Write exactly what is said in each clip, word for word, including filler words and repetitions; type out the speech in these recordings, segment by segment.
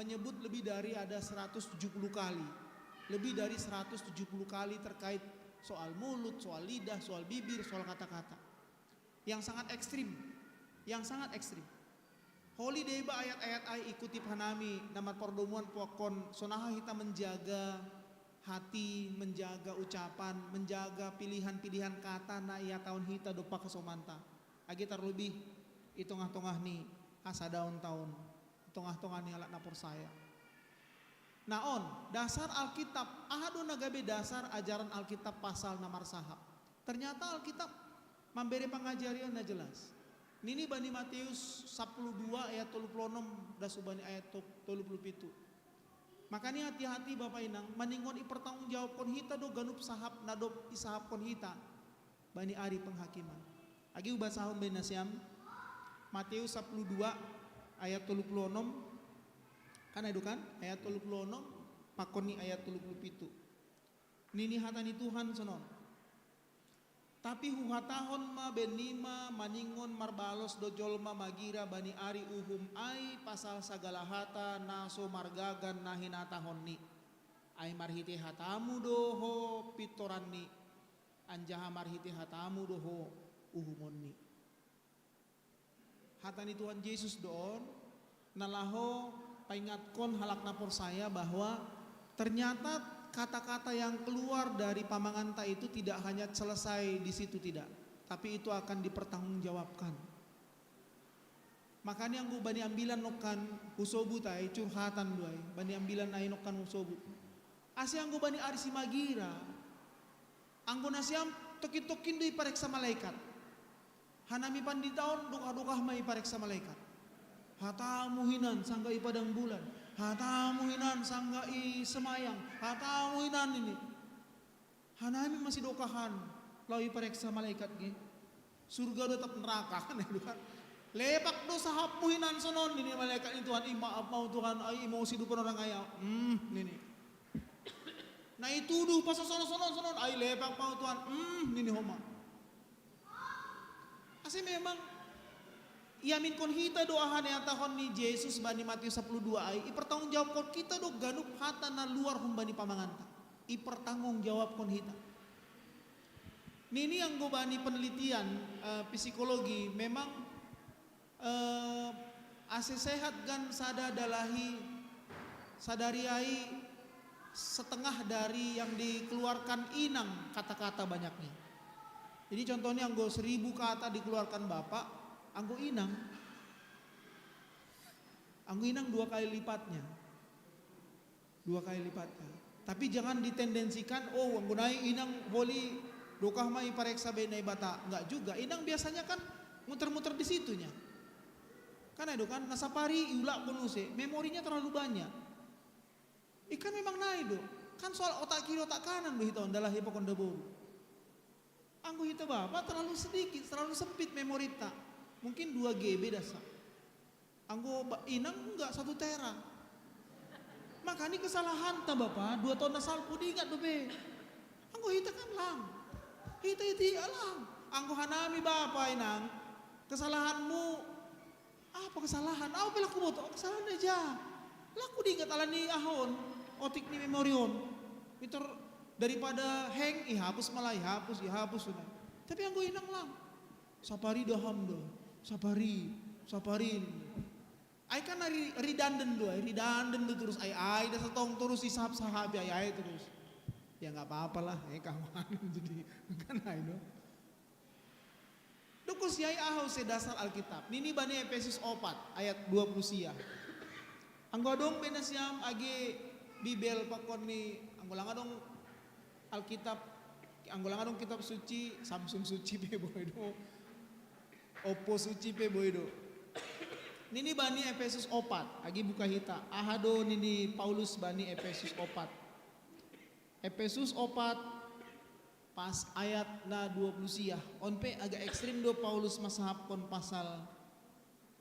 menyebut lebih dari ada seratus tujuh puluh kali. Lebih dari seratus tujuh puluh kali terkait soal mulut, soal lidah, soal bibir, soal kata-kata. Yang sangat ekstrim. Yang sangat ekstrim. Holi deba ayat-ayat ai ikuti hanami na marpardomuan pakon sonaha hita menjaga hati, menjaga ucapan, menjaga pilihan-pilihan kata na ihatahon hita dompak hasomanta. Age tarlobih i tongah-tongah ni hasadaon taon, i tongah-tongah ni halak na porsaya. Na on, dasar Alkitab, aha do na gabe dasar ajaran Alkitab pasal na marsahap? Ternyata Alkitab mambere pangajarion na jelas. Nini bani Matius sapuluh dua ayat tolu puluh onom das hubani ayat to-, tolu puluh pitu. Makani hati-hati bapa inang, maningon ipertanggungjawabkon hita do ganup sahap na dob isahapkon hita bani ari penghakiman. Age hubasahon bani nasiam, Matius sapuluh dua ayat tolu puluh onom. Kan ai do kan? Ayat tolu puluh onom, pakon ni ayat tolu puluh pitu. Nini hata ni Tuhan sonon. Tapi huhatahon ma bennima, maningon marbalos do jolma magira bani ari uhum ai pasal sagala hata na so margagan na hinatahonni. Ai marhitei hatamu do ho pintoranni, anjaha marhitei hatamu do ho uhumonni. Hata ni Tuhan Jesus do on, na laho paingatkon halak na porsaya bahwa ternyata kata-kata yang keluar dari pamanganta itu tidak hanya selesai di situ, tidak, tapi itu akan dipertanggungjawabkan. Makani anggo bani ambilan nongkan husobut ai, curhatan do ai, bani ambilan ai nongkan husobut. Ase anggo bani ari simagira, anggo nasiam tongkin-tongkin do ipareksa malaikat. Hanami pandita on dokah-dokah ma ipareksa malaikat. Hatamu hinan sanggah i padang bulan, hatamu hinan sanggah i semayang, hatamu hinan ini. Hanami masidokahan, laho ipareksa malaikat ge. Surga do atap neraka, na i do kan. Lepak do sahapmu hinan sonon, nini malaikat ni Tuhan, i maaf ma ho Tuhan, ai emosi do panorang ai au. Hmm, nini. Na ituduh pasal sonon-sonon, sonon, ai lepak ma ho Tuhan, hmm, nini homa. Ase memang iaminkon hita do aha na ihatahon ni Jesus bani Matius sapuluh dua ai, ipertanggungjawabkon hita do ganup hata na luar humbani pamanganta. Ipertanggungjawabkon hita. Nini anggo bani penelitian, eh, psikologi memang, eh, ase sehat gan sada dalahi, sadari ai setengah dari yang dikeluarkan inang kata-kata banyaknya. Jadi contohnya anggo seribu kata dikeluarkan bapak, anggo inang, anggo inang dua kali lipatnya. Dua kali lipatnya. Tapi jangan ditendensikan, oh, anggo nai inang holi dokah ma ipareksa be Naibata. Enggak juga. Inang biasanya kan muter-muter di situnya. Kan ai do kan, na sapari iulakkon use, memorinya terlalu banyak. I kan memang nai do. Kan soal otak kiri, otak kanan do hita on, dalahi pakon daboru. Anggo hita bapa terlalu sedikit, terlalu sempit memorita. Mungkin dua G B dasa. Anggo ba-, inang enggak satu tera. Makani kesalahanta bapa, dua taon na salpu diingat dope. Anggo hita kan lang. Hita iti lang. Anggo hanami bapa inang, kesalahanmu apa kesalahan? Au pe lang huboto, kesalahan na ija. Lang hudiingat ala ni aha on, otik ni memori on. Pintor daripada hang, ihapus ma lah, ihapus, ihapus sudah. Tapi anggo inang lang. Sapari daham do. Sapari, sapari. Ai kan ri-, redundant do, ai redundant do terus, ai, ai, da satong terus isahap-sahapi, ai, ai terus. Ya nggak apa-apa lah, eh, kawan. Jadi, kan ai do. Dokon si ai aha use dasar Alkitab. Nini bani Efesus opat ayat dua puluh sia. Anggo adong be nasiam age Bibel pakon ni, anggo lang adong Alkitab, anggo lang adong kitab suci, Samsung suci pe boi do. Oppo suci pe boi do. Nini bani Efesus opat, age buka hita. Aha do nini Paulus bani Efesus opat? Efesus opat, pas ayat na dua puluh sia. On pe agak ekstrim do Paulus masahapkon pasal,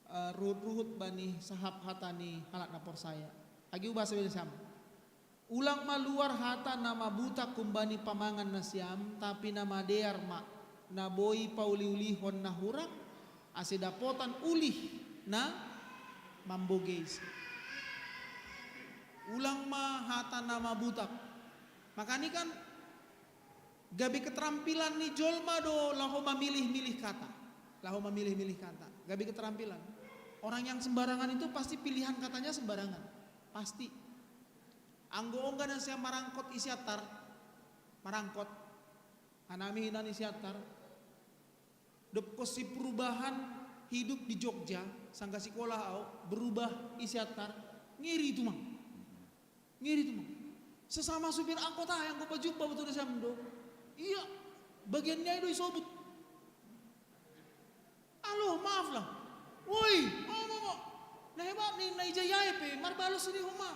eh, ruhut-ruhut bani sahap hata ni halak na porsaya. Age hubasa be nasiam. Ulang ma luar hata na mabutak humbani pamangan nasiam, tapi na madear ma, na boi pauli-ulihon na hurang, ase dapotan ulih na mambogei. Ulang ma hata na mabutak. Makani kan gabe keterampilan ni jolma do laho mamilih-milih kata. Laho mamilih-milih kata. Gabe keterampilan. Orang yang sembarangan itu pasti pilihan katanya sembarangan. Pasti. Anggo ongga na sian marangkot i Siantar, marangkot. Hanami hinan i Siantar. Dob konsi perubahan hidup di Jogja, sangga sikola au, berubah i Siantar, ngeri tumang. Ngeri tumang. Sesama supir angkot ah, yang kau pajumpa betul siam do. Iya, bagian ni ai do isobut. Alo, maaf lah. Woi, mau, mau, mau. Na hebat ni, na ijai-ijai pe, marbalos ni homa.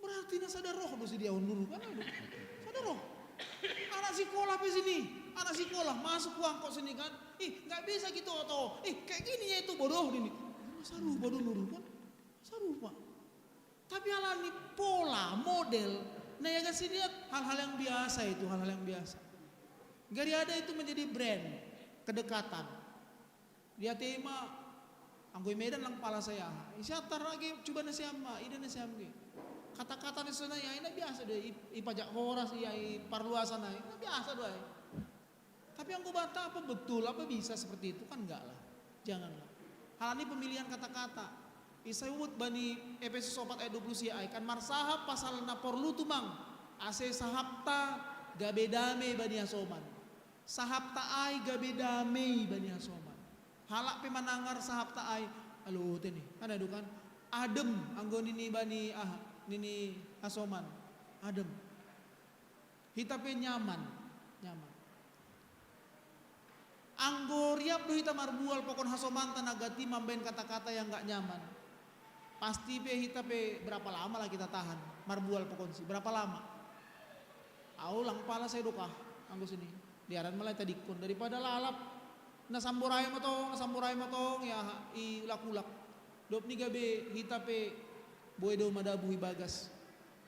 Berarti na sada roh do si dia on nuru kan, aduh. Sada roh. Anak sikola pe sini, anak sikola masuk uang kok sini kan. Ih, nggak bisa gitu atau, ih, kayak gini ya itu bodoh ini. Masa rupa do nuru kan? Masa rupa. Tapi alani pola, model, na ya kan sini hal-hal yang biasa itu, hal-hal yang biasa. Gari ada itu menjadi brand, kedekatan. Dia tema, anggo i Medan lang pala saya. I Siantar lagi coba na siam ma, ida na siam ge. Kata-kata na sana ya, ina biasa deh, i, i pajak horas, iya, i parluasan ai, ina biasa do ai. Tapi anggo banta apa betul, apa bisa seperti itu? Kan enggak lah. Janganlah. Halani pemilihan kata-kata. Disebut bani Efesus opat ayat dua puluh sia ai, kan marsahap pasal na porlu tumang, ase sahapta gabe dame bani hasoman. Sahapta ai gabe dame bani hasoman. Halak pe manangar sahapta ai, alo tene, kan adu kan, adem anggo nini bani aha, nini hasoman. Adem. Hita pe nyaman, nyaman. Anggo riap do hita marbual pokon hasomanta na gati mambaen kata-kata yang nggak nyaman. Pasti pe hita pe berapa lama lah kita tahan marbual pokonsi, berapa lama? Au lang pala sai dokah anggo sini. Diaran malai tadingkon daripada lalap. Na samborai motong, na samborai motong ya i ulak-ulak. Dob ni gabe hita pe boi do madabuh i bagas.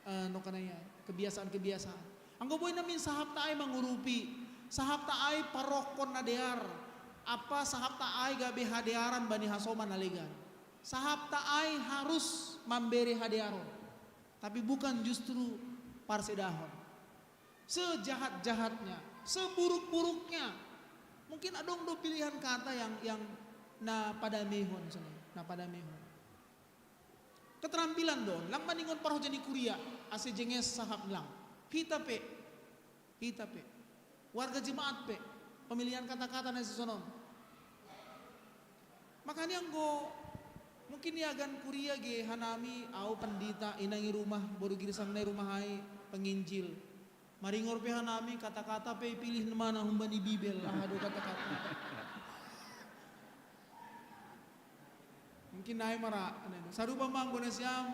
Eh, no kana ia, kebiasaan-kebiasaan. Anggo boi namin sahapta ai mangurupi, sahapta ai parokkon na dear, apa sahapta ai gabe hadearan bani hasoman na legan. Sahapta ai harus mambere hadearon, tapi bukan justru parsedahon. Sejahat-jahatnya, seburuk-buruknya, mungkin adong do pilihan kata yang yang na padamehon, na padamehon. Keterampilan do on, lang maningon parhoja ni kuria, ase jenges sahap lang. Hita pe, hita pe. Warga jemaat pe, pemilihan kata-kata na sisonon. Makanya anggo mungkin iagan kuria ge hanami, au pandita, inang i rumah, boru girsang na i rumah ai, penginjil. Maringor pe hanami, kata-kata pe ipilih mana humbani Bibel, aha do kata-kata. Mungkin nai mara, sarupa ma anggo nasiam,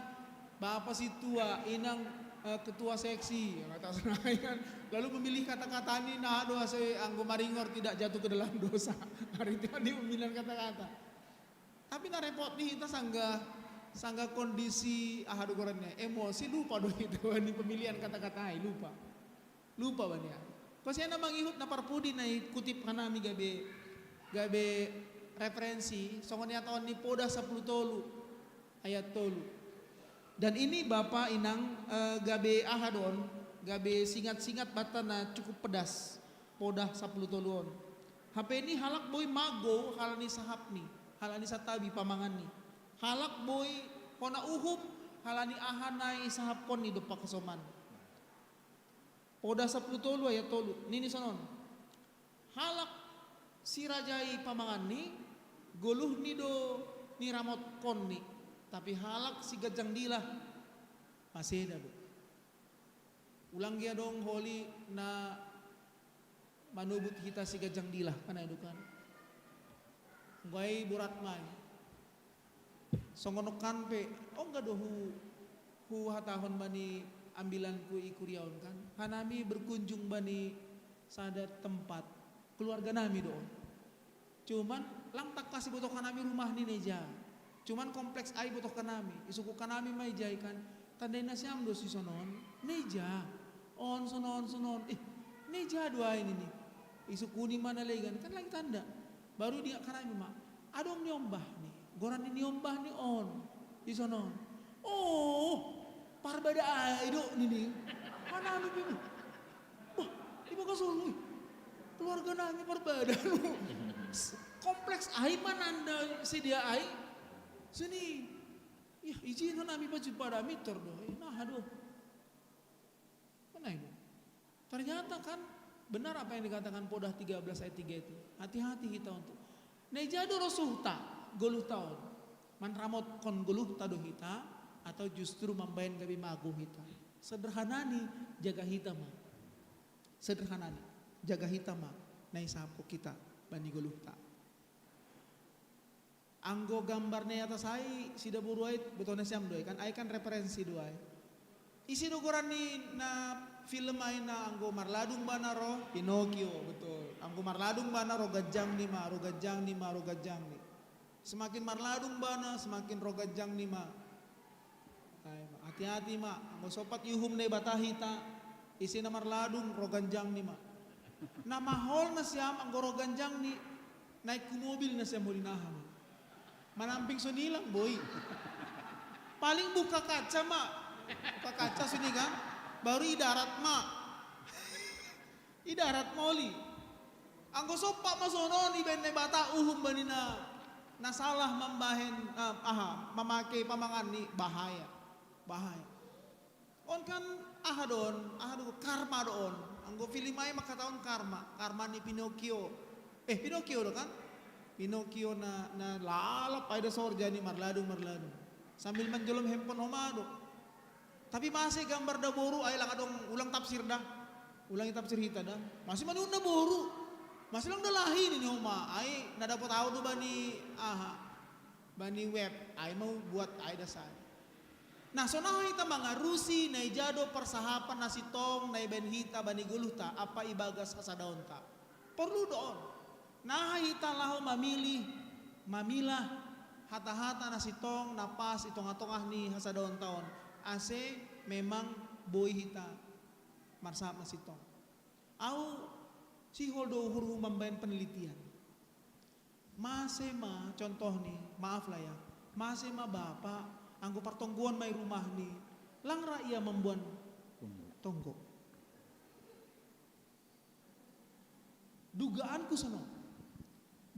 bapa sintua, inang, eh, ketua seksi, ya, kata senai kan. Lalu memilih kata-kata ni, na do ase anggo maringor tidak jatuh ke dalam dosa. Hari itu ni pemilihan kata-kata. Tapi na repot ni hita sangga, sangga kondisi aha do gorannya, emosi, lupa do hita ni pemilihan kata-kata ai, lupa. Lupa bania. Kosena mangihut na parpudi na ikutip hanami gabe, gabe referensi, songon ni ataon ni Poda sapuluh tolu ayat tolu. Dan ini bapa inang, eh, gabe aha do on, gabe singat-singat banta na cukup pedas, Poda sapuluh tolu on. Hape ni halak boi magou halani sahapni, halani santabi pamanganni. Halak boi hona uhum halani aha na isahapkonni dompak hasoman. Poda sapuluh tolu ayat tolu, nini sonon. Halak sirajai pamanganni, goluhni do niramotkonni, tapi halak siganjang dila, maseda do. Ulang gia dong holi na manubut hita siganjang dila, kan ai do kan. Anggo ai borat ma i. Songon on kan pe, ongga do hu, huhatahon bani ambilanku i kuria on kan. Hanami berkunjung bani sada tempat, keluarga nami do on. Cuman lang tangkas ibotohkan nami rumah ni na ija. Cuman kompleks ai ibotohkan nami, isungkunkan nami ma ija i kan. Tandai nasiam do si sonon, na ija. On sonon, sonon. Eh, na ija do ai nini. Isungkuni ma na legan, kan lang itanda. Baru diingatkan nami ma, adong niombahni, goran ni niombahni on, di sonon. O, Oh, parbada ai do nini. Hanami pi. Wah, ibagas olo, ih. Keluarga nami parbada. Kompleks ai ma nanda sedia ai. Sini. Yah, ijin hanami baju pada mitor do. Eh, nah, aduh. Mana ini? Ternyata kan benar apa yang dikatakan Podah tiga belas ayat tiga itu. Hati-hati hita untuk. Na ija do rosuhta, goluhta on. Manramotkon goluhta do hita, atau justru mambaen gabe mago hita. Sederhanani, jaga hita ma. Sederhanani, jaga hita ma. Na isahapkon hita, bani goluhta. Anggo gambar ni atas ai, sida boru ai, botohna siam do ai kan, ai kan referensi do ai. Ise do goran ni na film ai na anggo marladung bana ro, Pinocchio, betul. Anggo marladung bana ro ganjang ni ma, ro ganjang ni ma, ro ganjang ni. Semakin marladung bana, semakin ro ganjang ni ma. Ai ma, hati-hati ma, anggo sompat iuhum Naibata hita, ise na marladung ro ganjang ni ma. Na maholna siam anggo ro ganjang ni, naik hu mobil na siam holi naha ma. Manamping sonilang boi. Paling buka kaca ma. Buka kaca sini kan, baru i darat ma. I darat ma holi. Anggo sompat ma sonon ibaen Naibata uhum bani na, na salah mambahen, eh, aha, mamake pamangan ni bahaya. Bahaya. On kan aha do on, aha do karma do on. Anggo film ai mangkatahon karma, karma ni Pinocchio. Eh, Pinocchio do kan? Pinocchio na, na lalap ai da sorja ni marladung, marladung. Sambil manjolom handphone homa do. Tapi mase gambar da boru ai lang adong ulang tafsir da. Ulang i tafsir hita da. Mase manion na boru. Mase lang da lahi nini homa. Ai na dapot au do bani aha. Bani web. Ai mau buat ai da sai. Nah, sonaha hita mangarusi na ija do parsahapan na sintong na ibaen hita bani goluhta ampa ibagas hasadaonta. Porlu do on. Naha hita laho mamilih, mamilah hata-hata na sintong na pas i tongah-tongah ni hasadaonta on. Ase memang boi hita marsahap na sintong. Au sihol do uhurhu mambaen penelitian. Mase ma contoh ni, maaf lah ya, mase ma bapa anggo partonggoon ma i rumah ni, lang ra ia mamboan tonggo. Dugaanku sonon.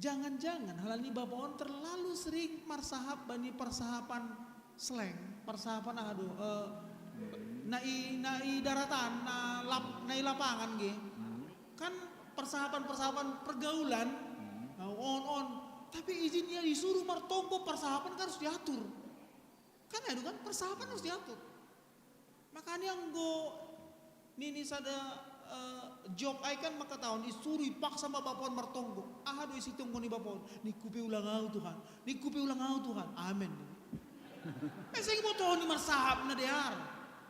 Jangan-jangan halani bapa on terlalu sering marsahap bani parsahapan slang, parsahapan aha do, eh, na i, na i daratan, na lap, na i lapangan ge. Kan persahapan-persahapan pergaulan, nah, on, on. Tapi ijin ia disuruh martonggo, persahapan kan harus diatur. Kan itu kan, persahapan harus diatur. Makanya anggo nini sada, eh, job ai kan mangkatahon disuruh ipaksa ma bapa on martonggo. Aha do isi tonggo ni bapa on? Ningku pe ulang au Tuhan. Ningku pe ulang au Tuhan. Amen. Eh, seng ibotohon ni marsahap na dear.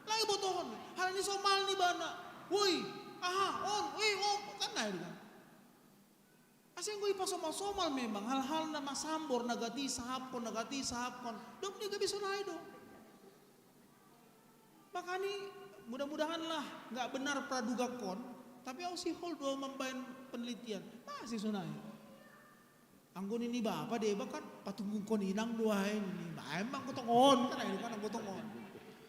Lang ibotohon ni. Halani somal ni bana. Woi, aha, on, woi, on. Kan na itu kan. Ase anggo ipasomal-somal memang hal-hal na masambor na gati sahapkon, na gati sahapkon. Dok ni gabe sonai do. Makani mudah-mudahanlah nggak benar pradugakon, tapi au sihol do mambaen penelitian. Mase sonai. Anggo nini bapa deba kan patunggungkon inang do ai nini. Emang gotong on kan, akhirnya kan gotong on.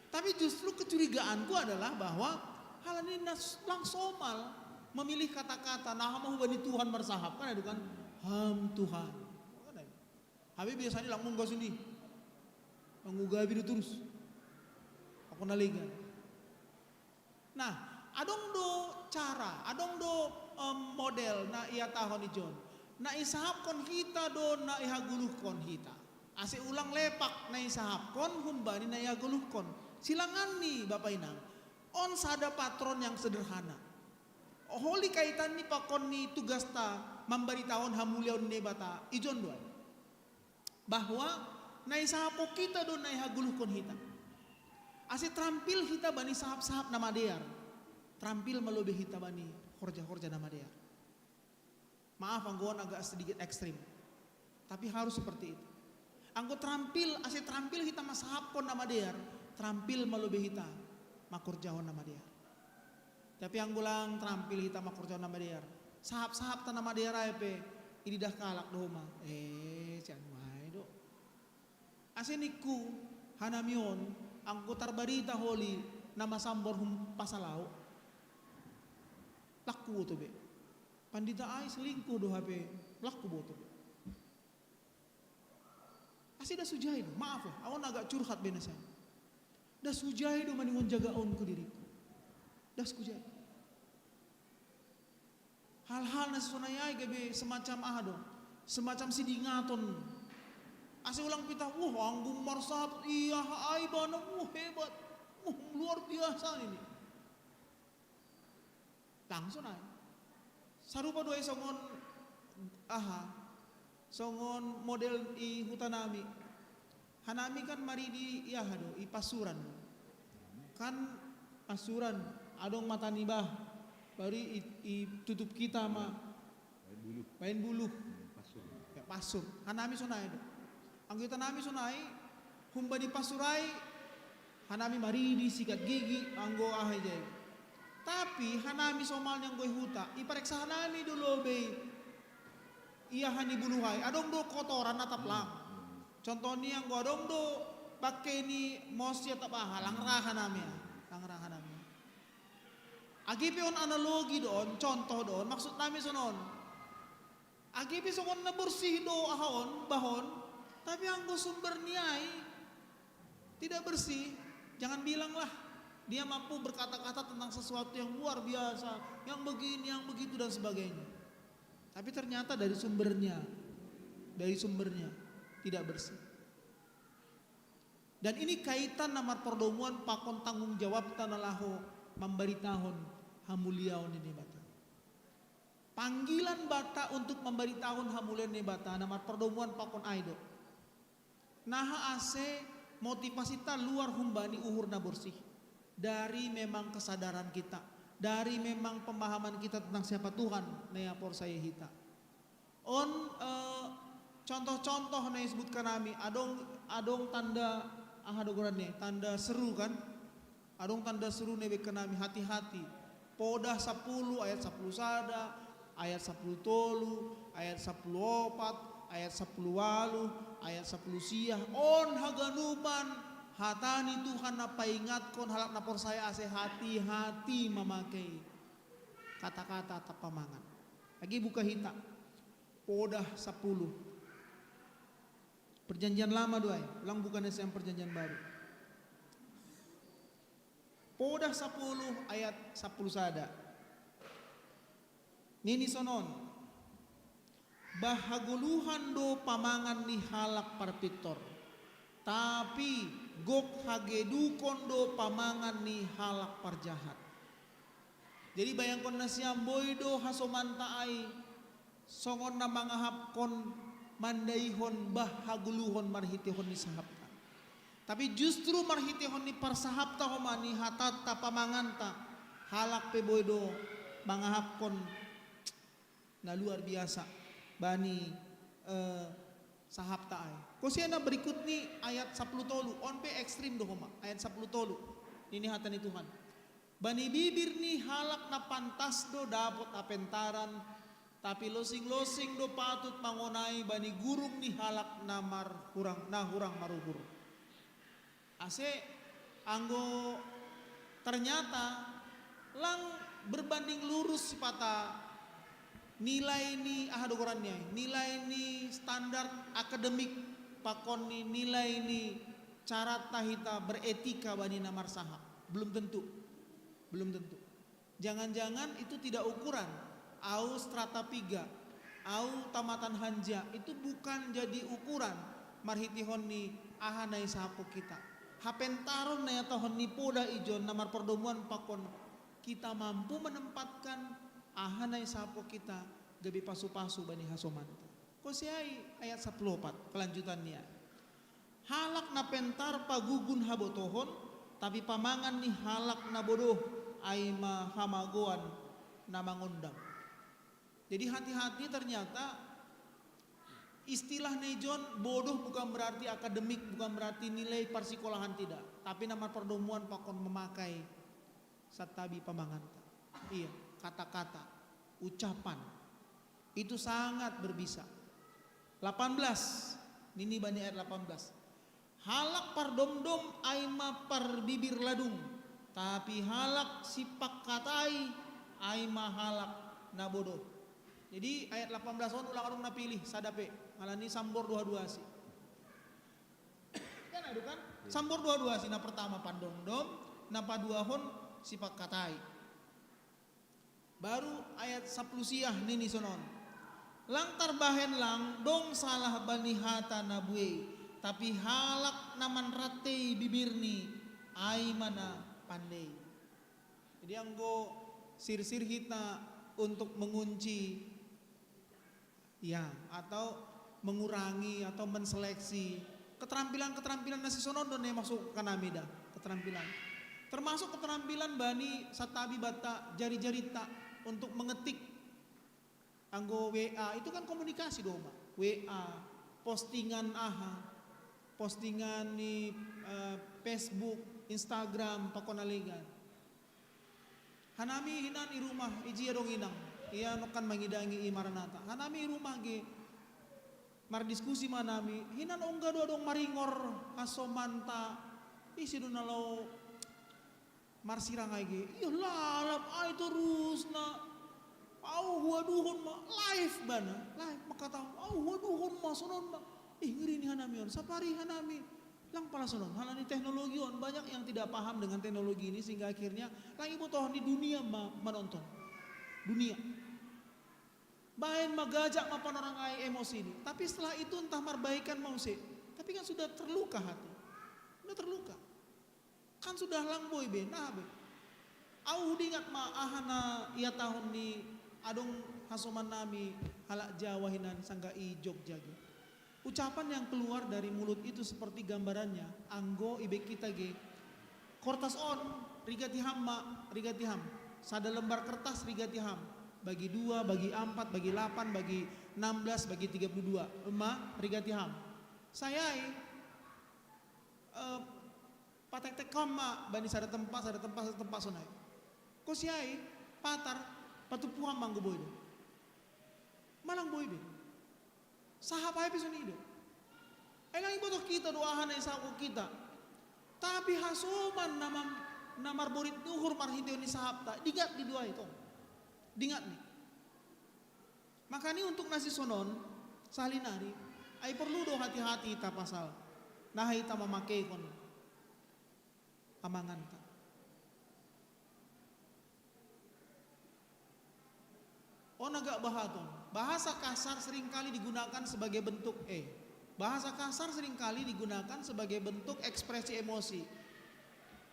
Tapi justru kecurigaanku adalah bahwa halani nas lang somal memilih kata-kata, nah, mau bani Tuhan marsahap kan, itu kan, ham Tuhan. Kan itu. Habis biasanya lang munggas ini. Manggugabi do terus. Aku naligan. Nah, adong do cara, adong do, em, model na ihatahon ijon. Na isahapkon hita do na ihagoluhkon hita. Ase ulang lepak na isahapkon humbani na ihagoluhkon. Silangan ni bapa inang. On sada patron yang sederhana. Holi kaitan ni pakon ni tugasta mambaritahon hamuliaon ni Naibata. Ijon do ai. Bahwa na isahapkon hita do na ihagoluhkon hita. Ase trampil hita bani sahap-sahap na madear. Trampil ma lobei hita bani horja-horja na madear. Maaf anggo on agak sedikit ekstrim. Tapi harus seperti itu. Anggo trampil, ase trampil hita masahapkon na madear, trampil ma lobei hita mangkorjahon na madear. Tapi anggo lang trampil hita mangkorjahon na madear, sahap-sahapta na madear ai pe ididah halak do homa. Eh, sian ai do. Ase ningku, Hanami on, anggo tarbarita holi na masambor hum pasalao. Lakku boto be. Pandita ai selingkuh do hape, lakku boto be. Asi das hujai do, maaf lah, ahu on agak curhat be na sian. Das hujai do maningon jagaonku diriku. Das hujai. Hal-hal na sonai ai gabe semacam aha do, semacam sidingaton. Asa ulang pita, wah, anggo marsahabat, iya, ai bana, wah, hebat, wah, luar biasa ini. Langsung ai. Sarupa do ai songon aha, songon model i hutanami. Hanami kan maridi i aha do, i pasuran do. Kan pasuran, adong mata ni bah, baru i, i tutup kita ma. Baen buluh. Baen buluh. Hmm, pasur. Ya, pasur. Hanami sonai do. Anggo hutanami sonai, humbani pasur ai, hanami maridi sikat gigi, anggo aha i jai. Tapi hanami somalna anggo i huta, ipareksa hanami do lobei. Ia hani buluh ai, adong do kotoran atap lang. Hmm, hmm. Contoh ni anggo adong do bangke ni mos i atap aha, lang ra hanami, lang ra hanami. Age pe on analogi do on, contoh do on, maksud nami sonon. Age pe songon na borsih do aha on, bah on, tapi anggo sumber ni ai tidak bersih, jangan bilanglah dia mampu berkata-kata tentang sesuatu yang luar biasa, yang begini, yang begitu, dan sebagainya. Tapi ternyata dari sumbernya, dari sumbernya tidak bersih. Dan ini kaitan na marpardomuan pakon tanggung jawabta na laho mambaritahon hamuliaon ni Debata. Panggilan banta untuk mambaritahon hamuliaon ni Debata na marpardomuan pakon ai do. Naha ase motivasinta luar humbani uhur na borsih. Dari memang kesadaran kita, dari memang pemahaman kita tentang siapa Tuhan na ia porsaya hita. On, eh, contoh-contoh na isebutkan nami, adong, adong tanda, aha do goran ni, tanda seru kan? Adong tanda seru na ibaen nami, hati-hati. Podah sapuluh ayat sapuluh sada, ayat sapuluh tolu, ayat sapuluh opat, ayat sapuluh waluh, ayat sapuluh sia. On haganupan hata ni Tuhan na paingatkon halak na porsaya ase hati-hati mamakai kata-kata atap pamangan. Age buka hita. Podah sapuluh. Perjanjian Lama do ai, ulang buka na sian Perjanjian Baru. Podah sapuluh ayat sapuluh sada. Nini sonon, bah hagoluhan do pamangan ni halak parpintor, tapi gok hagedukon do pamangan ni halak parjahat. Jadi bayangkon nasiam, boi do hasomanta ai songon na mangahapkon mandaihon bah hagoluhon marhiteihon ni sahapta. Tapi justru marhiteihon ni parsahapta homa ni hatanta pamanganta, halak pe boi do mangahapkon na luar biasa bani, eh, sahapta ai. Kosiana berikut ni ayat sapuluh tolu, on pe ekstrim do homa, ayat sapuluh tolu. Nini hata ni Tuhan. Bani bibir ni halak na pantas do dapot hapentaran, tapi losing-losing do patut mangonai bani gurung ni halak na marhurang, na hurang maruhur. Ase anggo ternyata lang berbanding lurus sipata nilai ni, aha do goran ni ai, nilai ni standar akademik pakon ni nilai ni carata hita beretika bani na marsahap. Belum tentu. Belum tentu. Jangan-jangan itu tidak ukuran. Au strata piga, au tamatan hanja, itu bukan jadi ukuran marhiteihon ni aha na isahapkon hita. Hapentaron na ihatahon ni podah ijon na marpardomuan pakon kita mampu menempatkan aha na isahapkon hita gabe pasu-pasu bani hasomanta. Kosiai ayat sapuluh opat, kelanjutan ni ai. Halak na pentar pagugun habotohon, tapi pamangan ni halak na bodoh ai ma hamagoan na mangondang. Jadi hati-hati, ternyata istilah na ijon bodoh bukan berarti akademik, bukan berarti nilai parsikolahan, tidak. Tapi na marpardomuan pakon memakai santabi pamanganta. Iya, kata-kata, ucapan. Itu sangat berbisa. Delapan belas, nini bani ayat delapan belas. Halak pardomdom ai ma parbibir ladung, tapi halak sipakkatai ai ma halak na bodoh. Jadi ayat lapan belas on ulang adong na pilih, sada pe, alani sambor dua-dua si. Kan adu kan? Sambor dua-dua si, na pertama pandomdom, na paduahon sipakkatai. Baru ayat sapuluh siah nini sonon. Lang tarbahen lang dong salah bani hata na buei, tapi halak na manrantei bibirni ai ma na pandei. Jadi anggo sirsir hita untuk mengunci, ya, atau mengurangi atau menseleksi keterampilan-keterampilan na sisonon do ne masuk kanami da keterampilan. Termasuk keterampilan bani satabi bata jari-jarita untuk mengetik anggo W A itu kan komunikasi do ma. W A, postingan aha, postingan ni eh, Facebook, Instagram, pakon na legan. Hanami hinan i rumah, ijia dong inang, ia nokkan mangidangi i Maranatha. Hanami i rumah ge mardiskusi ma hanami, hinan ongga do adong maringor hasomanta, ise do na laho marsirang ai ge. Ia lalap ai torus na. Au huaduhon ma, live bana, live mangkatahon, au huaduhon ma sonon ma. Ih, ngeri ni hanami on, sapari hanami. Lang pala sonon, halani teknologi on, banyak yang tidak paham dengan teknologi ini sehingga akhirnya lang ibotohon ni dunia ma, manonton. Dunia. Baen ma gajak ma panorangai emosi ni. Tapi setelah itu entah marbaikan ma muse. Tapi kan sudah terluka hati. Sudah terluka. Kan sudah lang boi be, nah be. Au hudingat ma aha na ihatahon ni adong hasoman nami halak Jawa hinan sangga i Jogja ge. Ucapan yang keluar dari mulut itu seperti gambarannya, anggo ibe kita ge. Kortas on, rigati ham ma, rigati ham. Sada lembar kertas rigati ham. Bagi dua, bagi ampat, bagi lapan, bagi enam belas, bagi tiga puluh dua. Ema, rigati ham. Sayai, eh, patektek ham ma, bani sada tempat, sada tempat, sada tempat sonai. Kosiai, patar, patupu ham ma anggo boi do. Malang boi be. Sahap ai pe songon i do. Ai lang iboto kita do aha na isahapkon kita. Tapi hasoman na, mam, na marborit ni uhur marhitehon ni sahapta, dingat ni do ai tong. Dingat ni. Makani untuk na sisonon, sahali nari, ai porlu do hati-hati hita pasal na hita mamakeihon amanganta. On agak bahaton. Bahasa kasar seringkali digunakan sebagai bentuk eh. Bahasa kasar seringkali digunakan sebagai bentuk ekspresi emosi.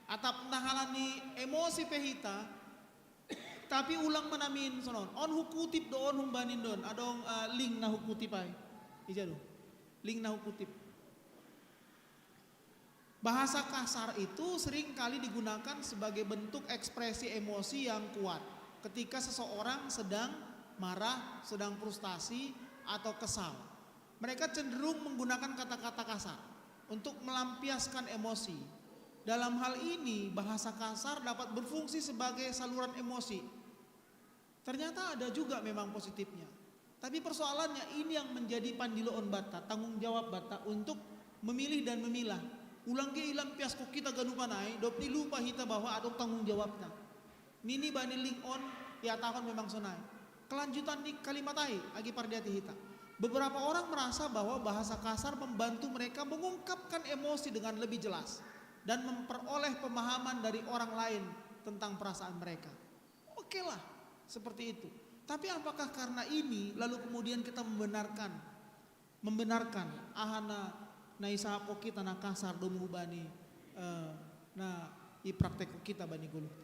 Atap na halani emosi pe hita, tapi ulang ma namin sonon. On hukutip do on humbanin don. Adong eh, link na hukutip ai. Ija do. Link na hukutip. Bahasa kasar itu sering kali digunakan sebagai bentuk ekspresi emosi yang kuat ketika seseorang sedang marah, sedang frustasi, atau kesal. Mereka cenderung menggunakan kata-kata kasar untuk melampiaskan emosi. Dalam hal ini, bahasa kasar dapat berfungsi sebagai saluran emosi. Ternyata ada juga memang positifnya. Tapi persoalannya ini yang menjadi pandiloon banta, tanggung jawab banta untuk memilih dan memilah. Ulang ge ilampiaskon hita ganupan ai, dob ni lupa hita bahwa adong tanggung jawabta. Nini bani link on, ihatahon memang sonai. Kelanjutan ni kalimat ai, agi pardiati hita. Beberapa orang merasa bahwa bahasa kasar membantu mereka mengungkapkan emosi dengan lebih jelas dan memperoleh pemahaman dari orang lain tentang perasaan mereka. Oke lah, seperti itu. Tapi apakah karena ini lalu kemudian kita membenarkan, membenarkan aha na, na isahapkon hita na kasar domu bani eh, na ipraktekkon hita bani goluh?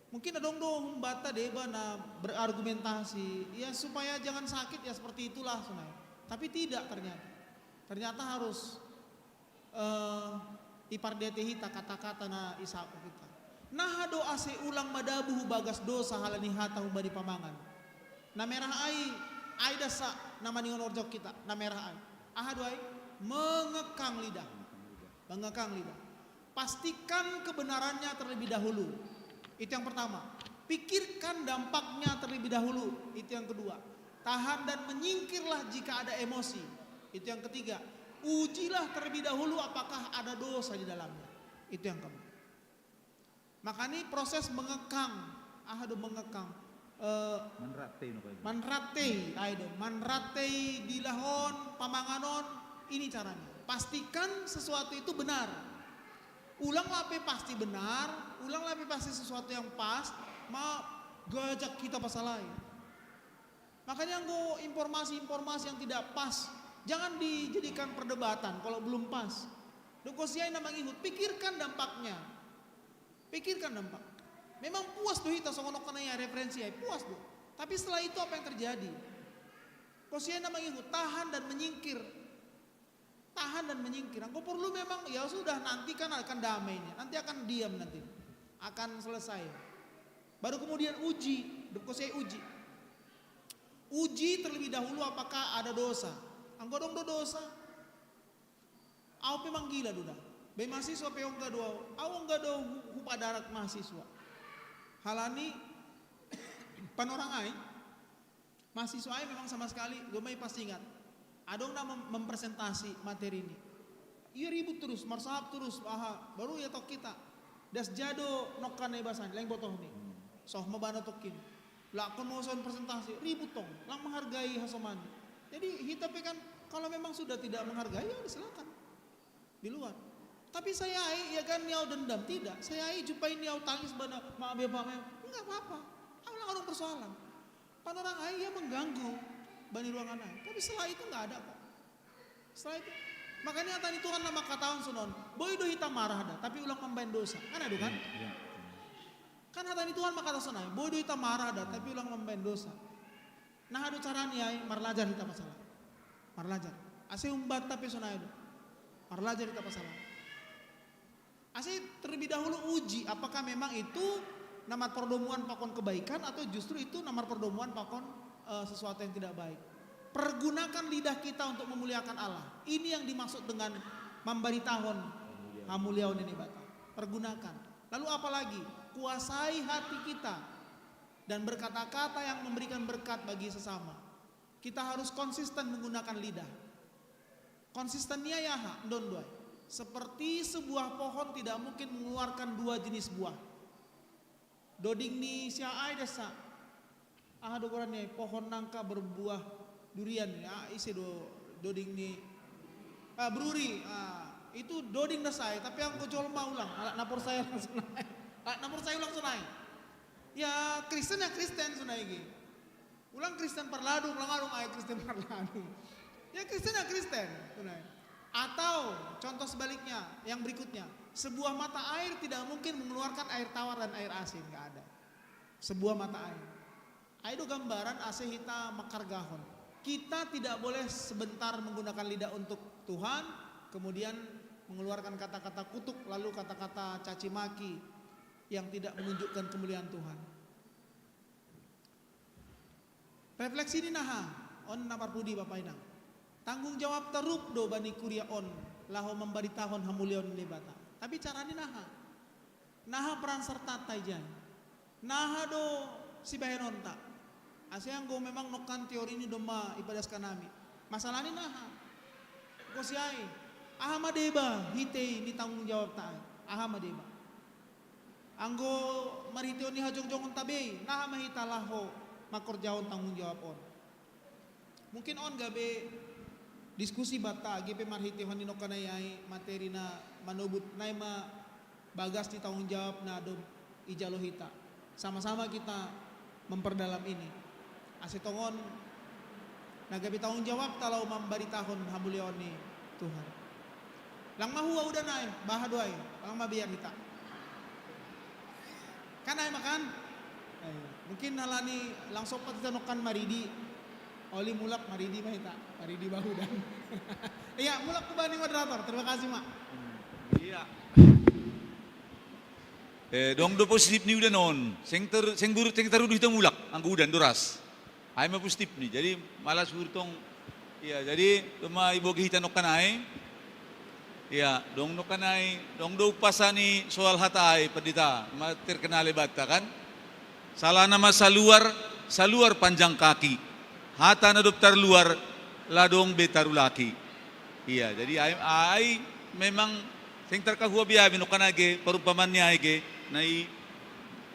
Mungkin adong do humbanta deba na berargumentasi, ya supaya jangan sakit ya seperti itulah sonai. Tapi tidak ternyata. Ternyata harus eh, ipardiati hita kata-kata na isahapkon hita. Naha do ase ulang madabu hu bagas dosa halani hata humbani pamangan. Na merah ai, ai dasa na maningon orjok hita, na merah ai. Aha do ai? Mengekang lidah. Mengekang lidah. Pastikan kebenarannya terlebih dahulu. Itu yang pertama. Pikirkan dampaknya terlebih dahulu. Itu yang kedua. Tahan dan menyingkirlah jika ada emosi. Itu yang ketiga. Ujilah terlebih dahulu apakah ada dosa di dalamnya. Itu yang keempat. Makanya proses mengekang, ah, aduh, mengekang. Eh, Manratei no kayak gitu. Manratei, ayo dong, manratei di lahon, pamanganon, ini caranya. Pastikan sesuatu itu benar. Ulang lape pasti benar, ulang lape pasti sesuatu yang pas, ma gajak kita pasalai. Makanya anggo informasi-informasi yang tidak pas, jangan dijadikan perdebatan kalau belum pas. Doko siai na mangihut, pikirkan dampaknya. Pikirkan dampak. Memang puas do hita songon nokkan ai, referensi ai, puas do. Tapi setelah itu apa yang terjadi? Kosian memang itu tahan dan menyingkir. Tahan dan menyingkir. Engkau perlu memang, ya sudah, nanti kan akan damai ini. Nanti akan diam nanti. Akan selesai. Baru kemudian uji, kosiai uji. Uji terlebih dahulu apakah ada dosa. Engkau dong do dosa. Au pe manggila do da. Be mahasiswa pe ongga do au. Au ongga do hu-, hupadarat mahasiswa. Halani panorang ai, mahasiswa ai memang sama sekali do mai pas ingat. Adong na mem-, mempresentasi materi ini. Ia ribut terus, marsahap terus, aha, baru ia tok kita. Das jado nokkan ai basan, lain botoh ni. Soh mabana tokkin. Lakon mau soal presentasi, ribut tong, lang menghargai hasomani. Jadi hita pe kan kalau memang sudah tidak menghargai, ya udah silakan. Di luar. Tapi saya ai, ya kan niau dendam, tidak. Saya ai jumpai niau tangis bana, maaf ya Pak, maaf. Enggak apa-apa. Aku lang ada persoalan. Panorang ai ya mengganggu bani ruangan ai. Tapi setelah itu enggak ada kok. Setelah itu, makanya hata ni Tuhan na mangkatahon sonon, boi do hita marah da, tapi ulang mambaen dosa. Kan adu kan? Iya. Kan hata ni Tuhan mangkatahon sonai, boi do hita marah da, tapi ulang mambaen dosa. Nah, adu carani ai, marlajar hita pasal. Marlajar. Ase umbanta pe sonai do. Marlajar hita pasal. Ase terlebih dahulu uji apakah memang itu na marpardomuan pakon kebaikan atau justru itu na marpardomuan pakon, eh, sesuatu yang tidak baik. Pergunakan lidah kita untuk memuliakan Allah. Ini yang dimaksud dengan mambaritahon hamuliaon ni Naibata. Pergunakan. Lalu apalagi, kuasai hati kita dan berkata-kata yang memberikan berkat bagi sesama. Kita harus konsisten menggunakan lidah. Konsisten ni ai aha, ndon do ai. Seperti sebuah pohon tidak mungkin mengeluarkan dua jenis buah. Doding ni sia ai dasa. Aha do goran ni ai, pohon nangka berbuah durian ni. Ah, ise do doding ni, ah, beruri. Ah, itu doding dasa ai, tapi anggo jolma ulang, alak na porsaya ulang sonai. Alak na porsaya ulang sonai. Ya Kristen ya Kristen sonai ge. Ulang Kristen parladung, ulang adong ai Kristen parladung. Ya Kristen ya Kristen, sonai. Atau contoh sebaliknya, yang berikutnya, sebuah mata air tidak mungkin mengeluarkan air tawar dan air asin, nggak ada. Sebuah mata air. Ai do gambaran ase hita manghargahon. Kita tidak boleh sebentar menggunakan lidah untuk Tuhan, kemudian mengeluarkan kata-kata kutuk, lalu kata-kata caci maki yang tidak menunjukkan kemuliaan Tuhan. Refleksi ni naha, on na parpudi Bapa Inang. Tanggung jawab tarup do bani kuria on, laho mambaritahon hamuliaon ni Naibata. Tapi cara ni naha. Naha peran sertanta ijai. Naha do sibahenonta. Ase anggo memang nongkan teori ni domma ipadaskan hami. Masalah ni naha. Kosiai. Aha ma deba hitei ni tanggung jawabta ai. Aha ma deba. Anggo marhitehon ni hajongjongonta bei, naha ma hita laho mangkorjahon tanggung jawab on. Mungkin on gabe diskusi banta age pe marhitehon ni nongkan ai materi na manobut nai ma bagas ni tanggung jawab na dob ijalo hita. Sama-sama kita memperdalam ini. Ase tongon na gabe tanggung jawabta laho mambaritahon hamuliaon ni Tuhan. Lang mahua udan ai, baha do ai, lang mabiar hita. Kan ai makan? Mungkin halani lang sompat hita nongkan maridi. Oli mulak maridi ma hita, maridi bahudan. Iya, mulak hubani moderator. Terima kasih, Mak. Iya. Eh, dong do positif ni udan on. Seng ter, seng buru, seng tarudu hita mulak anggo udan doras. Ai ma positif ni. Jadi malas hurtong. Iya, jadi doma iboge hita nongkan ai. Iya, dong nongkan ai, dong do umpasa ni soal hata ai pandita, ma terkenal e banta kan. Salana ma saluar, saluar panjang kaki. Hata na dob tarluar, la dong be tarulaki. Iya, jadi ai, ai memang seng tarkahua be ai, no kan age perumpamaan ni ai ge, nai,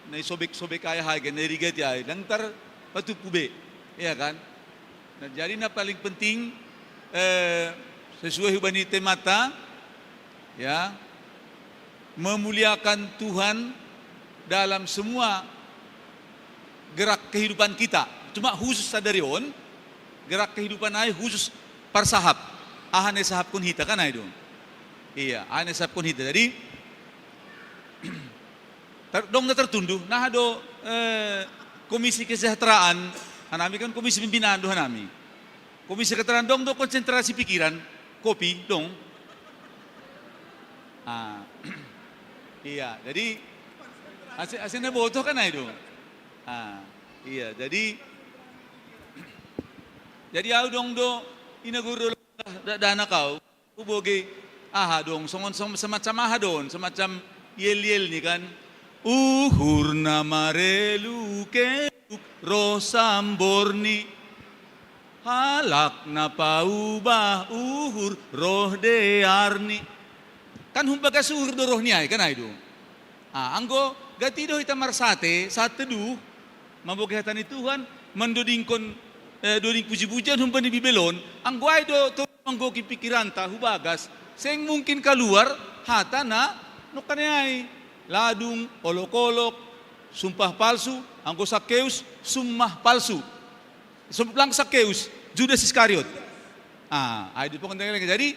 nai sobek-sobek ai ha ge, nai rigati ai, lang tarpatupu be, iya kan? Nah, jadi na paling penting, eh, sesuai hubani temata, ya, memuliakan Tuhan dalam semua gerak kehidupan kita. Cuma khusus sadari on, gerak kehidupan ai khusus parsahap. Aha ne sahapkon hita kan ai do. Iya, aha ne sahapkon hita. Jadi, tar-, dong na tartundu, nah do, eh, Komisi Kesejahteraan, hanami kan komisi pembinaan do hanami. Komisi Kesejahteraan dong do konsentrasi pikiran, kopi dong. Ah, iya, jadi ase, ase na botoh kan ai do. Ah, iya, jadi, jadi au dong do ina guru do da, dana kau. Uboge, aha dong, songon, songon semacam aha dong, semacam yel-yel ni kan. Uhur na mareluk-eluk ro samborni. Halak na paubah uhur roh dearni. Kan humbagas uhur do roh ni ai, kan ai do. Ah, anggo gati do hita marsate, saat teduh, mamboge hata ni Tuhan, mandodingkon, eh, doding puji-pujian humbani Bibel on, anggo ai do to manggoki pikiranta hubagas, seng mungkin kaluar hata na nongkan ni ai, ladung, olok-olok, sumpah palsu, anggo Sakeus, summah palsu. Sum-, lang Sakeus, Judas Iskariot. Ah, ai do pokon. Jadi,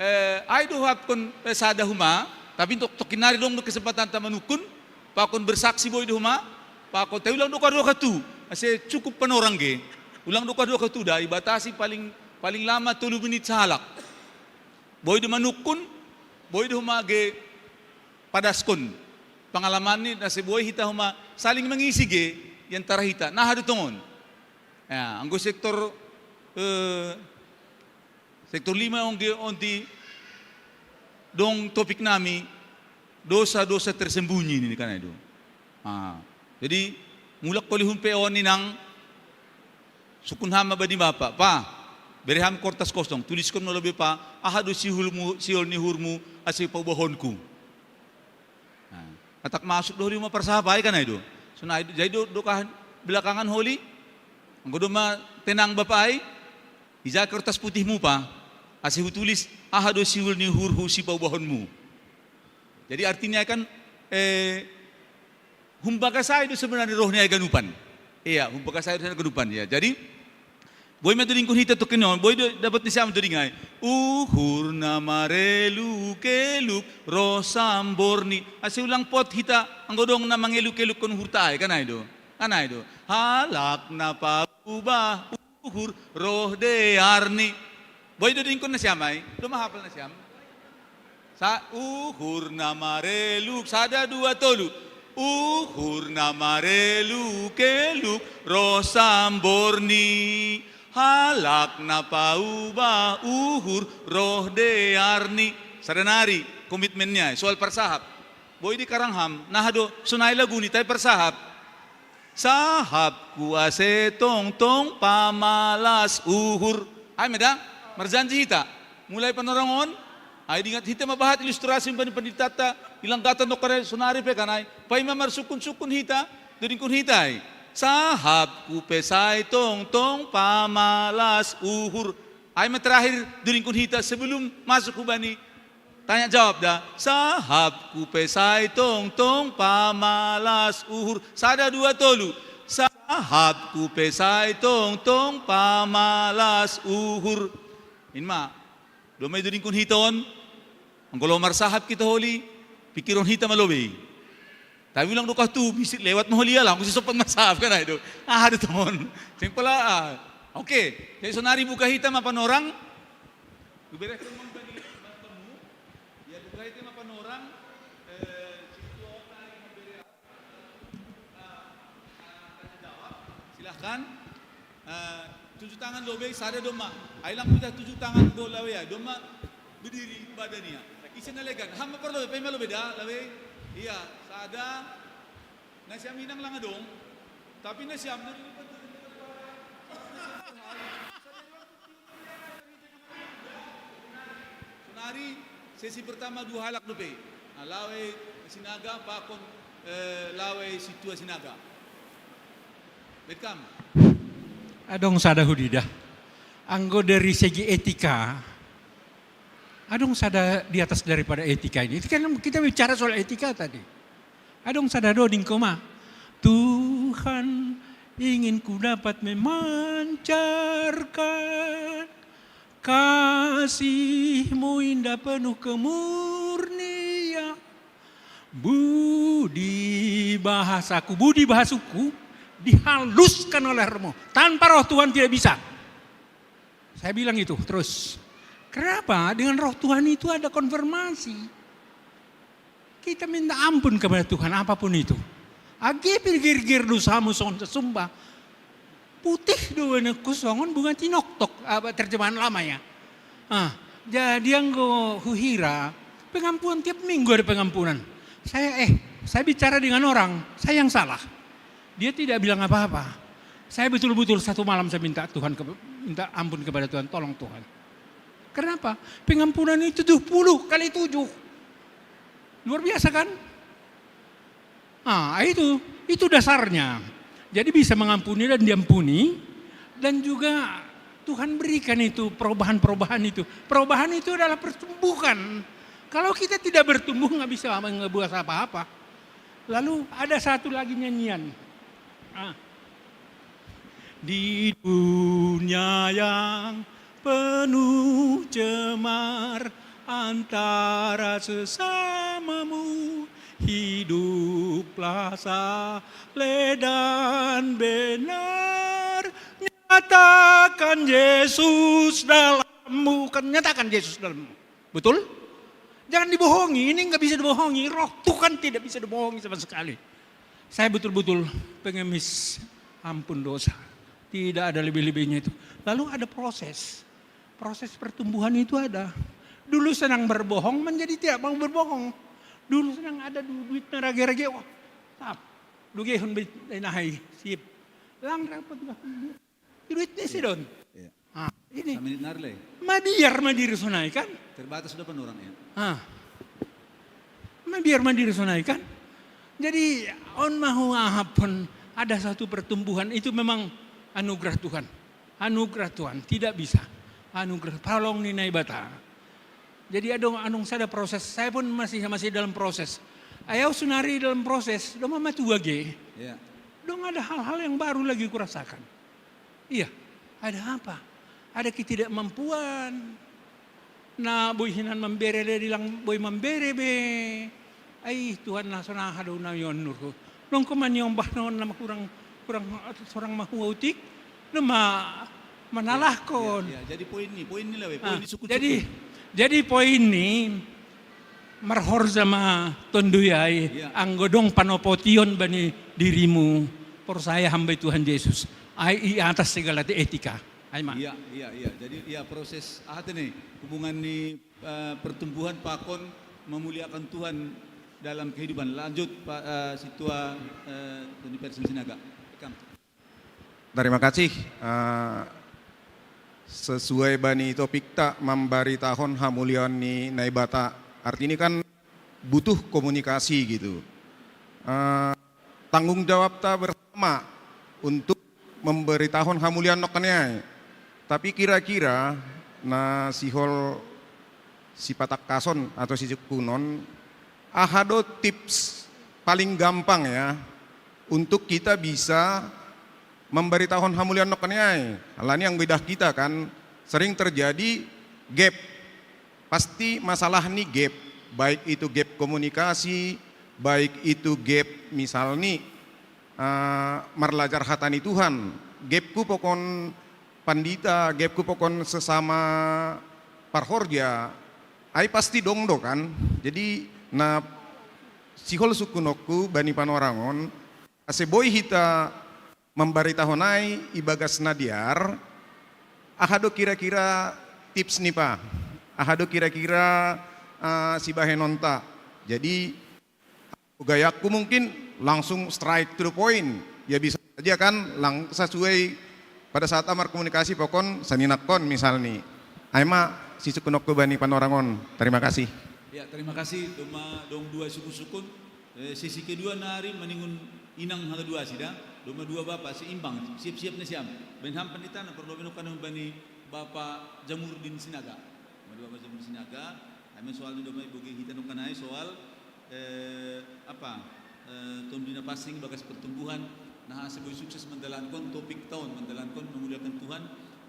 eh, ai do huhapkon, eh, sada homa, tapi untuk tokinari dong do kesempatanta manungkun, pakon bersaksi boi do homa, pakon, tapi ulang doka-doka tu, ase cukup panorang ge. Ulang doka-doka tu da, ibatasi paling, paling lama tolu menit sahalak. Boi do manungkun, boi do homa ge padaskon pengalaman ni, na ase boi hita homa saling mengisi ge di antara hita. Nah, aha do tongon. Ya, anggo sektor, eh, sektor lima on ge, on di dong topik nami, dosa-dosa tersembunyi ni kan ai do. Ah, jadi mulak kolihum pe on inang, sungkun ham ma bani bapa, pa, bere ham kortas kosong, tuliskon ma lobei pa, aha do sihulmu, sihol ni uhurmu, ase paubahonku. Nah, atak masuk do holi homa parsahap ai kan ai do. Sonai do, jadi do, doka belakangan holi, anggo domma tenang bapa ai, ija kertas putihmu pa, ase hutulis, aha do sihol ni uhurhu sipaubahonmu. Jadi artinya kan, eh, humbagas ai do sebenarnya roh ni ai ganupan. Iya, humbagas ai do sebenarnya ganupan, ya. Jadi, boi ma dodingkon hita tokin on, boi do dapot ni siam doding ai. Uhur na mareluk-eluk ro samborni. Ase ulang pot hita, anggo dong na mangeluk-elukkon uhurta ai, kan ai do. Kan ai do. Halak na paubah uhur roh dearni. Boi do dodingkon na siam ai, domma hapal na siam. Sa-, uhur na mareluk, sada, dua, tolu. Uhur na mareluk-eluk ro samborni. Halak na paubah uhur roh dearni. Sada nari komitmen ni ai, soal parsahap. Boi dikarang ham, nah do, sonai lagu ni, tai parsahap. Sahapku ase tongtong pamalas uhur. Ai ma da, marjanji hita. Mulai panorang on, ai diingat hita ma bahat ilustrasi bani pandiritanta, ilang gatan dokkon sonari pe kan ai. Paima marsungkun-sungkun hita, dodingkon hita ai. Sahapku pe sai tongtong pamalas uhur. Ai ma terakhir dodingkon hita sebelum masuk hubani tanya jawab da, sahapku pe sai tongtong pamalas uhur. Sada, dua, tolu. Sahapku pe sai tongtong pamalas uhur. In ma, domma idodingkon hita on, anggo laho marsahap hita holi, pikiron hita ma lobei. Tapi ulang doka tu, bisi lewat ma holi ia, langsung sompat marsahap kan ai do. Ah, ada teman. Seng pola, ah. Oke, jadi sonari buka hita ma panorang. Kuberehkan ma bagi bantuanmu. Ya, buka hita ma panorang. Eh, situ orang yang memberi, ah, ah, tanya jawab. Silahkan. Eh, tuju tangan lobei, sada domma. Ai lang pita tuju tangan do lawei, domma berdiri badan ia. Ise na legan. Ham ma parlobei, paima lobei da, lawei. Iya, sada. Na siam inang lang adong. Tapi na siam dari lipat dari lipat. Sada dua. Hari sesi pertama dua halak dope. Ah, lawe Sinaga pakon, eh, lawe Situa Sinaga. Betkam. Adong sada hudida. Anggo dari segi etika, adong sada di atas daripada etika ini. Kan kita bicara soal etika tadi. Adong sada do dingkoma. Tuhan, ingin ku dapat memancarkan kasih-Mu indah penuh kemurnian. Budi bahasaku, budi bahasuku dihaluskan oleh roh-Mu. Tanpa roh Tuhan tidak bisa. Saya bilang itu terus. Kenapa? Dengan roh Tuhan itu ada konfirmasi. Kita minta ampun kepada Tuhan apapun itu. Age pe gergir dosamu songon sasumba. Putih do wenengku songon bunga tinoktok, apa, terjemahan lama ya. Ah, jadi anggo huhira, pengampunan tiap minggu ada pengampunan. Saya, eh, saya bicara dengan orang, saya yang salah. Dia tidak bilang apa-apa. Saya betul-betul satu malam saya minta Tuhan ke-, minta ampun kepada Tuhan, "Tolong Tuhan." Kenapa? Pengampunan itu tujuh puluh kali tujuh. Luar biasa kan? Ah, itu, itu dasarnya. Jadi bisa mengampuni dan diampuni, dan juga Tuhan berikan itu perubahan-perubahan itu. Perubahan itu adalah pertumbuhan. Kalau kita tidak bertumbuh, nggak bisa ngebuat apa-apa. Lalu ada satu lagi nyanyian. Ah. Di dunia yang penuh cemar antara sesamamu, hiduplah saleh dan benar. Nyatakan Yesus dalammu, kan nyatakan Yesus dalammu. Betul? Jangan dibohongi, ini nggak bisa dibohongi. Roh Tuhan tidak bisa dibohongi sama sekali. Saya betul-betul pengemis ampun dosa. Tidak ada lebih-lebihnya itu. Lalu ada proses. Proses pertumbuhan itu ada. Dulu senang berbohong, menjadi tidak mau berbohong. Dulu senang ada du-, duit rage-rage, wah, tap. Dugehon be, eh, nahai, sip. Lang dapat duit ni sidon. Iya. Ah, ini. Saminit nari le. Mabiar ma diri sonai kan? Terbatas do panorang ya. Ah. Mabiar ma diri sonai kan? Jadi, on ma huahapkon ada satu pertumbuhan, itu memang anugerah Tuhan. Anugerah Tuhan, tidak bisa. Anugerah, palong ni Naibata. Jadi adong, adong sada proses, saya pun masih, masih dalam proses. Ai au sonari dalam proses, doma matua ge. Iya. Dong ada hal-hal yang baru lagi kurasakan. Iya, ada apa? Ada ketidakmampuan. Na boi hinan mambere, dia bilang boi mambere be. Ai Tuhan, na songon aha do na nion nurhu. Nongko maniombah non nama kurang, kurang, sorang mahua utik. Nama manalahkon. Ya, ya, jadi poin ni, poin ni lawe, poin ah, ni sukut-sukut. Jadi, jadi poin ni, marhorja ma Tonduy ai, iya, anggo dong panopotion bani dirimu, porsaya hamba i Tuhan Jesus. Ai i atas segala etika. Ai ma. Iya, iya, iya. Jadi, iya, proses, aha tene, hubungan ni, eh, pertumbuhan pakon memuliakan Tuhan dalam kehidupan. Lanjut, Pak, eh, Situa, eh, Tonduy Persen Sinaga. Ikam. Tarima kasih. Eh, sesuai bani topikta, mambaritahon hamuliaon ni Naibata. Artini kan butuh komunikasi gitu. Eh, tanggung jawabta bersama untuk mambaritahon hamuliaon nangkin i ai. Tapi kira-kira na sihol sipatangkason atau sisungkunon, aha do tips paling gampang ya, untuk kita bisa mambaritahon hamuliaon nangkin i ai. Alani anggo idah hita kan, sering terjadi gap. Pasti masalah ni gap. Baik itu gap komunikasi, baik itu gap misal ni, eh, marlajar hata ni Tuhan. Gapku pakon pandita, gapku pakon sesama parhorja, ai pasti dong do kan. Jadi, na sihol sungkunonku bani panorang on, ase boi hita mambaritahon ai ibagas na dear, aha do kira-kira tips ni pa? Aha do kira-kira, eh, sibahenonta? Jadi, gayangku mungkin langsung straight to the point. Ya bisa saja kan, lang-, sesuai pada saat markomunikasi pakon saninangkon misal ni. Ai ma Sisukun oku bani panorangon. Terima kasih. Ya, terima kasih. Doma dong dua sukun-sukun. Eh, sesi kedua nari maningun inang hanga dua sida. Doma dua bapa seimbang. Siap-siap na siam. Bain ham pandita na perlu beno kanang bani Bapa Jamurdin Sinaga. Bani Bapa Jamurdin Sinaga. Kami soal ni doma ibu hita no kanai soal eh, apa eh, Tondui Napasing ibagas pertumbuhan. Nah, ase boi sukses mandalankon topik taon, mandalankon memuliakan Tuhan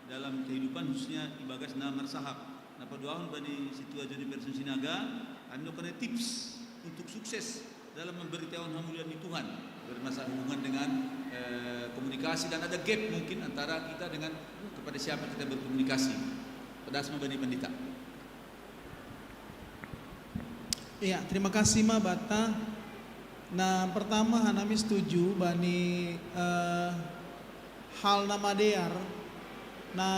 dalam kehidupan, khususnya ibagas na marsahap. Na paduahon bani situa Joni Person Sinaga, kami no kanai tips untuk sukses dalam memberitahuan hamulian ni Tuhan, bermasalah hubungan dengan eh, komunikasi, dan ada gap mungkin antara kita dengan kepada siapa kita berkomunikasi. Pedas ma bani pandita. Ya, terima kasih ma bata. Na pertama, hanami setuju bani eh, hal na madear. Na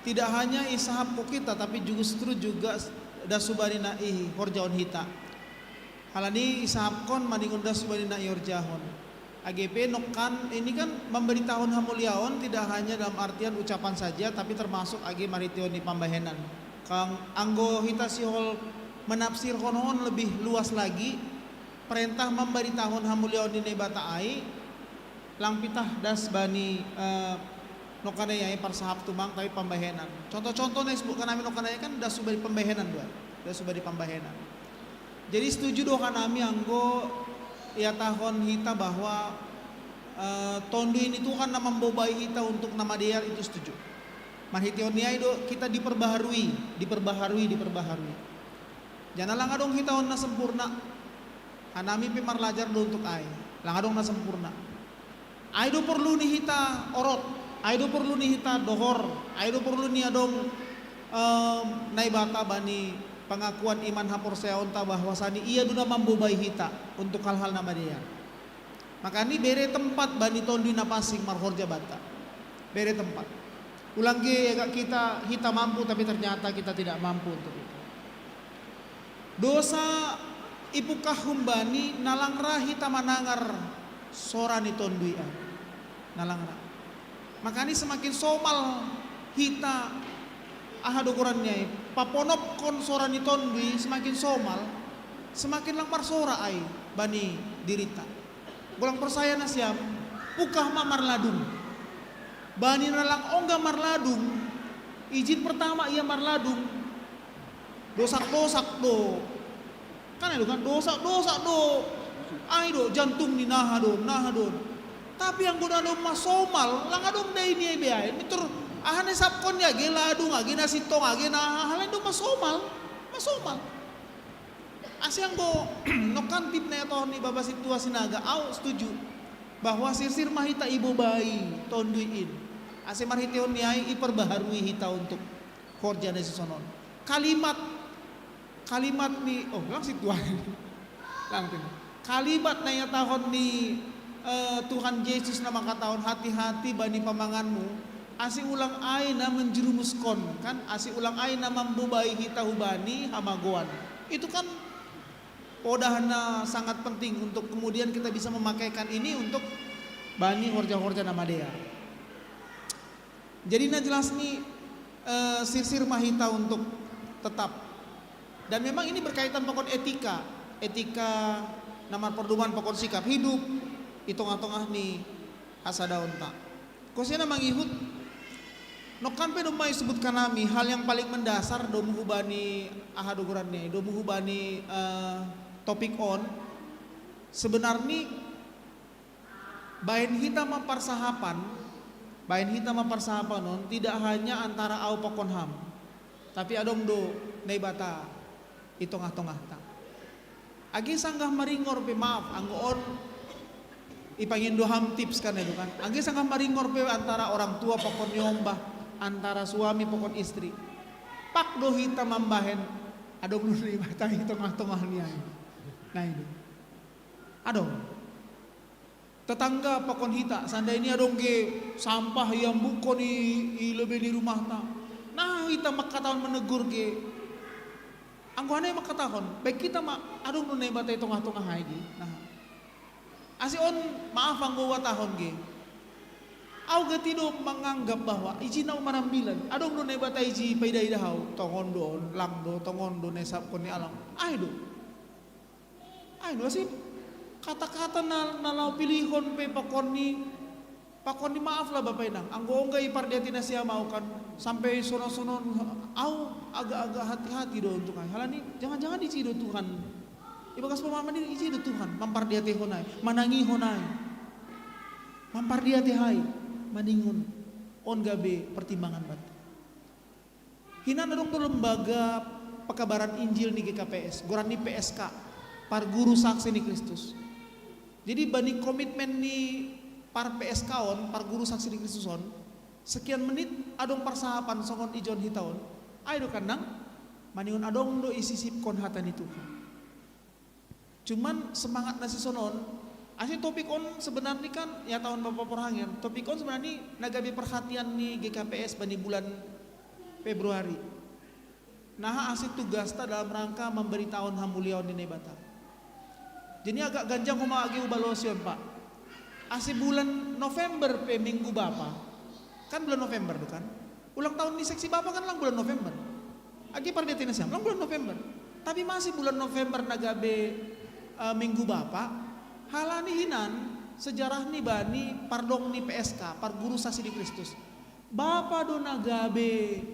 tidak hanya isahap ko kita, tapi justru juga dasu bani na ihorjahon hita. Halani isahapkon maningon dasu bani na ihorjahon. Age pe nokkan ini kan memberitahuan hamuliaon tidak hanya dalam artian ucapan saja, tapi termasuk age marhitehon ni pambahenan. Kang anggo hita sihol menafsirhon on lebih luas lagi, perintah memberitahuan hamuliaon ni Naibata ai, lang pitah das bani eh, nokkanai ai parsahap tumang, tapi pambahenan. Contoh-contoh na isebutkan nami nokkanai kan dasu bani pambahenan dua, dasu bani pambahenan. Jadi setuju do hanami anggo ihatahon hita bahwa eh, Tondui ni Tuhan na mambobai hita untuk na madear, itu setuju. Marhitehon ni ai do kita diperbaharui, diperbaharui, diperbaharui. Jana lang adong hita on na sempurna. Hanami pe marlajar do untuk ai. Lang adong na sempurna. Ai do porlu ni hita orot, ai do porlu ni hita dohor, ai do porlu ni adong em, Naibata bani pengakuan iman haporseaonta bahwasani Ia do na mambobai hita untuk hal-hal na madear. Makani bere tempat bani Tondui Napasing marhorja banta. Bere tempat. Ulang ge agak kita hita mampu tapi ternyata kita tidak mampu untuk itu. Dosa ipukah humbani na lang ra hita manangar sora ni Tondui ai. Na lang ra. Makani semakin somal hita, aha do goran ni ai, paponopkon sora ni Tondui semakin somal, semakin lang marsora ai bani dirita. Golang porsaya nasiam, pukah ma marladung. Bani na lang ongga marladung, ijin pertama ia marladung, dosak-dosak do. Kan ai do kan dosak-dosak do. Ai do jantung ni naha do, naha do. Tapi anggo na do masomal, lang adong dai ni ai be ai. Mitur aha na isapkon ni age ladung, age na sintong, age na aha, hal lain do masomal. Masomal. Ase anggo nongkan tip na ihatahon ni Bapa Sintua Sinaga, au setuju bahwa sirsir ma hita ibobai Tondui in. Ase marhitehon ni ai iperbaharui hita untuk horja na sisonon. Kalimat, kalimat ni, oh lang sintua. Lang tena. Kalimat na ihatahon ni eh, Tuhan Jesus na mangkatahon hati-hati bani pamanganmu, ase ulang ai na menjerumuskon, kan, ase ulang ai na mambobai hita hubani hamagoan. Itu kan podah na sangat penting untuk kemudian kita bisa memakaikan ini untuk bani horja-horja na madear. Jadi na jelas ni eh, sirsir ma hita untuk tetap. Dan memang ini berkaitan pakon etika, etika na marpardomuan pakon sikap hidup i tongah-tongah ni hasadaonta. Kosena mangihut, nongkan pe domma isebutkan nami hal yang paling mendasar domu hubani aha do goran ni, domu hubani eh, topik on. Sebenarni baen hita ma parsahapan, baen hita ma parsahapan on tidak hanya antara au pakon ham, tapi adong do Naibata i tongah-tongahta. Age sanggah maringor pe, maaf anggo on ipangindo ham tips kan itu kan. Age sanggah maringor pe antara orang tua pakon niombah, antara suami pakon istri. Pak do hita mambahen adong do Naibata i tongah-tongah ni ai. Nah itu. Adong. Tetangga pakon hita, seandaini adong ge sampah iambukkon i, i lobei ni rumahta. Nah, hita mangkatahon menegur ge. Anggo hana i mangkatahon, baen hita ma adong do Naibata i tongah-tongah ai ge. Nah. Ase on maaf anggo huhatahon ge. Au ga ti do manganggap bahwa iji nau marambilan, adong do Naibata iji paida-ida hau, tongon do, lang do, tongon do, naisap koni alang. Ai do. Ai do asi. Kata-kata na, na lau pilihon pe pakon ni, pakon ni maaf lah Bapa Inang. Anggo ong ga i pardiati nasiam au kan, sampai sonon-sonon au agak-agak hati-hati do untuk ai. Halani, jangan-jangan iji do Tuhan. Ibagas pemahaman ini iji do Tuhan, mampardiatehon ai, manangihon ai. Mampardiate hai, maningon, on gabe pertimbangan banta. Hinan adong do lembaga pekabaran Injil ni G K P S, goran ni P S K, Parguru Saksi ni Kristus. Jadi bani komitmen ni par P S K on, Parguru Saksi ni Kristus on, sekian menit adong parsahapan songon ijon hita on, ai do kan nang, maningon adong do isisipkon hata ni Tuhan. Cuman semangat na sisonon, asi topik on sebenarni kan, ya taon Bapa Porhangen, topik on sebenarni na gabe perhatian ni G K P S bani bulan Februari. Naha asi tugasta dalam rangka mambaritahon hamuliaon ni Naibata. Jadi agak ganjang homa age ubalosion, Pak. Asi bulan November pe Minggu Bapa. Kan bulan November tu kan? Ulang tahun ni seksi Bapa kan lang bulan November. Age pardiati nasiam lang bulan November. Tapi masih bulan November na gabe, eh, Minggu Bapa. Halani hinan sejarah ni bani pardong ni P S K, Parguru Saksi di Kristus. Bapa do na gabe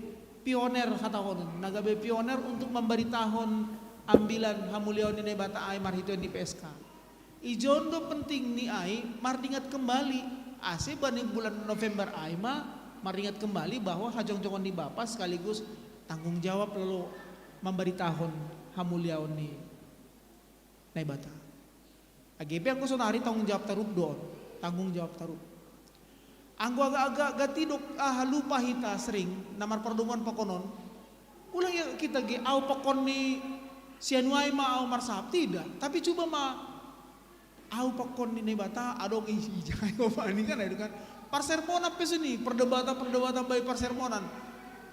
pioner, hatahonon, na gabe pioner untuk mambaritahon ambilan hamuliaon ni Naibata ai marhiteon ni P S K. Ijon do penting ni ai mardingat kembali, ase bani bulan November ai ma mardingat kembali bahwa hajongjongon ni Bapa sekaligus tanggung jawab lalu mambaritahon hamuliaon ni Naibata. Age pe anggo sonari tanggung jawab tarup do on, tanggung jawab tarup. Anggo agak-agak gati do, ah, lupa hita sering na marpardomuan pakonon. Ulang ya kita ge, au pakon ni sianuai ma au marsahap, tidak. Tapi coba ma, au pakon ni Naibata adong i, ijai opani kan, itu kan. Parsermonan pe suni, perdebatan-perdebatan baik parsermonan.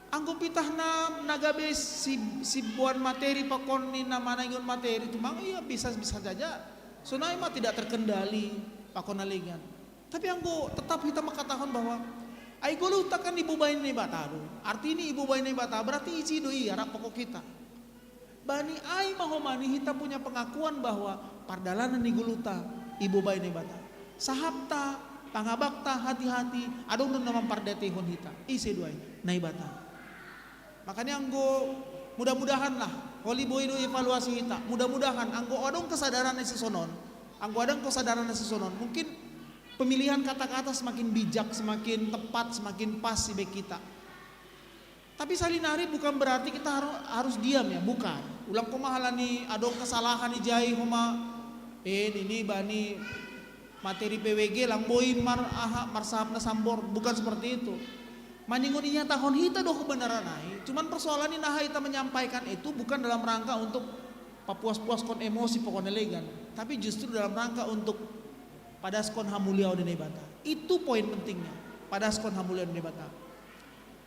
Anggo pitah na, na gabe si, si boan materi pakon ni na manangion materi, tumang iya bisa, bisa saja. Sonai ma tidak terkendali pakon na legan. Tapi anggo tetap hita mangkatahon bahwa ai goluhta kan ibobaen Naibata do. Artini ibobaen Naibata berarti iji do i arah pokok hita. Bani ai ma homani hita punya pengakuan bahwa pardalanan ni goluhta ibobaen Naibata. Sahapta, pangabakta, hati-hati, adong do na mampardiatehon hita. Ise do ai? Naibata. Makanya anggo mudah-mudahan lah, holi boi do evaluasi hita. Mudah-mudahan anggo adong kesadaran na sisonon, anggo adong kesadaran na sisonon, mungkin pemilihan kata-kata semakin bijak, semakin tepat, semakin pas sibaen hita. Tapi salinari bukan berarti kita harus, harus diam ya, bukan. Ulang homa halani adong kesalahan ijai homa, eh, ini bani materi P W G lang boi mar, aha, marsahap na sambor, bukan seperti itu. Maningon inyatahon hita do kebenaran ai, cuman persoalan ni naha hita menyampaikan itu bukan dalam rangka untuk papuas-puaskon emosi pokokna legan, tapi justru dalam rangka untuk padaskon hamuliaon ni Naibata. Itu poin pentingnya, padaskon hamuliaon ni Naibata.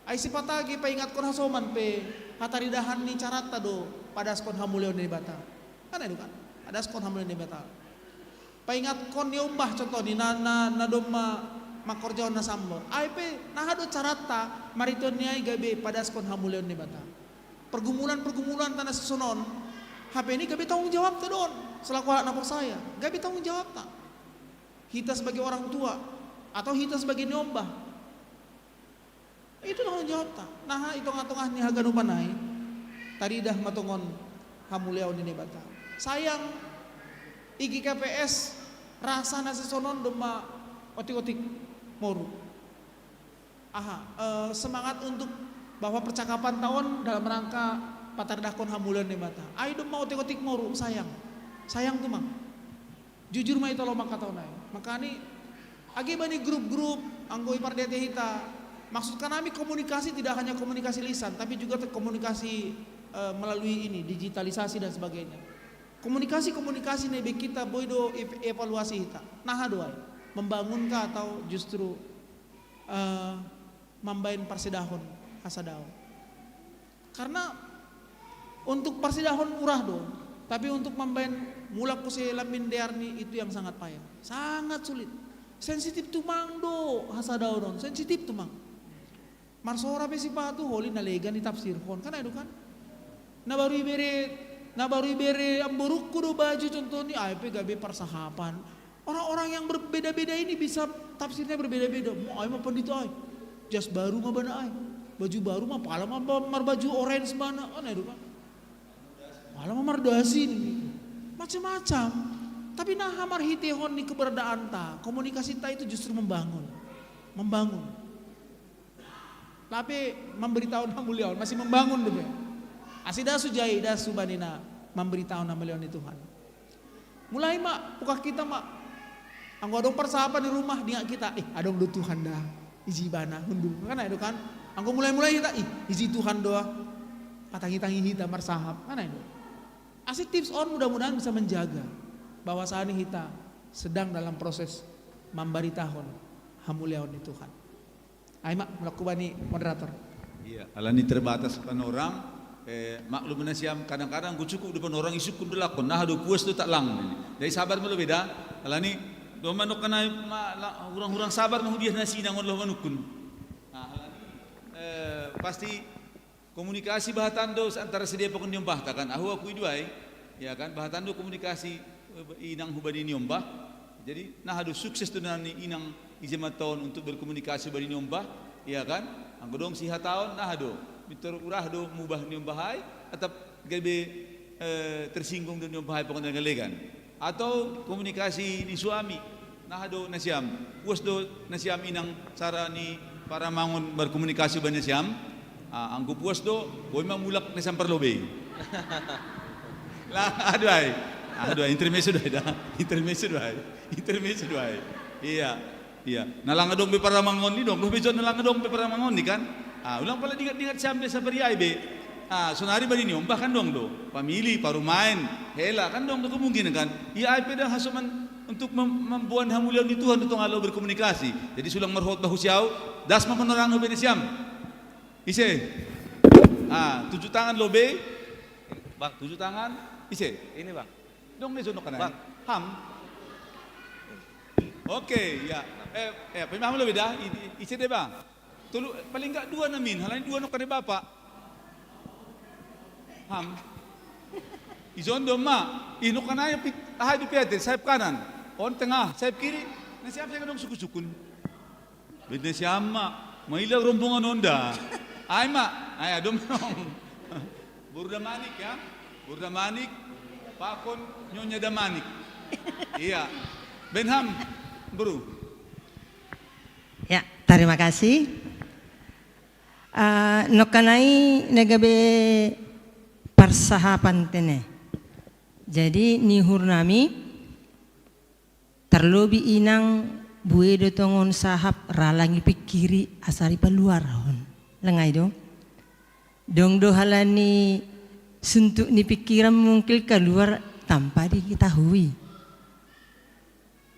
Ai sipata age paingatkon hasoman pe, hataridahan ni carata do padaskon hamuliaon ni Naibata. Kan itu kan? Padaskon hamuliaon ni Naibata. Paingatkon niombah contohni na, na, na domma mangkorjahon na sambor. Ai pe naha do carata marhiteon ni ai gabe padaskon hamuliaon ni Naibata. Pergumulan-pergumulan tana sisonon, hape ni gabe tanggung jawabta do on selaku halak na porsaya. Gabe tanggung jawabta. Hita sebagai orang tua atau hita sebagai niombah. Itu tanggung jawabta. Naha i tongah-tongah ni haganupan ai, taridah ma tongon hamuliaon ni Naibata. Sayang, i G K P S rasa na sisonon domma otik-otik moru. Aha, eh, semangat untuk bahwa percakapan ta on dalam rangka pataridahkon hamuliaon ni Naibata. Ai domma otik-otik moru, sayang. Sayang tumang. Jujur ma ita laho mangkatahon ai. Makani age bani grup-grup, anggo ipardiate hita. Maksud kanami komunikasi tidak hanya komunikasi lisan, tapi juga te-, komunikasi, eh, melalui ini, digitalisasi dan sebagainya. Komunikasi-komunikasi na ibaen hita boi do ev-, evaluasi hita. Naha do ai, membangun kah atau justru, eh, mambaen parsidahon hasadaon. Karena untuk parsidahon murah do, tapi untuk mambaen mulak muse lambin dearni itu yang sangat payah, sangat sulit. Sensitif tumang do hasadaon on, sensitif tumang. Marsora pe sipatu holi na legan ditafsirhon, kan ai do kan? Na baru ibere, na baru ibere amborungku do baju contohnya, ai pe gabe parsahapan. Orang-orang yang berbeda-beda ini bisa tafsirnya berbeda-beda. Mau ai ma pandita ai, jas baru ma bana ai, baju baru ma, pala ma marbaju orange bana, kan ai do kan? Pala ma mardasi, macam-macam. Tapi naha marhitehon ni keberadaanta, komunikasita itu justru membangun. Membangun. Lape mamberitaon hamuliaon, masih membangun dope. Asi das hujai, das hubani na mamberitaon hamuliaon ni Tuhan. Mulai ma, buka kita ma. Anggo adong parsahapan di rumah, dingat kita, eh, adong do Tuhan da. Iji ibana, hundul. Kan ai do kan? Anggo mulai-mulai kita, ih, iji Tuhan do. Patangi-tangi hita marsahap. Kan ai do. Asi tips on mudah-mudahan bisa menjaga bahwasanya kita sedang dalam proses mambaritahon hamuliaon ni Tuhan. Ai ma, mulak hubani moderator. Iya, alani terbatas panorang, eh, maklum nasiam, kadang-kadang ku cukup di panorang isungkun do lakon, naha do puas do tak lang. Jadi sabar ma lobei da, alani do manuk kana ma, la, hurang-hurang sabar ma hudiah nasi nangon loh manukun. Nah, alani, eh, pasti komunikasi bahatan do antara sidea pakon niombahta kan, ahu akui do ai, ya kan, bahatan do komunikasi, eh, inang hubani niombah. Jadi naha do sukses do nani inang ija ma taon untuk berkomunikasi hubani niombah, ya kan? Anggo dong sihataon naha do, mintor urah do mubah niombah ai, atap gabe, eh, tersinggung do niombah ai pakon legan-legan. Atau komunikasi ni suami, naha do nasiam, puas do nasiam inang cara ni paramangon berkomunikasi hubani nasiam? Ah, anggo puas do, boi ma mulak nasiam parlobei. Lah, aduh ai. Aduh ai, intermezzo do ai da. Intermezzo do ai. Intermezzo do ai. Iya. Iya. Na lang adong be paramangon ni dong, doh be jo na lang adong be paramangon ni kan? Ah, ulang pala dingat-dingat siam be sapari ai be. Ah, sonari bani niombah kan dong do. Pamili, parumaen, hela kan dong do kemungkinan kan? Iya ai pe da hasoman untuk mem-, mamboan hamuliaon ni Tuhan do tong alo berkomunikasi. Jadi sulang marhotbah husi au, das ma panorang hubani nasiam. Ise? Ah, tujuh tangan lobei. Bang, tujuh tangan. Ise? Ini, Bang. Dong ni sonok kanan. Bang. Ham. Oke, ya. Eh, eh, pemaham lobei da. I-, i-, ise de, Bang? Tolu, paling enggak dua namin. Halani dua nok kade bapak. Ham. Ijon do ma. Ih, nok kanai pit-, ahai do piatir, sayap kanan. On tengah, sayap kiri. Nasiam saya kadong sukun-sukun. Beda siam ma, mailang rombongan on da. Ai ma, ai adong dong. Boru Damanik ya, Boru Damanik, pakon Nyonya Damanik. Iya, Benham, Boru. Ya, terima kasih. Eh, nokkanai na gabe parsahapan tene. Jadi ni uhur nami, tarlobi inang bue do tongon sahap ra lang ipikkiri asa ripaluarhon. Leng ai do. Dong do halani suntuk ni pikiran mungkin kaluar tanpa diketahui.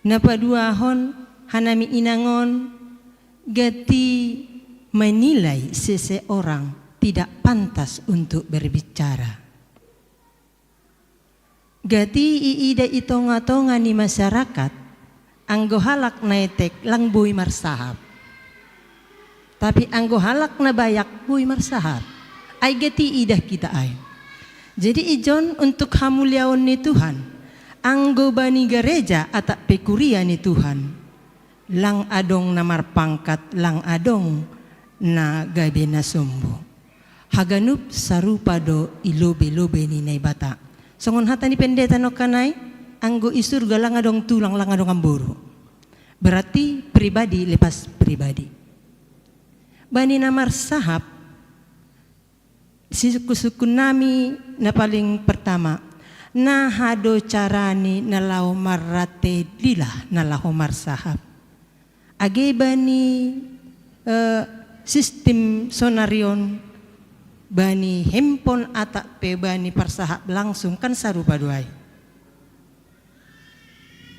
Na paduahon, hanami inang on, gati menilai seseorang tidak pantas untuk berbicara. Gati iida i tonga-tonga ni masyarakat, anggo halak na etek lang boi marsahap. Tapi anggo halak na bayak boi marsahap. Ai gati iida hita ai. Jadi ijon untuk hamuliaon ni Tuhan, anggo bani gareja atap pe kuria ni Tuhan, lang adong na marpangkat, lang adong na gabe na sombu. Haganup sarupa do i lobe-lobe ni Naibata. Songon hata ni pendeta nokkanai, anggo i surga lang adong tulang, lang adong amboru. Berarti pribadi lepas pribadi. Bani na marsahap, sisukku-sukku nami na paling pertama, naha do carani na laho marrate lila na laho marsahap. Age bani, eh, sistem sonari on, bani handphone atap pe bani parsahap langsung kan sarupa do ai.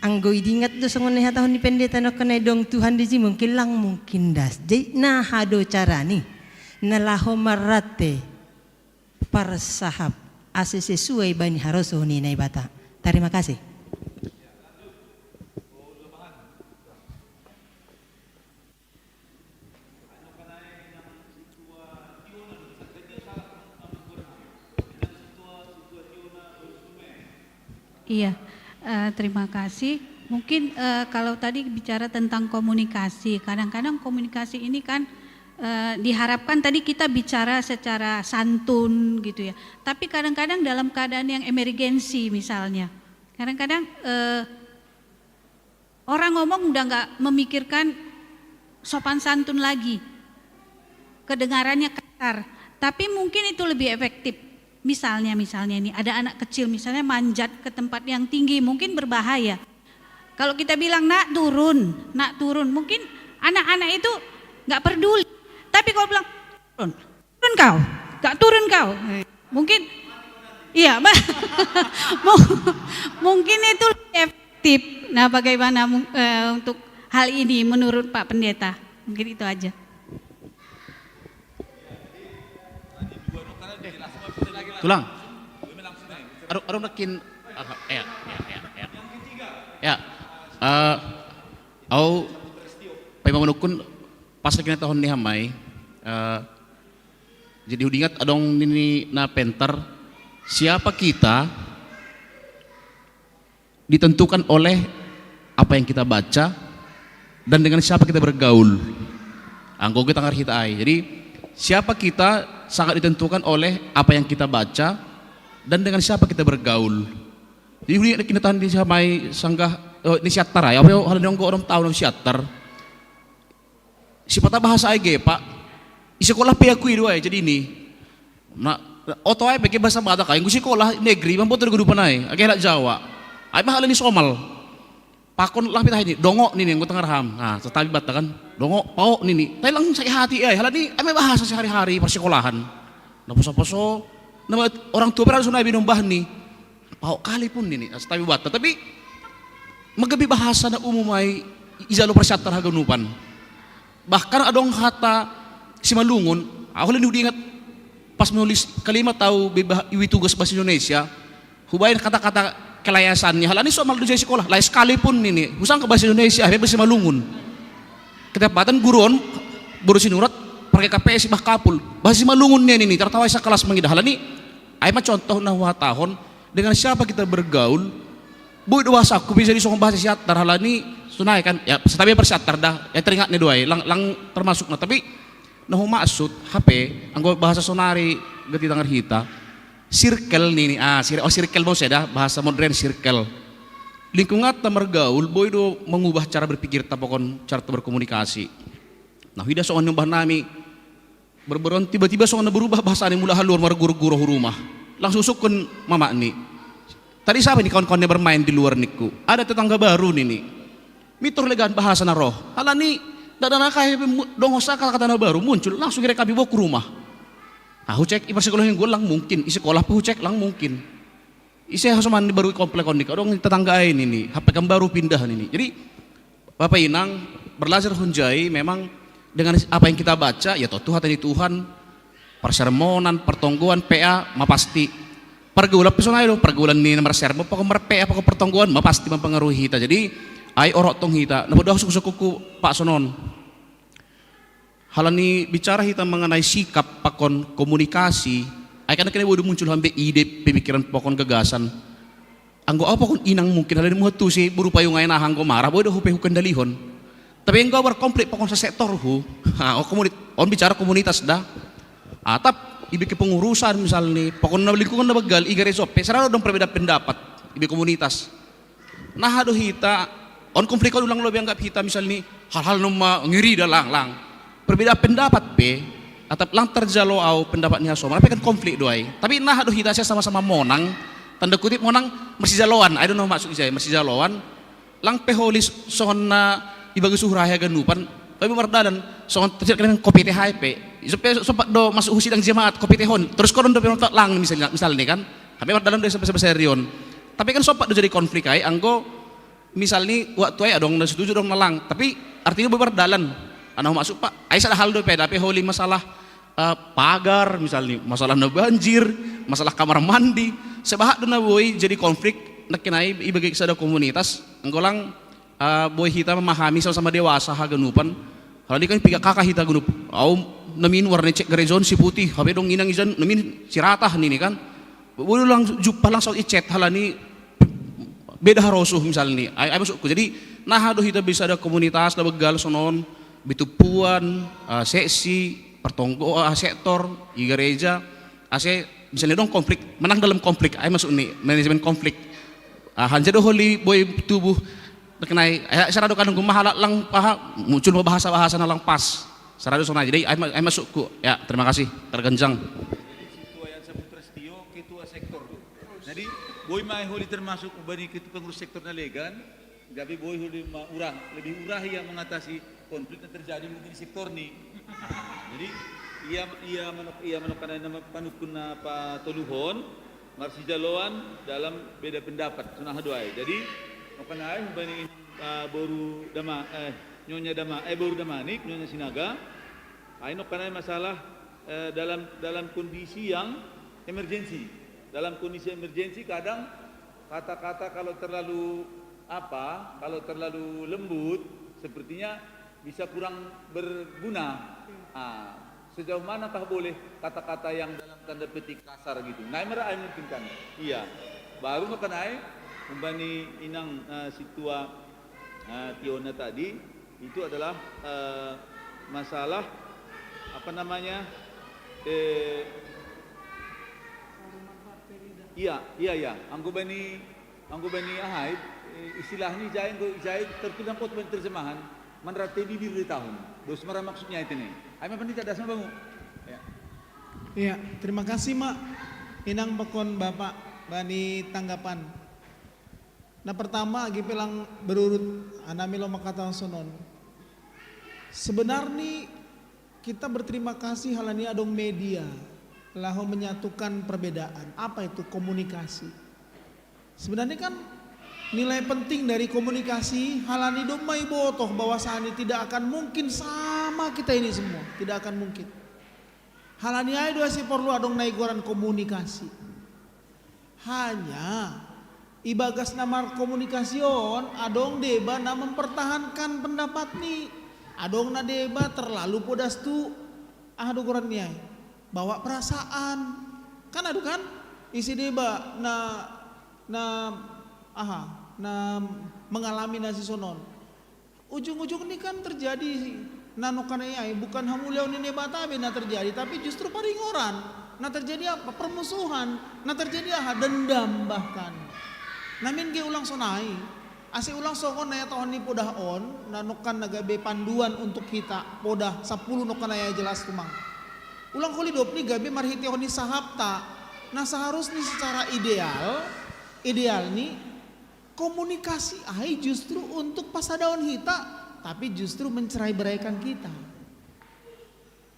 Anggo idingat do songon na ihatahon ni pendeta nokkanai dong Tuhan di ji mungkin lang mungkin das. Jadi naha do carani na laho marrate parsahap ase sesuai bani haroso ni Naibata. Terima kasih. Iya, eh, terima kasih. Mungkin eh, kalau tadi bicara tentang komunikasi, kadang-kadang komunikasi ini kan eh, diharapkan tadi kita bicara secara santun gitu ya. Tapi kadang-kadang dalam keadaan yang emergensi misalnya, kadang-kadang eh, orang ngomong udah nggak memikirkan sopan santun lagi, kedengarannya kasar. Tapi mungkin itu lebih efektif. Misalnya, misalnya ini ada anak kecil misalnya manjat ke tempat yang tinggi, mungkin berbahaya. Kalau kita bilang, "Nak, turun, nak, turun," mungkin anak-anak itu nggak peduli. Tapi kalau bilang, "Turun, turun kau, nggak turun kau." Eh, mungkin, iya, mungkin itu lebih efektif. Nah, bagaimana eh, untuk hal ini menurut Pak Pendeta? Mungkin itu aja. Tulang. Aduh, aduh nekin. Ya, ya, ya, ya. Ya. Uh, au, Pak Imam Nukun, pas lagi tahun nih hamai. Uh, jadi hudingat adong nini na penter. Siapa kita ditentukan oleh apa yang kita baca dan dengan siapa kita bergaul. Anggo kita ngarhita ai. Jadi siapa kita sangat ditentukan oleh apa yang kita baca dan dengan siapa kita bergaul. Jadi huni ada kinatan di samai sanggah oh, ini siatar ai. Apa hal dong orang tahu siatar. Sipata bahasa ai gepa. Isi sekolah pe aku idu ai jadi ini. Na oto ai peke bahasa Batak ai, nggo sikola negeri mamboto do godupan ai, age halak Jawa. Ai ma halak ni somal. Pakon lah pita hini, dongo nini nggo tangarham. Nah, tetapi bata kan, dongo, pao nini. Tai lang sai hati ai, halak ni ai ma bahasa sehari-hari parsikolahan. Na poso-poso, na orang tua berada sunai binombah ni. Pao kali pun nini, tetapi bata. Tapi magabi bahasa na umum ai ijalo parsiatar haganupan. Bahkan adong hata Simalungun, aku lalu diingat pas menulis kalimat tahu iwi tugas bahasa Indonesia, hubain kata-kata kelayasannya. Halani soal malu di sekolah, lai sekalipun ini, usang ke bahasa Indonesia, habis Simalungun. Ketepatan guruan, baru sinurat, pakai K P S bah kapul. Bahasa Simalungun ini, tertawa sekelas mengidah. Halani, ai ma contoh nah tahun, dengan siapa kita bergaul, boi do bahasa aku bisa disongong bahasa siatar halani sunai kan ya setabi persiatar dah ya teringat ni duai lang, lang termasuk nah tapi nah maksud H P anggo bahasa sonari geti tangar hita circle nini ah sir, oh circle mau saya dah bahasa modern circle lingkungan ta mergaul boi do mengubah cara berpikir ta pokon cara ta berkomunikasi nah hida songon nyombah nami Berberon tiba-tiba songon na berubah bahasani mula haluar marguru-guru hu rumah. Langsung sukkun mamakni. Tadi siapa ini kawan-kawannya bermain di luar niku? Ada tetangga baru nini. Mitur legan bahasa na roh. Halani dada na kai dongosa kata-kata na baru muncul langsung kira kami bawa ke rumah. Nah, hucek ibar sekolah yang lang mungkin, isi sekolah pun hucek lang mungkin. Isi hasoman baru komplek onik, adong tetangga ini nih, H P kan baru pindah ini. Jadi Bapak Inang, berlajar hunjai memang dengan apa yang kita baca, ya toh Tuhan tadi Tuhan, persermonan, pertonggoan, P A, ma pasti. Pergaulan pesonai lo, pergaulan ni nomor sermon, pokok mer P A, pokok pertonggoan, ma pasti mempengaruhi kita. Jadi, ai orok tong hita. Nah, bodoh suku-sukuku Pak Sonon. Halani bicara hita mengenai sikap pakon komunikasi, ai kan kena bodoh muncul hambe ide, pemikiran pakon gagasan. Anggo au pakon inang mungkin halani muhat tusi buru payung ai naha anggo marah boi do hupe hukendalihon. Tapi anggo au berkonflik pakon sesektorhu, ha, on, komunit, on bicara komunitas da. Atap ibe kepengurusan misalni, pakon na lingkungan na begal iga resope, serana dong perbeda pendapat ibe komunitas. Naha do hita, on konflik on ulang lobi anggap hita misalni hal-hal noma ngiri da lang lang. Perbeda pendapat pe, atap lang terjalo au pendapat ni hasoman, pe kan konflik do ai. Tapi naha do hita sia sama-sama monang, tanda kutip monang mersijaloan, I don't know maksud ijai mersijaloan, lang pe holis songon na ibagas uhur ahe haganupan, tapi mardalan songon tersirat kalian kopite hai pe. Sope sopat do masuk husidang jemaat kopite hon, terus konon do pe lang misalnya, misalnya kan. Tapi mardalan do sampai sampai serion. Tapi kan sopat do jadi konflik ai, anggo misalni waktu ai adong na setuju dong nalang tapi artinya bebar dalan ana masuk pak ai sada hal do pe dape holi masalah uh, pagar misalni masalah na banjir masalah kamar mandi sebahat do na boi jadi konflik nekin ai ibagi sada komunitas enggolang uh, boi hita memahami sama-sama dewasa haganupan halani kan piga kaka hita ganup au namin warna cek gerejon si putih hape dong inang ijan namin si ratah nini kan boi lang jumpa lang saut icet halani beda harosuh misalnya ni. Ai, ai masukku. Jadi, naha do hita bisa ada komunitas da begal sonon, bitupuan, ah, seksi, pertonggo, ah, sektor, i gereja, ase misalnya dong konflik, menang dalam konflik, ai masuk ni, manajemen konflik. Ah, hanja do holi boy tubuh, kenai, eh, sara do kadang kumaha lang, paha, muncul bahasa-bahasa na lang pas. Sara do sonai, jadi ai ma-, ai masukku. Ya, terima kasih, tergenjang. Ketua Yayasan Putra Setio, ketua sektor. Jadi, boy mai holi termasuk ubani ketua pengurus sektor na legan, gabe boy holi ma urah, lebih urah ia mengatasi konflik yang terjadi mungkin di sektor ni. Jadi, ia, ia manuk, ia manuk kana nama panukun na patoluhon, marsijaloan dalam beda pendapat, sonai do ai. Jadi, manuk kana ai, ubani, ah, boru dama, eh, nyonya dama, eh, boru damanik, nyonya Sinaga, ai manuk kana ai masalah, eh, dalam, dalam kondisi yang emergensi. Dalam kondisi emergensi kadang kata-kata kalau terlalu apa, kalau terlalu lembut, sepertinya bisa kurang berguna. Ah, sejauh manakah boleh kata-kata yang dalam tanda petik kasar gitu? Nai mera ai mungkin kan? Iya. Baru manuk kana ai, umbani inang, eh, situa, eh, Tiona tadi, itu adalah, eh, masalah, apa namanya, eh, iya, iya, iya. Anggo bani, anggo bani ahai, eh, istilahnya ijai, anggo ijai tertulis angkot bani terjemahan, manrante bibir di tahun. Dos mara maksudnya itu nih. Ai ma pandita das ma bangu. Ya. Iya, terima kasih, Mak. Inang pakon Bapak bani tanggapan. Nah, pertama, agi pelang berurut, anami lo makata sonon. Sebenarnya kita berterima kasih halani adong media, laho menyatukan perbedaan. Apa itu komunikasi? Sebenarnya kan nilai penting dari komunikasi, halani domma ibotoh bahwasanya tidak akan mungkin sama kita ini semua, tidak akan mungkin. Halani ai do ase porlu adong na igoran komunikasi. Hanya, ibagas na markomunikasi on, adong deba na mempertahankan pendapat ni, adong na deba terlalu podas tu, aha do goran ni ai, bawa perasaan. Kan adu kan? Isi deba na, na, aha, na mengalami na sisonon. Ujung-ujung ni kan terjadi na nukana ai, bukan hamuliaon ni Debata be na terjadi, tapi justru paringoran. Na terjadi apa? Permusuhan. Na terjadi aha? Dendam bahkan. Namin ge ulang sonai. Ase ulang songon na ihatahon ni podah on, na nukkan na gabe panduan untuk kita, podah sapuluh nukkan na ia jelas tumang. Ulang holi dop ni gabe marhitehon ni sahapta. Nah, seharusnya secara ideal, ideal ni komunikasi ai justru untuk pasadaon hita, tapi justru mencerai-beraikan kita.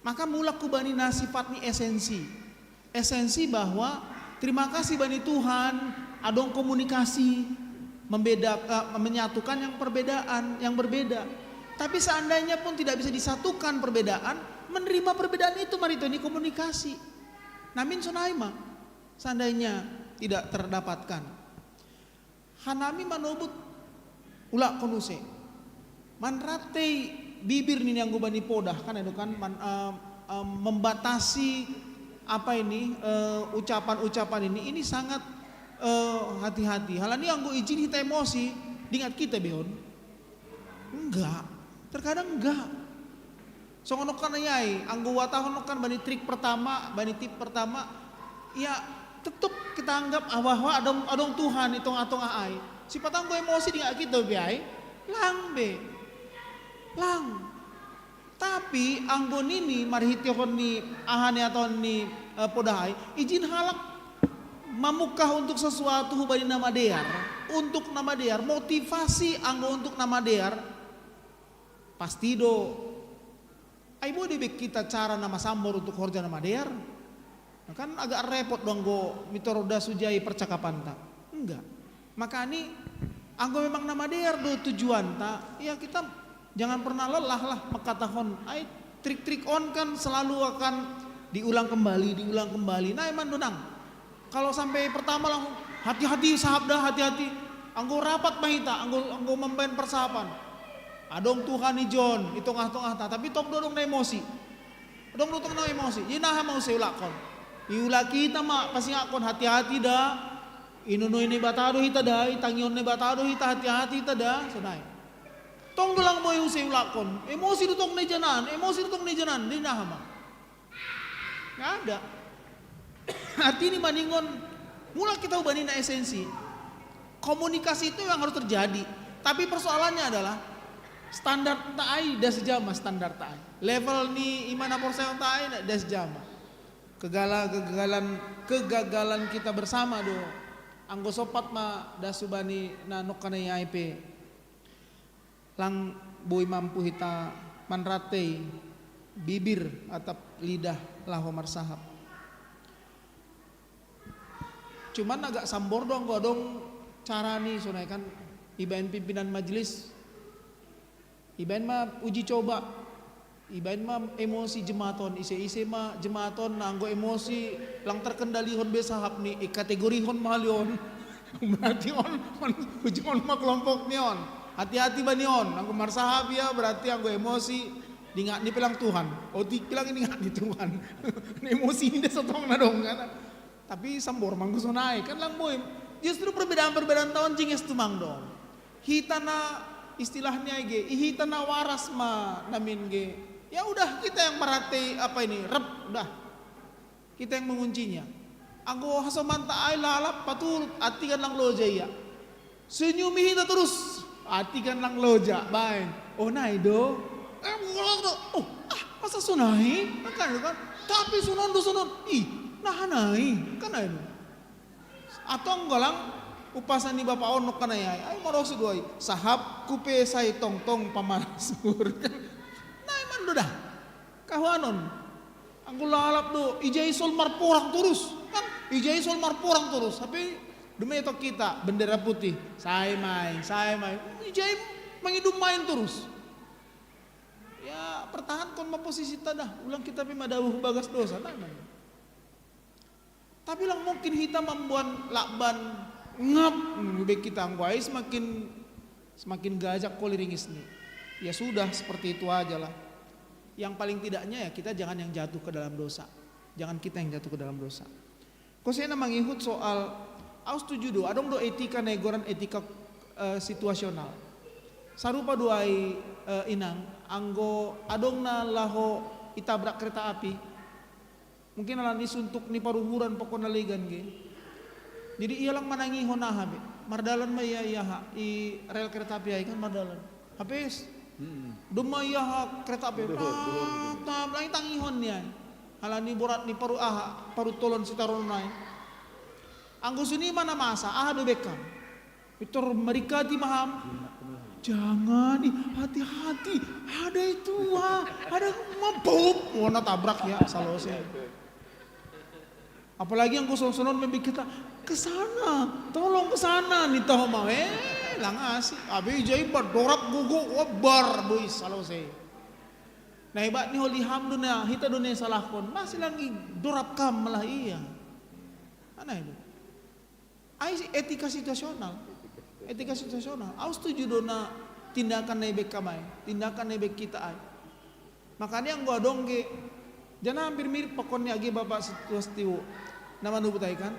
Maka mulak hubani na sifat ni esensi. Esensi bahwa terima kasih bani Tuhan, adong komunikasi, membeda, eh, menyatukan yang perbedaan, yang berbeda. Tapi seandainya pun tidak bisa disatukan perbedaan, menerima perbedaan itu mari ini komunikasi. Namin sonai ma, seandainya tidak terdapatkan. Hanami manobut ulak konuse. Manratei bibir nini anggo bani podah, kan itu kan man-, eh, eh, membatasi apa ini, eh, ucapan-ucapan ini, ini sangat, eh, hati-hati. Halani anggo ijin hita emosi, dingat kita beon. Enggak. Terkadang enggak. Songon nokkan ai, anggo watahon nokkan bani trik pertama, bani tip pertama, ya tetep kita anggap ah, bahwa adong, adong Tuhan i tongah-tongah ai. Sipat anggo emosi di kita be ai, lang be. Lang. Tapi anggo nini marhitehon ni aha ni atau ni, eh, podah ai, ijin halak mamukah untuk sesuatu hubani na madear, untuk na madear, motivasi anggo untuk na madear, pasti do. Ai boi do be kita cara na masambor untuk horja na madear. Nah, kan agak repot dong go mitoroda sujai percakapanta. Enggak. Makani anggo memang na madear do tujuanta, ya kita jangan pernah lelah lah mengkatahon. Ai trik-trik on kan selalu akan diulang kembali, diulang kembali. Nah, emang donang. Kalau sampai pertama langsung, "Hati-hati, sahap dah, hati-hati." Anggo rapat ma hita, anggo, anggo mambaen persahapan. Adong Tuhan i jon, i tongah-tongahta, tapi tong do adong na emosi. Adong do tong na emosi. Jadi naha ma use ulakkon. Iulak hita ma, pasingakkon, "Hati-hati dah." Inonoi Naibata do hita da, itangihon Naibata do hita, hati-hati hita da, sonai. Tong do lang moi use ulakon. Emosi do tong nai janan, emosi do tong nai janan, di naha ma. Nggak ada. Artinya maningon, mulai kita ubah na esensi. Komunikasi itu yang harus terjadi. Tapi persoalannya adalah standar ta ai das jama standar ta ai. Level ni ima na porsea ta ai das jama. Kegala-, kegagalan, kegagalan kita bersama do. Anggo sopat ma das ubani na nongka na i ai pe. Lang boi mampu hita manratei bibir atap lidah laho marsahap. Cuman agak sambor do anggo adong cara ni sonai kan, ibaen pimpinan majelis, ibaen ma uji coba, ibaen ma emosi jematon, ise-ise ma jematon na anggo emosi lang terkendalihon be sahap ni, ikategorihon ma hali on. Berarti on, on, uji on ma kelompok ni on. Hati-hati bani on, anggo marsahap ia berarti anggo emosi, diingat ni pe lang Tuhan. Otik pe lang diingat ni Tuhan. Emosi ni da sotong na dong kan. Tapi sambor ma anggo sonai kan lang boi. Justru perbedaan-perbedaan ta on jinges tumang do. Hita na istilahnya ge, hita na waras ma namin ge. Ya udah, kita yang merhatai apa ini, rep, udah. Kita yang menguncinya. Anggo hasoman ta ai lalap paturut, ati kan lang loja ia. Senyumi hita terus, ati kan lang loja, baen. Oh, nai do. Eh, mulak do. Oh, ah, masa sonai? Kan itu kan. Tapi sonon do sonon. Ih, naha nai. Kan nai do. Atau anggo lang upasan ni bapa on nongka na i ai. Ai marosu do ai. Sahapku pe sai tongtong pamalas mur. Nai man do da. Kahuanon. Anggo lalap do, ija i sol marporang torus. Kan, ija i sol marporang torus. Tapi dumai tong hita, bendera putih. Sai mai, sai mai. Ija i mangidum main torus. Ya, pertahankon ma posisi ta da. Ulang hita pe madabuhu bagas dosa, nai man. Tapi lang mungkin hita mamboan lakban ngap, hmm, be hita anggo ai semakin, semakin gajak koli ringis ni. Ya sudah, seperti itu aja lah. Yang paling tidaknya ya kita jangan yang jatuh ke dalam dosa. Jangan kita yang jatuh ke dalam dosa. Kosena mangihut soal, au setuju do, adong do etika na igoran etika, eh, situasional. Sarupa do ai, eh, inang, anggo adong na laho itabrak kereta api, mungkin ala ni suntuk ni paruhuran pokokna legan ge. Jadi ia lang manangihon aha be. Mardalan ma ia, ia ha, i rel kereta api ai kan mardalan. Hape, hmm, domma ia ha kereta api. Betul, betul, betul. Tap, tap, lang itangihon ni ai. Ala ni borat ni paru aha, paruntolon sitaronon ai. Anggo suni ma na masa, aha do bekkam? Pintor marikati ma ham. Jangan, ih, hati-hati. Ada itu, ah. Ada mabuk. Wah, na tabrak ya, salose. Apalagi anggo sonon-sonon membi kita, "Ke sana, tolong ke sana," ninta ho ma. Eh, lang asik. Abe ija i ba dorap gogo, wah, bar, boi, salose. Na hebat ni holi ham do na, hita do na salahkon. Masih lagi dorap kam malah ia. Aneh do. Ai etika situasional. Etika situasional. Au setuju do na tindakan na i bekkam ai, tindakan na i bek hita ai. Makanya anggo adong ge, jana hampir mirip pokokna age bapa situasi tiwo. Na manubut ai kan.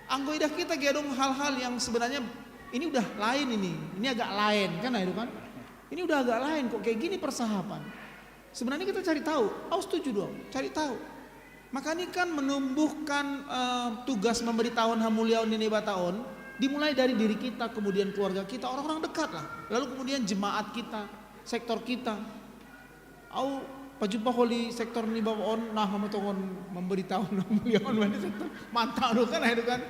Anggo idah hita ge adong hal-hal yang sebenarnya ini udah lain ini. Ini agak lain kan, itu kan. Ini udah agak lain, kok kayak gini persahapan. Sebenarnya kita cari tahu. Au setuju do, cari tahu. Makanya kan menumbuhkan, eh, tugas memberitahuan hamuliaon ni Naibata on dimulai dari diri kita, kemudian keluarga kita, orang-orang dekat lah. Lalu kemudian jemaat kita, sektor kita. Au pajumpa holi sektor ni bapa on, naha ma tong on memberitahuan hamuliaon bani sektor. Mantap do kan, itu kan.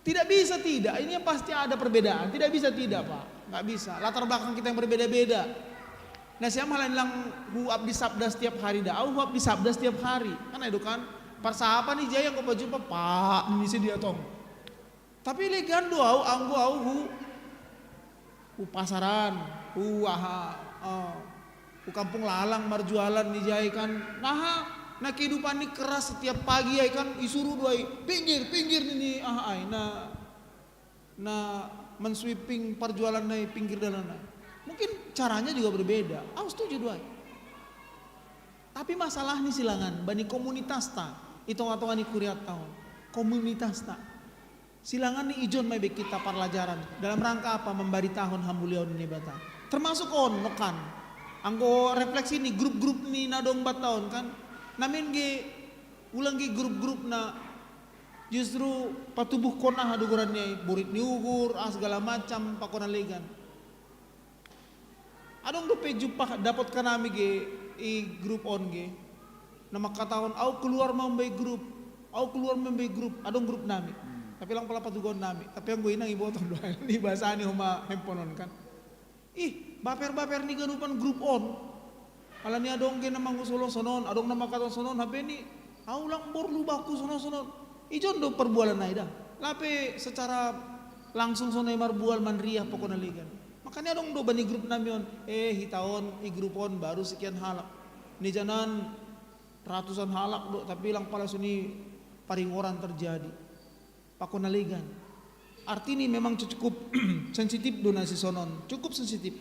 Tidak bisa tidak, ini yang pasti ada perbedaan. Tidak bisa tidak, Pak. Nggak bisa. Latar belakang kita yang berbeda-beda. Na siam halani lang huabdi sabda setiap hari da, au huabdi sabda setiap hari. Kan itu kan. Parsahapan ija i anggo pajumpa, Pak, nini si dia tong. Tapi legan do au, anggo au hu, hu pasaran, hu aha, eh, hu kampung lalang marjualan ija i kan. Naha, na kehidupan ni keras setiap pagi ai kan, isuru do ai, "Pinggir, pinggir," nini aha ai, na, na mensweeping parjualan na i pinggir dalan ai. Mungkin caranya juga berbeda. Au setuju do ai. Tapi masalah ni silangan, bani komunitas ta, i tonga-tonga ni kuria ta on. Komunitas ta. Silangan ni ijon mai be kita parlajaran. Dalam rangka apa? Mambaritahon hamuliaon ni Debata. Termasuk on, nokan. Anggo refleksi ni grup-grup ni na dong banta on kan. Namin ge ulang ge grup-grup na justru patubuhkon aha do goran ni ai, borit ni uhur, ah, segala macam, pakon na legan. Adong dope jumpah dapot hanami ge i grup on ge. Na mangkatahon, "Au keluar ma mambahen grup, au keluar ma mambahen grup," adong grup nami. Tapi lang pala patugaon nami. Tapi anggo inang iboto do ni bahasa ni homa handphone on kan. Ih, baper-baper ni ganupan grup on. Ala ni adong ge na mangusul on sonon, adong na mangkatahon sonon, hape ni, "Au lang borlu bakku sonon-sonon." Ijon do parbualan nai da. Lape secara langsung sonai marbual manriah pokokna legan. Makanya adong do bani grup nami on, eh, hita on, i grup on baru sekian halak. Ni janan ratusan halak do, tapi lang pala suni paringoran terjadi. Pakon na legan. Arti ni memang cukup sensitif do na si sonon, cukup sensitif.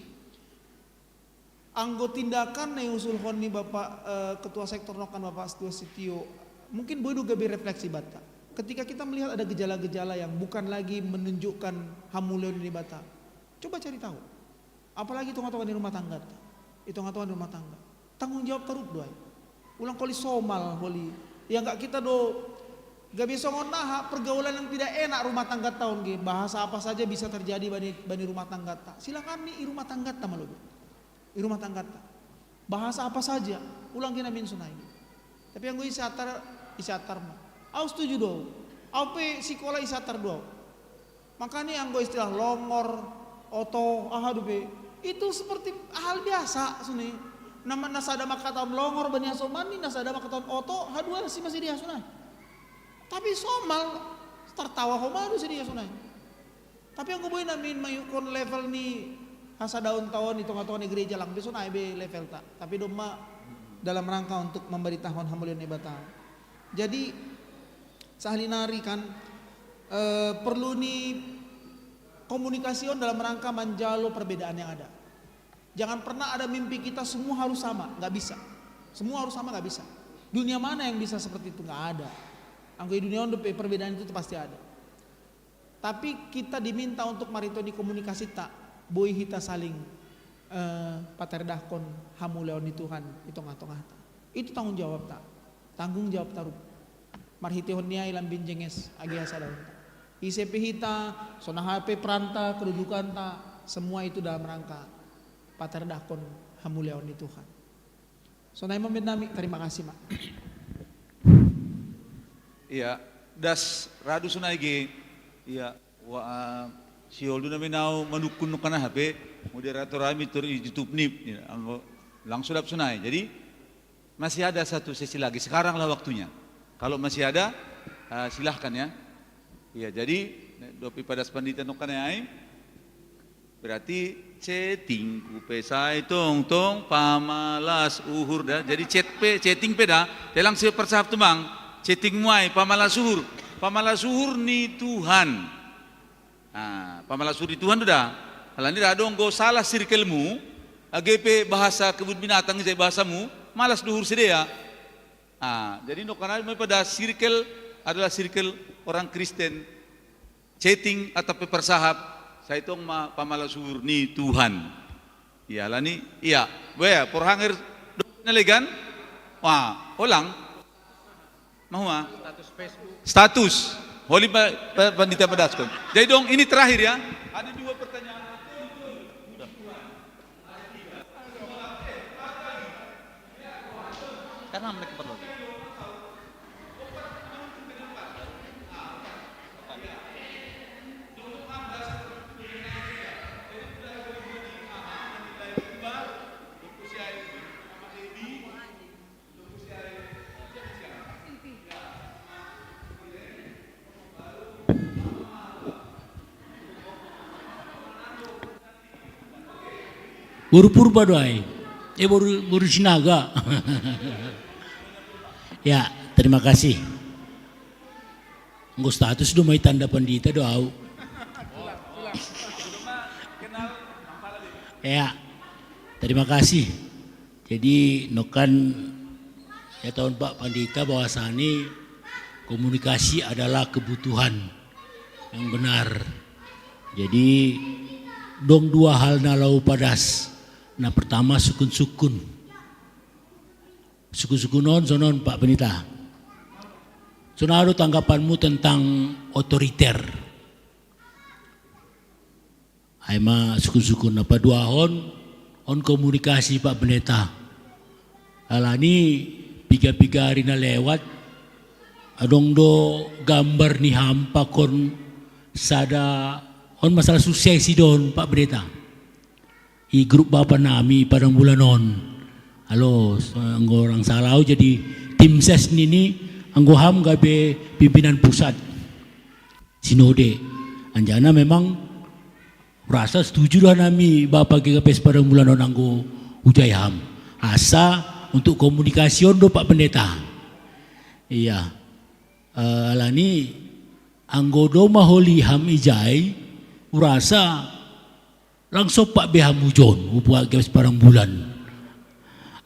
Anggo tindakan na iusulhon ni Bapak, eh, Ketua Sektor nokan, Bapak Ketua Sitio, mungkin boi do gabe refleksi banta. Ketika kita melihat ada gejala-gejala yang bukan lagi menunjukkan hamuliaon ni Debata, coba cari tahu. Apalagi tonga-tonga ni rumah tangga. I tonga-tonga ni rumah tangga. Tanggung jawab tarup do ai. Ulang holi somal, holi. Ya enggak kita do gabe songon aha, pergaulan yang tidak enak rumah tangga ta on ge. Bahasa apa saja bisa terjadi bani, bani rumah tangga ta. Silakan ni i rumah tangga ta malo do. I rumah tangga ta. Bahasa apa saja, ulang ge namin sonai. Tapi anggo i satar, i satar ma. Au setuju do. Au pe sikola i satar do. Makanya anggo istilah longor, oto, aha dope, itu seperti hal biasa suni. Na, na sada mangkatahon longor bani hasoman ni, na sada mangkatahon oto, haduan si masih dihaso nai. Tapi somal, tartawa homa do si dihaso nai. Tapi anggo boi namin mangihuthon level ni hasadaon ta on i tonga-tonga ni gereja, lang be sonai be level ta. Tapi domma dalam rangka untuk mambaritahon hamuliaon ni Debata. Jadi sahali nari kan, eh, perlu ni komunikasi on dalam rangka manjalo perbedaan yang ada. Jangan pernah ada mimpi kita semua harus sama, nggak bisa. Semua harus sama, nggak bisa. Dunia mana yang bisa seperti itu? Nggak ada. Anggo i dunia on dope perbedaan itu pasti ada. Tapi kita diminta untuk maringot ni komunikasi ta, boi hita saling, eh, patardahkon hamuliaon ni Tuhan i tonga-tonga ta. Itu tanggung jawab ta, tanggung jawab tarup. Marhitehon ni ai lambin jenges age hasadaon ta. Ise pe hita, songon aha pe peran ta, kedudukan ta, semua itu dalam rangka patardahkon hamuliaon ni Tuhan. Sonai ma, Mbak Nami, terima kasih, Mak. Iya, das radu sonai ge. Iya, wa, ah, sioldu nami nau manungkun nukana hape moderator ami tur i YouTube ni. Iya, anggo langsung dap sonai. Jadi masih ada satu sesi lagi. Sekaranglah waktunya. Kalau masih ada, ah, silahkan ya. Iya, jadi dopi padas pandita nukana ai. Berarti chatting ku pe sai tongtong pamalas uhur da. Jadi chat pe, chatting pe da. Telang si parsahap tumang. Chatting muai pamalas uhur. Pamalas uhur ni Tuhan. Nah, pamalas uhur ni Tuhan da. Alani da dong go salah circle mu. Age pe bahasa kebun binatang ise bahasamu. Malas do uhur sidea. Ah, jadi no kana mai pada circle adalah circle orang Kristen. Chatting atau pe parsahap, sai tong ma pamalas uhur ni Tuhan. Iya lani, iya. Boya porhanger na legan. Wah, olang. Mahua. Status. Holi pa, pa, pandita padaskon. Jadi dong ini terakhir ya. Ada dua pertanyaan. Karena mereka perlu. Boru Purba do ai. Eh, boru, boru Sinaga. Ya, terima kasih. Nggo status do mai tanda pandita do au. Ya, terima kasih. Jadi nokan ya taon Pak Pandita bahwasani komunikasi adalah kebutuhan. Yang benar. Jadi dong dua hal na lau padas. Na pertama sukun-sukun. Sukun-sukun on sonon Pak Pendeta. Sonado tanggapanmu tentang otoriter. Ai ma sukun-sukun na paduahon, on komunikasi Pak Pendeta. Alani piga-piga hari na lewat, adong do gambar ni ham pakon sada on masalah suksesi don Pak Pendeta. I grup bapa nami Padang Bulan on. Alo, anggo orang salau jadi tim ses nini anggo ham gabe pimpinan pusat. Sinode. Anjana memang rasa setuju dah nami Bapak G K P S Padang Bulan on anggo ujai ham. Asa untuk komunikasi on do Pak Pendeta. Iya. Uh, alani anggo do maholi ham ijai urasa langsung Pak be ham ujon upu G K P S Padang Bulan.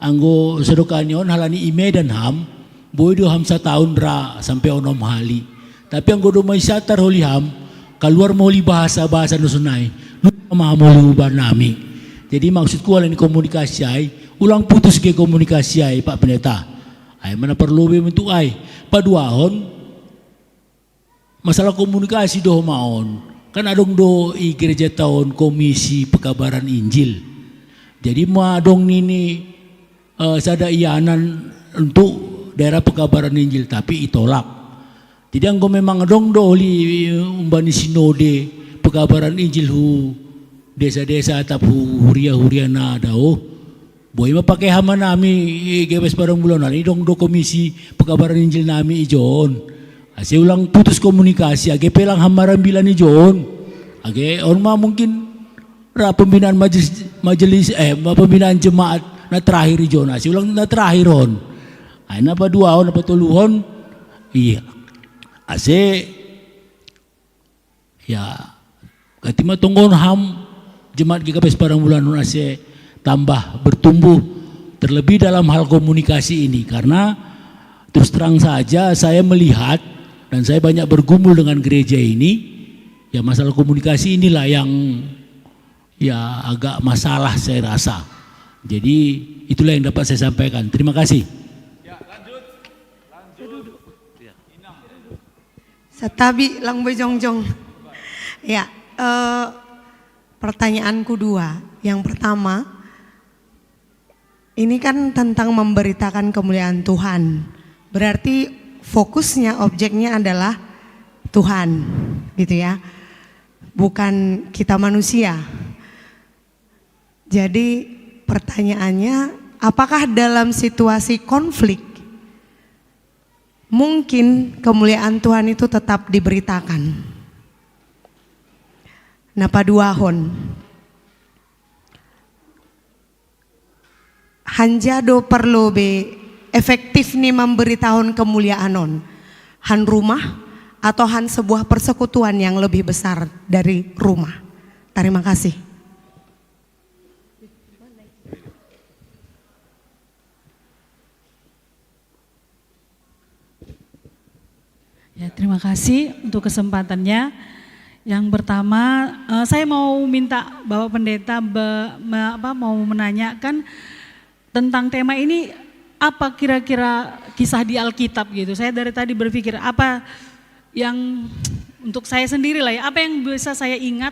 Anggo sadokani on halani i Medan ham, boi do ham sataun ra sampe onom hali. Tapi anggo doma i satar holi ham, kaluar ma holi bahasa-bahasa na sonai. Lupa ma ham holi uba nami. Jadi maksudku halani komunikasi ai, ulang putus ge komunikasi ai Pak Pendeta. Ai mana perlu be untuk ai. Paduahon, masalah komunikasi do homa on. Kan adong do i gereja taon komisi pekabaran Injil. Jadi ma adong nini uh, sada ianan untuk daerah pekabaran Injil tapi itolak. Jadi anggo memang adong do oli umbani sinode pekabaran Injil hu desa-desa atap hu huria-huria na dao. Boi ma pake hama nami G K P S Padang Bulan on, i dong do komisi pekabaran Injil nami ijon. Ase ulang putus komunikasi age pelang hama rambilan ijon. Age on ma mungkin ra pembinaan majelis, majelis eh pembinaan jemaat na terakhir ijon. Ase ulang na terakhir on. Ai na paduahon na patoluhon. Iya. Ase ya, ganti ma tonggon ham jemaat G K P S Padang Bulan on ase tambah bertumbuh terlebih dalam hal komunikasi ini karena terus terang saja saya melihat dan saya banyak bergumul dengan gereja ini ya masalah komunikasi inilah yang ya agak masalah saya rasa. Jadi itulah yang dapat saya sampaikan. Terima kasih. Satabi lang bojong-jong. Ya, eh, pertanyaanku dua. Yang pertama, ini kan tentang memberitakan kemuliaan Tuhan. Berarti fokusnya, objeknya adalah Tuhan, gitu ya. Bukan kita manusia. Jadi pertanyaannya, apakah dalam situasi konflik mungkin kemuliaan Tuhan itu tetap diberitakan? Na paduahon. Hanja do parlu be efektif ni mamberitahon kemuliaan on. Han rumah atau han sebuah persekutuan yang lebih besar dari rumah. Terima kasih. Ya, terima kasih untuk kesempatannya. Yang pertama, eh, saya mau minta Bapak Pendeta be, me, apa, mau menanyakan tentang tema ini, apa kira-kira kisah di Alkitab gitu. Saya dari tadi berpikir apa yang untuk saya sendiri lah ya, apa yang bisa saya ingat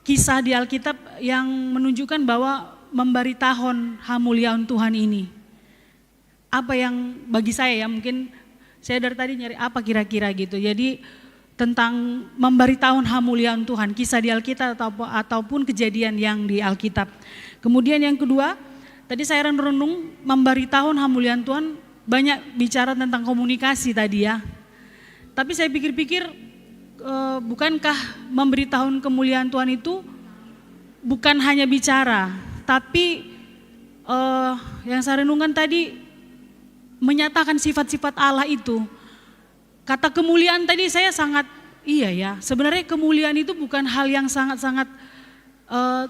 kisah di Alkitab yang menunjukkan bahwa membaritahon hamuliaon Tuhan ini. Apa yang bagi saya ya, mungkin saya dari tadi nyari apa kira-kira gitu. Jadi tentang membaritahon hamuliaon Tuhan, kisah di Alkitab atau, ataupun kejadian yang di Alkitab. Kemudian yang kedua, tadi saya renung-renung membaritahon hamuliaon Tuhan banyak bicara tentang komunikasi tadi ya. Tapi saya pikir-pikir eh, bukankah memberitahukan kemuliaan Tuhan itu bukan hanya bicara, tapi eh, yang saya renungkan tadi menyatakan sifat-sifat Allah itu. Kata kemuliaan tadi saya sangat iya ya. Sebenarnya kemuliaan itu bukan hal yang sangat-sangat eh,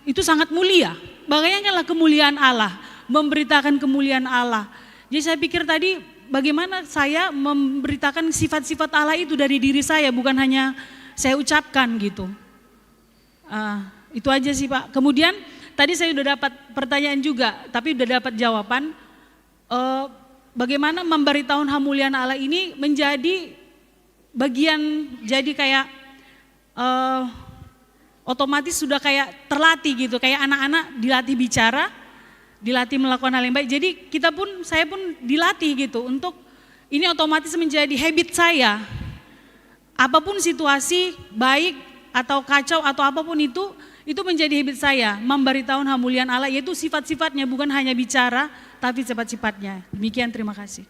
itu sangat mulia. Bayangkanlah kemuliaan Allah, memberitakan kemuliaan Allah. Jadi saya pikir tadi bagaimana saya memberitakan sifat-sifat Allah itu dari diri saya, bukan hanya saya ucapkan gitu. Ah, itu aja sih, Pak. Kemudian tadi saya udah dapat pertanyaan juga, tapi udah dapat jawaban. Eh, bagaimana memberitahuan hamulian Allah ini menjadi bagian, jadi kayak eh, otomatis sudah kayak terlatih gitu, kayak anak-anak dilatih bicara, dilatih melakukan hal yang baik. Jadi kita pun, saya pun dilatih gitu untuk, ini otomatis menjadi habit saya. Apapun situasi, baik atau kacau atau apapun itu, itu menjadi habit saya, memberitahuan hamulian Allah, yaitu sifat-sifatnya, bukan hanya bicara, tapi sifat-sifatnya. Demikian, terima kasih.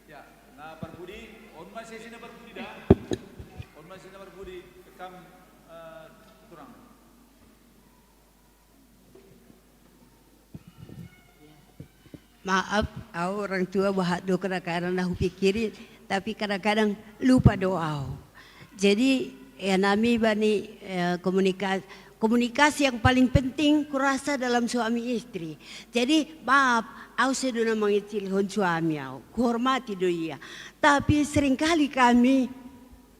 Ya, na parpudi, on masih sini parpudi dah. On masih sini parpudi, rekam eh, kurang. Maaf, au orang tua bahat do kadang-kadang na hupikiri, tapi kadang-kadang lupa do au. Jadi, ya nami bani eh, komunikasi, komunikasi yang paling penting kurasa dalam suami istri. Jadi, maaf, au sedo na mangecilhon suami au, kuhormati do ia. Tapi seringkali kami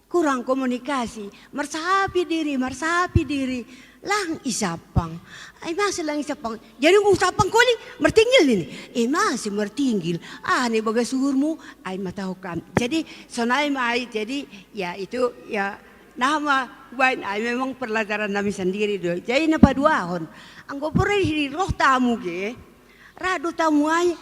kurang komunikasi, marsapi diri, marsapi diri, lang isapang. Ai masi lang isapang. Jadi ku sapang koli, martinggil nini. Eh masi martinggil. Ah, ni bagas suhurmu, ai matau kam. Jadi sonai ma ai, jadi ya itu ya nama bain ai memang pelajaran nami sendiri do. Jadi na paduahon. Anggo pore di roh tamu ge. Ra do tamu ai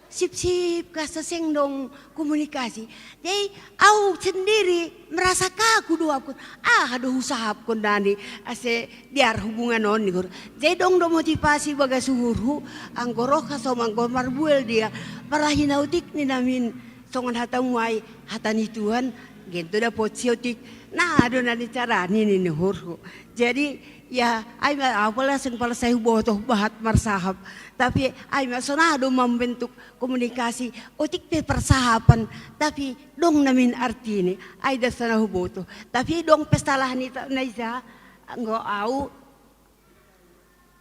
sip-sip kasa seng dong komunikasi. Jadi au sendiri merasa kaku do aku. Ah do husahapkon dani ase diar hubungan on ni guru. Jadi dong do motivasi bagas uhurhu anggo roh kasoma anggo marbuel dia. Parahina utik ni namin songon hatamu ai hata ni Tuhan gento dapot si otik. Na do nani carani ni uhurhu. Jadi ya ai ma apala seng pala sai huboto bahat marsahap. Tapi ai ma sona do mambentuk komunikasi otik pe parsahapan tapi dong namin artini ai da sona huboto. Tapi dong pestalah ni na isa anggo au.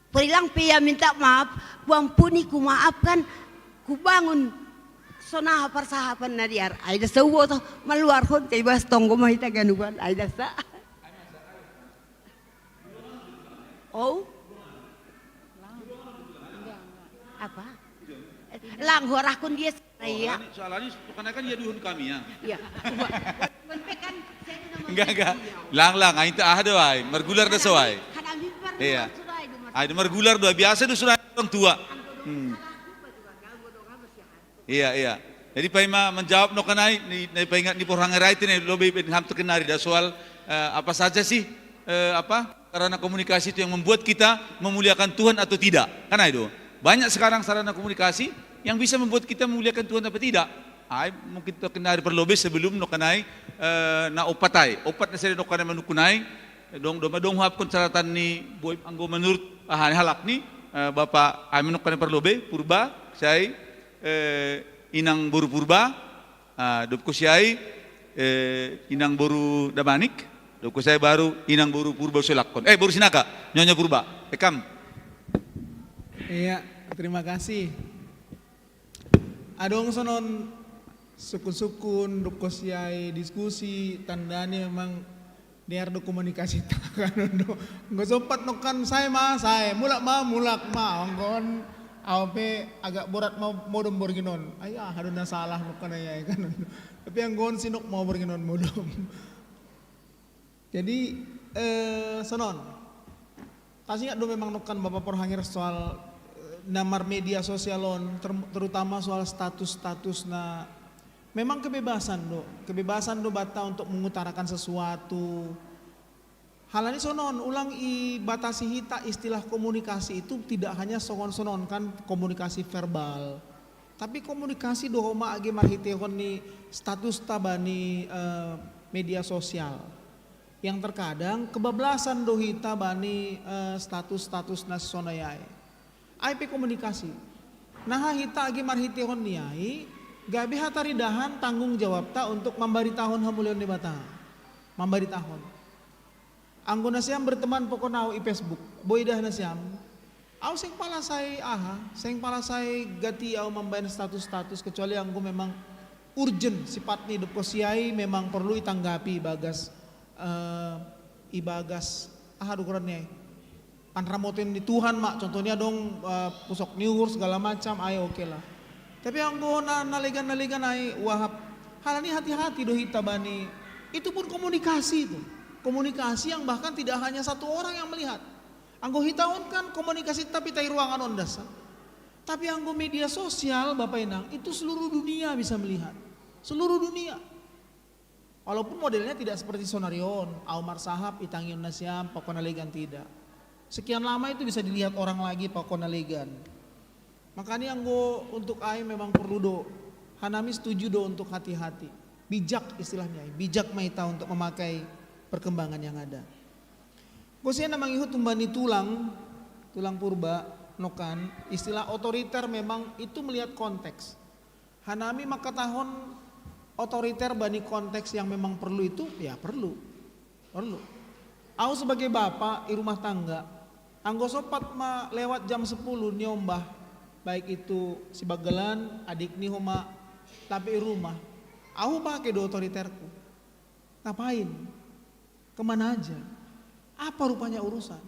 Porilang pe ia minta maaf, kuampuni, kumaafkan, kubangun sonaha parsahapan na diar. Ai da sa huboto maluarhon tai bas tonggo ma hita ganupan ai da sa. Oh? Apa? Lang horahkon dia. Iya. Soalnya bukan kan ya duhun kami ya. Iya. Enggak enggak. Lang lang, aing teu ah do ai, margular da so ai. Iya. Ai margular do biasa do sudah orang tua. Hmm. Iya iya. Jadi paima menjawab no kanai ni, ni paingat ni porang rai tene lobe ben ham terkenari da soal eh, apa saja sih eh, apa karena komunikasi itu yang membuat kita memuliakan Tuhan atau tidak. Kan itu. Banyak sekarang sarana komunikasi yang bisa membuat kita memuliakan Tuhan apa tidak. Ai mungkin terkenari perlobe sebelum no kanai eh, na opat ai. Opat na sere no kanai manukunai. Dong doma dong hapkon caratan ni boy anggo menurut ah, halak ni eh, Bapak ai no kanai perlobe Purba sai eh, inang boru Purba. Ah, dob ko siai eh, inang boru Damanik, dob ko siai baru inang boru Purba Sulakkon. Eh, boru Sinaka, nyonya Purba. Ekam. Iya, terima kasih. Adong sonon sukun-sukun, dob ko siai diskusi, tandanya memang Niar do komunikasi takan do. Enggo sompat nokkan sae ma sae, mulak ma mulak ma, ongkon au pe agak borat ma modom borngin on. Ai aha do na salah nokkan ai ai kan. Tapi anggo on sinok ma borngin on modom. Jadi eh, sonon. Tasingat do memang nokkan Bapak Porhangir soal eh, na marmedia sosial on, ter- terutama soal status-status na Memang kebebasan do, kebebasan do bata untuk mengutarakan sesuatu. Halani sonon, ulang i batasi hita istilah komunikasi itu tidak hanya songon sonon kan komunikasi verbal. Tapi komunikasi do homa age marhitehon ni status ta bani eh, media sosial. Yang terkadang kebablasan do hita bani eh, status-status na sonai ai. Ai pe komunikasi. Naha hita age marhitehon ni ai, gabe hataridahan tanggung jawabta untuk mambaritahon hamulion Debata. Mambaritahon. Anggo nasiam berteman pokon au i Facebook, boidah nasiam. Au seng pala sai aha, seng pala sai gati au mambaen status-status kecuali anggo memang urgent sifat ni doko siai memang perlu itanggapi ibagas, eh, ibagas, ah, aduh, ukuran ni ai. Panramotin ni Tuhan ma, contohnya dong, eh, pusok niur segala macam, ai oke lah. Tapi anggo na, nalegan-nalegan ai wahap, halani hati-hati do hita bani. Itu pun komunikasi itu. Komunikasi yang bahkan tidak hanya satu orang yang melihat. Anggo hita on kan komunikasi tapi tai ruangan on dasa. Tapi anggo media sosial, Bapak Inang, itu seluruh dunia bisa melihat. Seluruh dunia. Walaupun modelnya tidak seperti sonarion, au marsahap, itangion nasiam, pakon nalegan, tidak. Sekian lama itu bisa dilihat orang lagi, pakon nalegan. Makanya anggo untuk ai memang perlu do. Hanami setuju do untuk hati-hati. Bijak istilahnya, bijak ma hita untuk memakai perkembangan yang ada. Anggo sian na mangihut humbani tulang, tulang purba, nokan, istilah otoriter memang itu melihat konteks. Hanami mangkatahon otoriter bani konteks yang memang perlu itu, ya perlu. Perlu. Au sebagai bapa i rumah tangga, anggo sompat ma lewat jam sepuluh niombah, baik itu si bagalan, adik ni homa, tapi i rumah, au pake do otoriterku. Ngapain? Kemana aja? Apa rupanya urusan?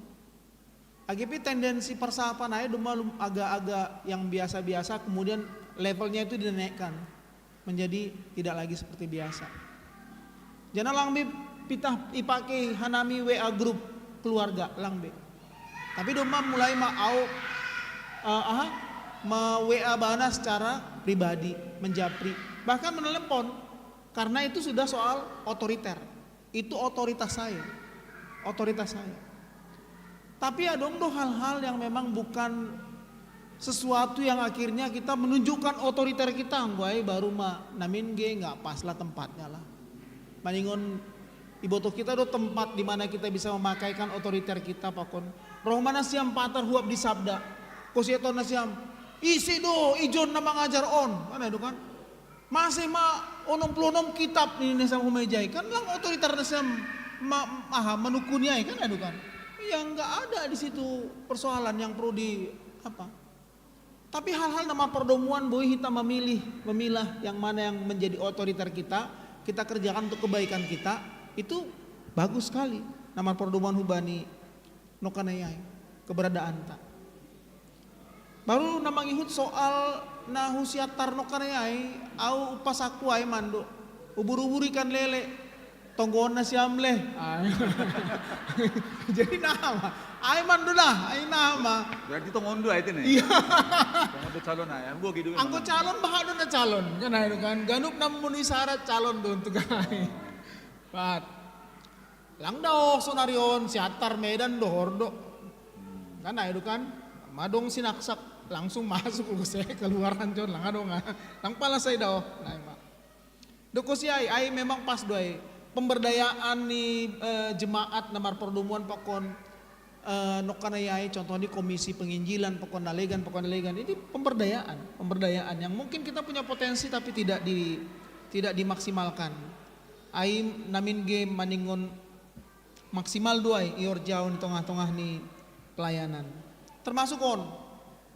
Age pe tendensi parsahapan ai domma lum-, agak-agak yang biasa-biasa, kemudian levelnya itu dinaikkan menjadi tidak lagi seperti biasa. Jana lang be pitah ipake hanami W A grup keluarga, lang be. Tapi domma mulai ma au, eh, aha, me-W A bana secara pribadi, menjapri, bahkan menelepon, karena itu sudah soal otoriter. Itu otoritas saya. Otoritas saya. Tapi adong do hal-hal yang memang bukan sesuatu yang akhirnya kita menunjukkan otoriter kita, anggo ai baru ma namin ge nggak pas lah tempatnya lah. Maningon iboto kita do tempat di mana kita bisa memakaikan otoriter kita, pakon. Roh mana siam patar huap di sabda. Kosieton na siam. Isi do ijon na mangajar on. Mana itu kan? Masih ma onom puluh onom kitab ni nasiam humejai, kan lang otoriter nasiam ma-, aha, manukuni ai, kan adu kan. Ya nggak ada di situ persoalan yang perlu di apa. Tapi hal-hal na marpardomuan boi hita memilih, memilah yang mana yang menjadi otoriter kita, kita kerjakan untuk kebaikan kita, itu bagus sekali. Na marpardomuan hubani nokanai ai, keberadaanta. Baru na mangihut soal na husiatar nokanai ai, au upasaku ai mando. Ubur-ubur ikan lele. Tonggoon nasiam le. Ah. Jadi nama. Ai mando lah, ai nama. Berarti tongoon do ai tene. Iya. Tongoon do calon ai. Anggo gitu. Anggo calon, bahat do na calon. Kan ai do kan. Ganup na memenuhi syarat calon do untuk ai. Bahat. Lang daoh sonarion, siatar Medan dohor do. Kan ai do kan. Madong sinaksak, langsung masuk lu se keluaran jon lang adong ah. Lang pala sai daoh. Nah, ima. Doko siai, ai memang pas do ai. Pemberdayaan ni, eh, jemaat na marpardomuan pakon, eh, nokanai ai, contoh ni komisi penginjilan, pakon nalegan, pakon nalegan. Ini pemberdayaan, pemberdayaan yang mungkin kita punya potensi tapi tidak di, tidak dimaksimalkan. Ai namin ge maningon maksimal do ai i orjaon di tongah-tongah ni pelayanan. Termasuk on.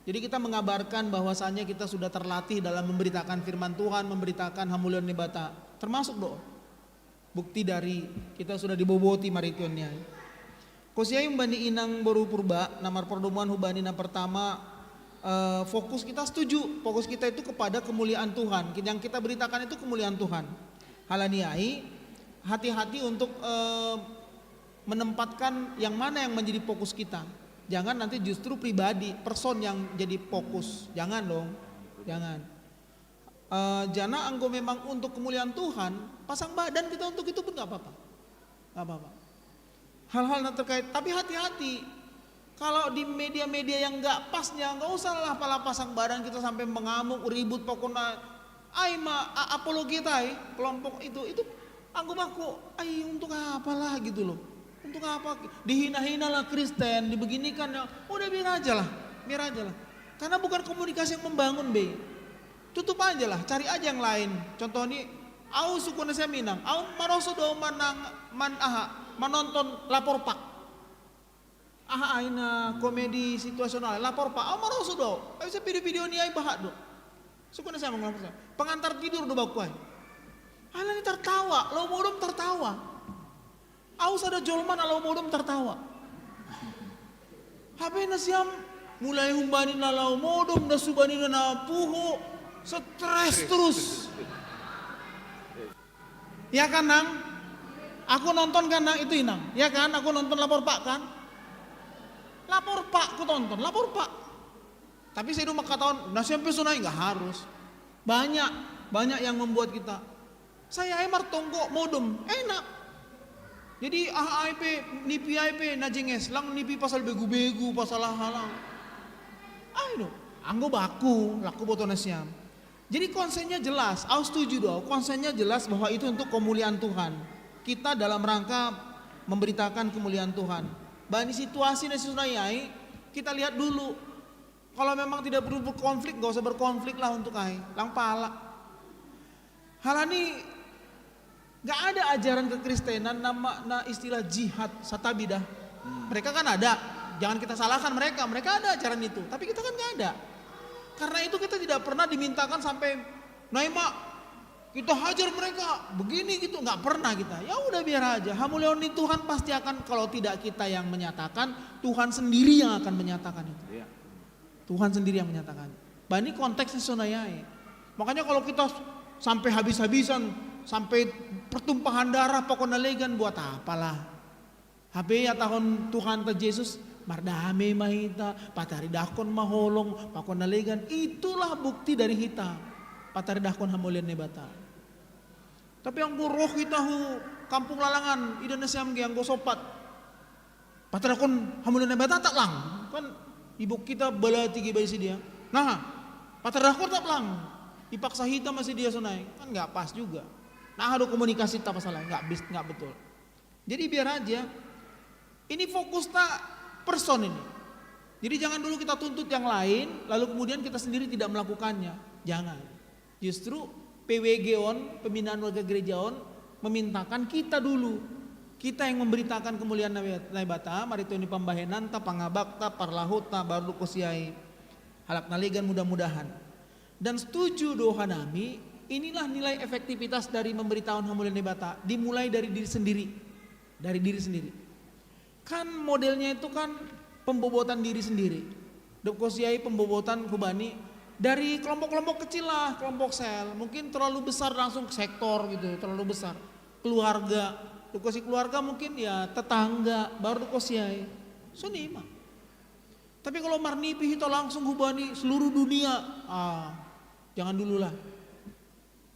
Jadi kita mengabarkan bahwasanya kita sudah terlatih dalam memberitakan firman Tuhan, memberitakan hamulion ni Bata. Termasuk do. Bukti dari kita sudah diboboti maritionni ai. Kosiai humbani inang boru purba, na marpardomuan hubani na pertama, eh, fokus kita setuju, fokus kita itu kepada kemuliaan Tuhan. Yang kita beritakan itu kemuliaan Tuhan. Halani ai, hati-hati untuk, eh, menempatkan yang mana yang menjadi fokus kita. Jangan nanti justru pribadi, person yang jadi fokus. Jangan dong. Jangan. Eh, jana anggo memang untuk kemuliaan Tuhan, pasang badan kita untuk itu pun nggak apa-apa. Nggak apa-apa. Hal-hal yang terkait, tapi hati-hati. Kalau di media-media yang nggak pasnya, nggak usah lah pala pasang badan kita sampai mengamuk, ribut, pokoknya ai ma, a-, apologi tai, kelompok itu, itu anggo bako, ai untuk apalah gitu loh. Untuk apa? Dihina-hina lah Kristen, dibeginikan ya. Udah biar aja lah, biar aja lah. Karena bukan komunikasi yang membangun, be. Tutup aja lah, cari aja yang lain. Contoh ni, au suku nasiam inang, au maroso do manang, man aha, manonton Lapor Pak. Aha, aina komedi situasional, Lapor Pak, au maroso do. Ai bisa video-video ni ai bahat do. Sukuna siam, pengantar tidur do bakuai. Ala ni tertawa, lau modom tertawa. Au sada jolma na lau modom tertawa. Hape na siam, mulai humbani na lau modom, na subani na puho, stres terus. Ya kan, Nang? Aku nonton kan, Nang, itu, Inang. Ya kan, aku nonton lapor Pak kan? Lapor Pak, aku tonton, lapor Pak. Tapi saya dulu maka tahun, na siam pe sonai, nggak harus. Banyak, banyak yang membuat kita. Saya ai martonggo modom, enak. Jadi ah ai pe, nipi ai pe na jenges, lang nipi pasal begu-begu, pasal hal-hal. Ai do, anggo baku, laku boto na siam. Jadi konsennya jelas, au setuju do, konsennya jelas bahwa itu untuk kemuliaan Tuhan. Kita dalam rangka memberitakan kemuliaan Tuhan. Bani situasi na sonai ai, kita lihat dulu. Kalau memang tidak perlu berkonflik, nggak usah berkonflik lah untuk ai. Lang pala. Halani nggak ada ajaran kekristenan nama na istilah jihad, satabi dah. Mereka kan ada, jangan kita salahkan mereka, mereka ada ajaran itu, tapi kita kan nggak ada. Karena itu kita tidak pernah dimintakan sampai, "Nai ma, kita hajar mereka," begini gitu, nggak pernah kita. Ya udah, biar aja. Hamuliaon ni Tuhan pasti akan, kalau tidak kita yang menyatakan, Tuhan sendiri yang akan menyatakan itu. Iya. Tuhan sendiri yang menyatakan. Bani konteks na sonai ai. Makanya kalau kita sampai habis-habisan, sampai pertumpahan darah, pakon na legan, buat apalah? Hape ya tahun Tuhan ta Jesus, mardame ma hita, pataridahkon ma holong, pakon na legan, itulah bukti dari hita, pataridahkon hamulian Naibata. Tapi anggo roh hita hu kampung lalangan, ida na siam ge anggo sompat, pataridahkon hamulian Naibata tak lang. Kan ibuk kita balati ge bani sidea. Nah, pataridahkon tak lang. Ipaksa hita ma sidea sonai. Kan nggak pas juga. Nah, ada komunikasi tak masalah, nggak bis, nggak betul. Jadi biar aja. Ini fokus tak person ini. Jadi jangan dulu kita tuntut yang lain, lalu kemudian kita sendiri tidak melakukannya. Jangan. Justru P W G on, pembinaan warga gereja on, memintakan kita dulu. Kita yang memberitakan kemuliaan Naibata, marito ni pambahenan ta, pangabak ta, parlahut ta, baru kosiai. Halak na legan mudah-mudahan. Dan setuju do hanami, inilah nilai efektivitas dari memberitahuan hamulian Naibata, dimulai dari diri sendiri. Dari diri sendiri. Kan modelnya itu kan pembobotan diri sendiri. Dob kosiai pembobotan hubani dari kelompok-kelompok kecil lah, kelompok sel. Mungkin terlalu besar langsung ke sektor gitu, terlalu besar. Keluarga, dob kosiai keluarga mungkin ya tetangga, baru dob kosiai. Sonima. Tapi kalau marnipi hita langsung hubani seluruh dunia, ah, jangan dululah.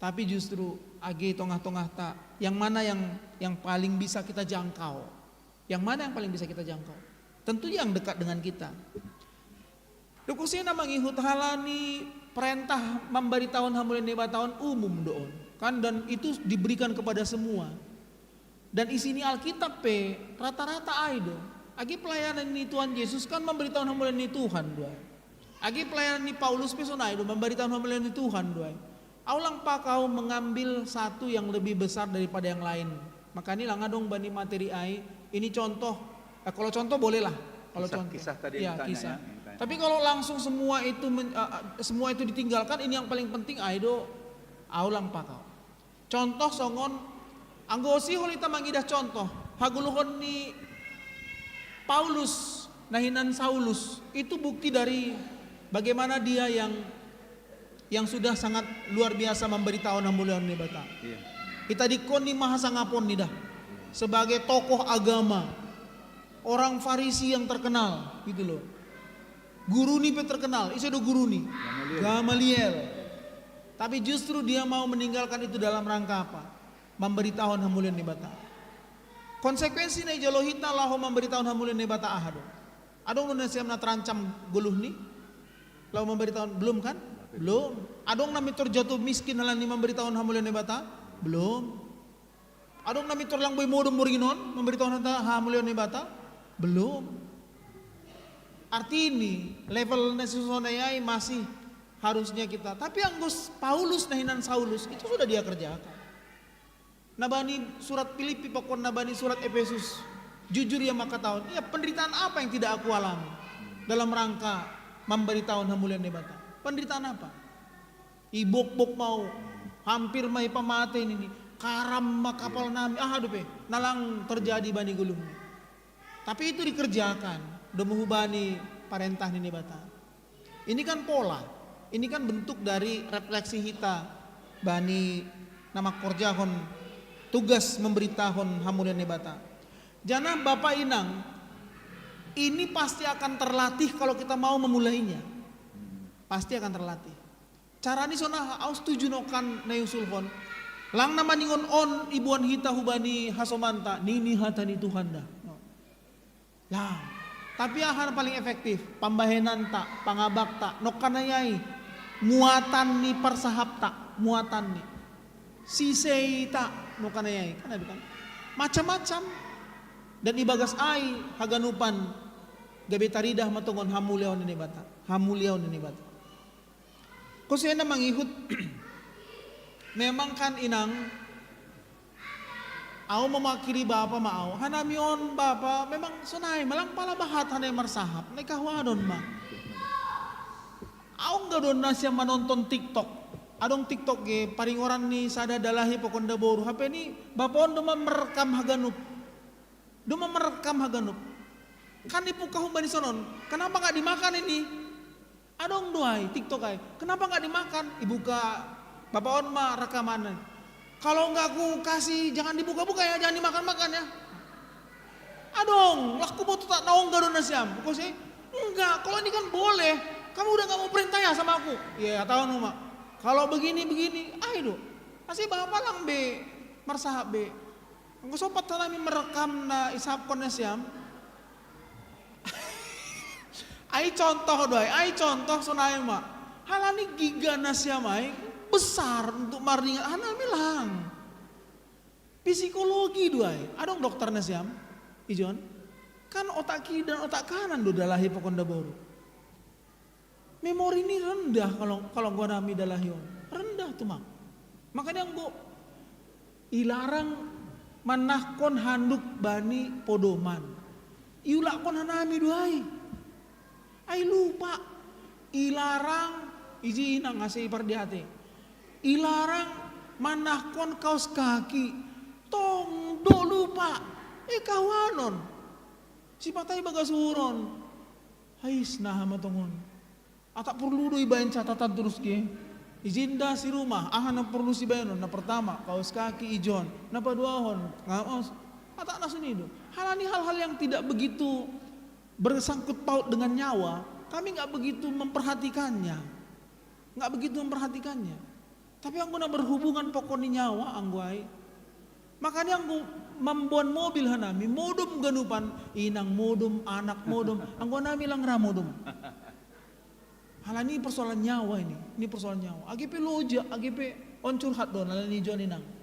Tapi justru age tongah-tongah ta, yang mana yang yang paling bisa kita jangkau? Yang mana yang paling bisa kita jangkau? Tentu yang dekat dengan kita. Dob kosiai na mangihut, halani perintah mambaritahon hamulian Naibata on umum do on. Kan, dan itu diberikan kepada semua. Dan isi ni Alkitab pe rata-rata ai do. Age pelayanan ni Tuhan Yesus kan mambaritahon hamulian ni Tuhan do ai. Age pelayanan ni Paulus pe sonai do, mambaritahon hamulian ni Tuhan do ai. Au lang pakau mengambil satu yang lebih besar daripada yang lain. Makani lang adong bani materi ai, ini contoh. Eh, kalau contoh bolehlah. Kalau contoh. Kisah tadi yang ditanya, ya, yang ditanya. Tapi kalau langsung semua itu men-, eh, eh, semua itu ditinggalkan, ini yang paling penting, ai do, au lang pakau. Contoh songon, anggo sihol hita mangidah contoh, hagoluhon ni Paulus, na hinan Saulus, itu bukti dari bagaimana dia yang yang sudah sangat luar biasa mambaritahon hamuliaon ni Naibata. Iya. Itadingkon ni ma hasangapon ni dah. Sebagai tokoh agama, orang Farisi yang terkenal, gitu loh. Guru ni pe terkenal, ise do guru ni? Gamaliel. Gamaliel. Tapi justru dia mau meninggalkan itu dalam rangka apa? Mambaritahon hamuliaon ni Naibata. Konsekuensi na ijalo hita laho mambaritahon hamuliaon ni Naibata aha do? Adong do na siam na terancam goluh ni? Laho mambaritahon, belum kan? Belum. Adong na mintor jatuh miskin halani mambaritahon hamuliaon ni Naibata? Belum. Adong na mintor lang boi modom borngin on, mambaritahon hata hamuliaon ni Naibata? Belum. Artini, level na sonai ai masih harusnya kita. Tapi anggo Paulus na hinan Saulus, itu sudah dia kerjakan. Na bani surat Filipi pakon na bani surat Efesus, jujur ia mangkatahon, "Ia penderitaan apa yang tidak aku alami dalam rangka mambaritahon hamuliaon ni Naibata?" Penderitaan apa? Ibok-bok mau, hampir mai pamate nini, karam ma kapal nami, aha dope, nalang terjadi bani gulung. Tapi itu dikerjakan demi hubani parentah ni Naibata. Ini kan pola, ini kan bentuk dari refleksi hita bani na mangkorjahon tugas memberitahon hamulian Naibata. Janah Bapak Inang, ini pasti akan terlatih kalau kita mau memulainya. Pasti akan terlatih. Carani sonaha, au setuju nongkan na iusulhon. Lang na maningon on iboan hita hubani hasomanta, nini hata ni Tuhan da. Lang. Tapi aha na paling efektif? Pambahenanta, pangabakta, nongkan na ai. Muatan ni parsahapta, muatan ni. Siseita, nongkan na ai. Kan ada kan? Macam-macam. Dan ibagas ai haganupan gabe taridah ma tongon hamuliaon ni Naibata. Hamuliaon ni Naibata. Kose na mangihut, memang kan Inang, au mewakili Bapa ma au. Hanami on Bapa, memang sonai, malang pala bahat hanai marsahap, na i kahuadon ma. Au ngga do nasiam manonton TikTok. Adong TikTok ge, paringoran ni sada dalahi pakon daboru, hape ni Bapa on do ma merekam haganup. Do ma merekam haganup. Kan ibuka hubani sonon, kenapa nggak dimakan ini? Adong do ai, TikTok ai. Kenapa nggak dimakan? Ibuka Bapa on ma rekaman. Kalau nggak ku kasih, jangan dibuka-buka ya, jangan dimakan-makan ya. Adong, lah kuboto tak naung gado nasiam. Kose, enggak, kalau ini kan boleh. Kamu udah nggak mau perintah ya sama aku? Ya, tahu no, Mak. Kalau begini, begini, ai do. Ase Bapa lang be, marsahap be. Enggo sompat hanami merekam na isahapkon nasiam. Ai contoh do ai, ai contoh sonai ma. Halani giga nasiam ai besar untuk maringat hanami lang. Psikologi do ai, adong dokter nasiam, ijon. Kan otak kiri dan otak kanan do dalahi pakon daboru. Memori ni rendah kalau, kalau nggo hanami dalahi on. Rendah tu, Mak. Makanya nggo ilarang manahkon handuk bani podoman. Iulakkon hanami do ai. Ai lupa. Ilarang, ijinang ase ipardihate. Ilarang manahkon kaos kaki. Tong do lupa. Eh, kawanon. Sipatai bagas uron. Hais, naha ma tongon. Atap porlu do ibaen catatan torus ge. Ijin da si rumah, aha na porlu sibaenon? Na pertama, kaos kaki ijon. Na paduahon, ngaos. Atap na sonido. Halani hal-hal yang tidak begitu bersangkut paut dengan nyawa, kami nggak begitu memperhatikannya. Nggak begitu memperhatikannya. Tapi anggo na berhubungan pakon ni nyawa, anggo ai. Makanya anggo mamboan mobil hanami, modom ganupan, inang modom, anak modom, anggo hanami lang ra modom. Halani persoalan nyawa ini, ini persoalan nyawa. Age pe loja, age pe on curhat do, halani ijon inang.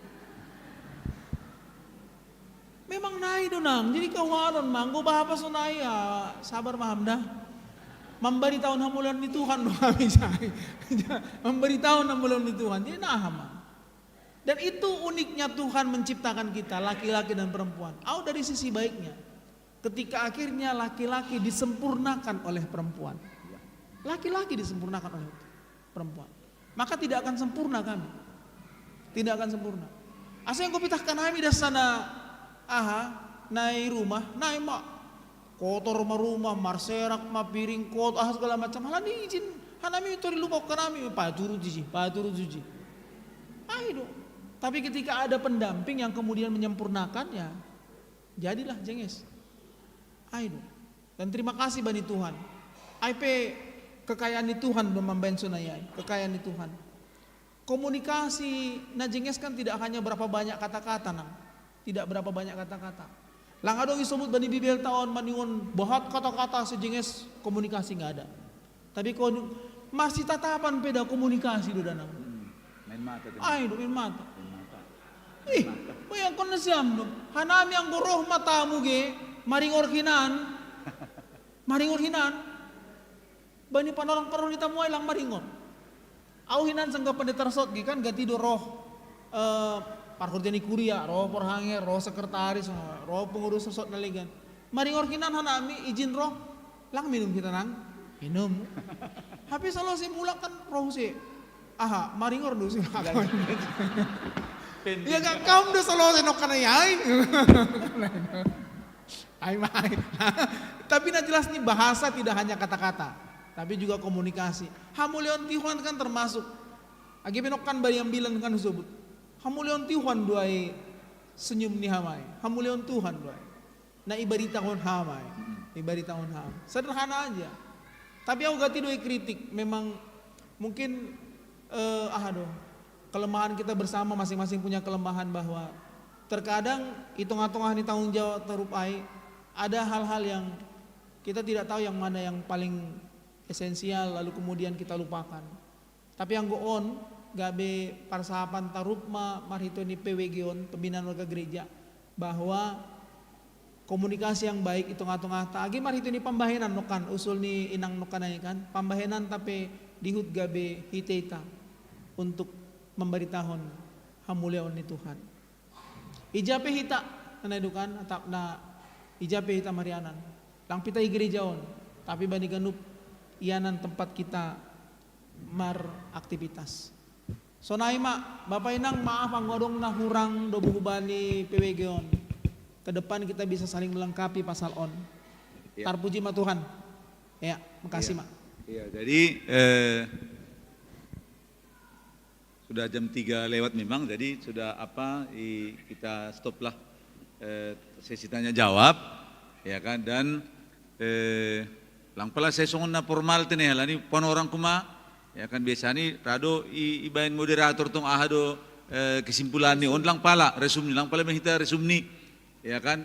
Memang nai do nang, jadi kawanon ma, anggo Bapa sonai, ya, sabar ma ham da. Mambaritahon hamuliaon ni Tuhan do hami sai. Mambaritahon hamuliaon ni Tuhan, jadi naha ma. Dan itu uniknya Tuhan menciptakan kita, laki-laki dan perempuan. Au dari sisi baiknya, ketika akhirnya laki-laki disempurnakan oleh perempuan. Laki-laki disempurnakan oleh perempuan. Maka tidak akan sempurna kami. Tidak akan sempurna. Asa yang kupitahkan kami dasana, aha, nai rumah, nai ma kotor ma rumah, marserak ma piring, kotor, ah, segala macam. Halani ijin, hanami tori lupa kanami, paturu jiji, paturu jiji. Ai do. Tapi ketika ada pendamping yang kemudian menyempurnakannya, jadilah jenges. Ai do. Dan terima kasih bani Tuhan. Ai pe kekayaan ni Tuhan do mambaen sonai ai, kekayaan ni Tuhan. Komunikasi na jenges kan tidak hanya berapa banyak kata-kata, nang. Tidak berapa banyak kata-kata. Lang adong isobut bani Bibelta on maningon bahat kata-kata, sejenges komunikasi nggak ada. Tapi kon-, masih tatapan pe da komunikasi do da nang. Hmm. Main mata tu. Ai do, main mata. Main mata. Ih, bayangkon nasiam do. Hanami anggo roh ma tamu ge, maringor hinan. Maringor hinan. Bani panorang parroh ni tamu ai lang maringor. Au hinan sangga pendeta resort ge kan gati do roh, eh, parhorja ni kuria, roh porhanger, roh sekretaris, roh pengurus resort na legan. Maringor hinan hanami ijin roh, lang minum hita nang. Minum. Hape salo si mulak kan roh si. Aha, maringor do si. Iya kan, kaum do solo senok kana yai. Ai mai. Tapi na jelas ni bahasa tidak hanya kata-kata, tapi juga komunikasi. Hamulion Tuhan kan termasuk. Agi penok kan bari ambilan kan husebut. Hamulion Tuhan do ai senyum ni hamai. Hamulion Tuhan do ai. Na ibaritahon hamai. Ibaritahon ham. Sederhana aja. Tapi au gati do ai kritik. Memang mungkin eh, aha do, kelemahan kita bersama, masing-masing punya kelemahan, bahwa terkadang i tongah-tongah ni tanggung jawab tarup ai ada hal-hal yang kita tidak tahu yang mana yang paling esensial, lalu kemudian kita lupakan. Tapi anggo on, gabe parsahapan tarup ma marhite ni P W G on, pembinaan warga gereja, bahwa komunikasi yang baik i tongah-tongah ta, agi marhite ni pambahenan nokkan, usul ni inang nokkan ai kan, pambahenan ta pe dihut gabe hite ita untuk memberitahuon hamuliaon ni Tuhan. Ija pe hita, na nadukan, atap na ija pe hita marianan. Lang pe hita i gereja on, tapi bani ganup ianan tempat kita maraktivitas. Sonai ma, Bapa Inang, maaf anggo adong na hurang do hubani P W G on. Ke depan kita bisa saling melengkapi pasal on. Ya. Tarpuji ma Tuhan. Ya, makasih ma. Ya, jadi eh, sudah jam tiga lewat memang, jadi sudah apa i, kita stop lah eh, sesi tanya jawab, ya kan, dan eh, lang pala sai songon na formal tene halani panorang kuma, ya kan, biasa ni ra do i, ibaen moderator tong aha do eh, kesimpulan ni on, lang pala resum ni, lang pala mahita resum ni, ya kan.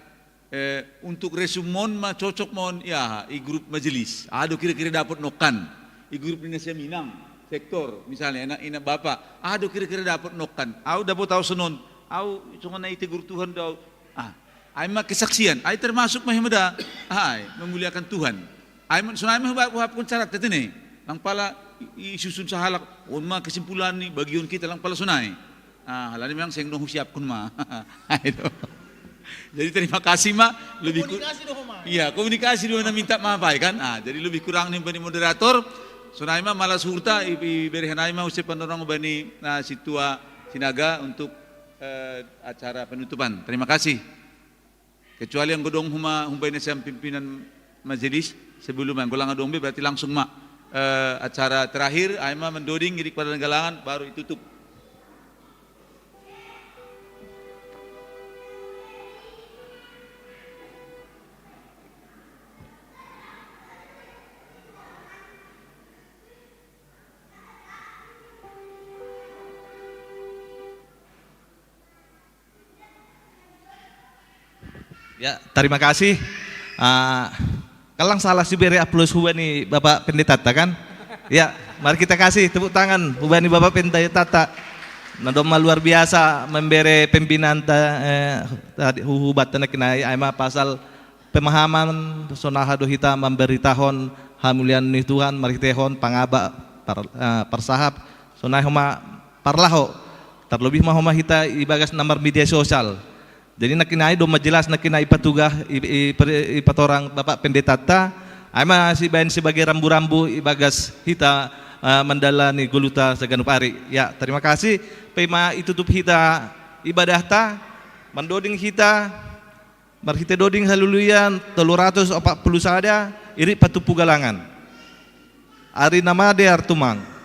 Eh, untuk resum on ma cocok ma on, ya, i grup majelis. Aha do kira-kira dapot nokkan i grup ni nasiam inang sektor misalnya, ina, ina bapa. Aha do kira-kira dapot nokkan. Au dapot au sonon. Au songon na itegur Tuhan do au. Ah, ai ma kesaksian. Ai termasuk ma hemada. Ai memuliakan Tuhan. Ai ma sonai ma huhapkon syarat tete ne. Lang pala isusun sahalak. On ma kesimpulan ni bagion kita, lang pala sonai. Ah, halani memang seng dong husiapkon ma. Itu. Jadi terima kasih ma, lebih ku... Iya, komunikasi dua na minta maaf ai kan. Ah, jadi lebih kurang ni bani moderator. Sonai ma malas hurta ibere hanai ma use panorang bani na sintua Sinaga untuk eh, acara penutupan. Terima kasih. Kecuali anggo dong huma humbai nasiam pimpinan majelis sebelum anggo lang adong be berarti langsung ma eh, acara terakhir ai ma mendoding irik pada galangan baru ditutup. Ya, terima kasih. Uh, kalang salah si beri aplaus huba ni Bapak Pendeta ta kan? Ya, mari kita kasih tepuk tangan huba ni Bapak Pendeta ta. Nadoma luar biasa memberi pembinaan ta eh, huhubat na kinai aima pasal pemahaman sonaha do hita memberitahon hamulian ni Tuhan marhitehon pangaba par, eh, parsahap sonai homa parlaho. Terlebih ma homa hita ibagas na marmedia sosial. Jadi na kinai doma jelas na kinai ipatugah i, i, ipatorang Bapak Pendeta ta. Aima sibaen sebagai rambu-rambu ibagas hita uh, mandalani goluta saganup ari. Ya, terima kasih. Pema itutup hita ibadah ta, mandoding hita marhite doding haleluya tolu ratus opat puluh sada, irik patupu galangan. Ari na made artumang.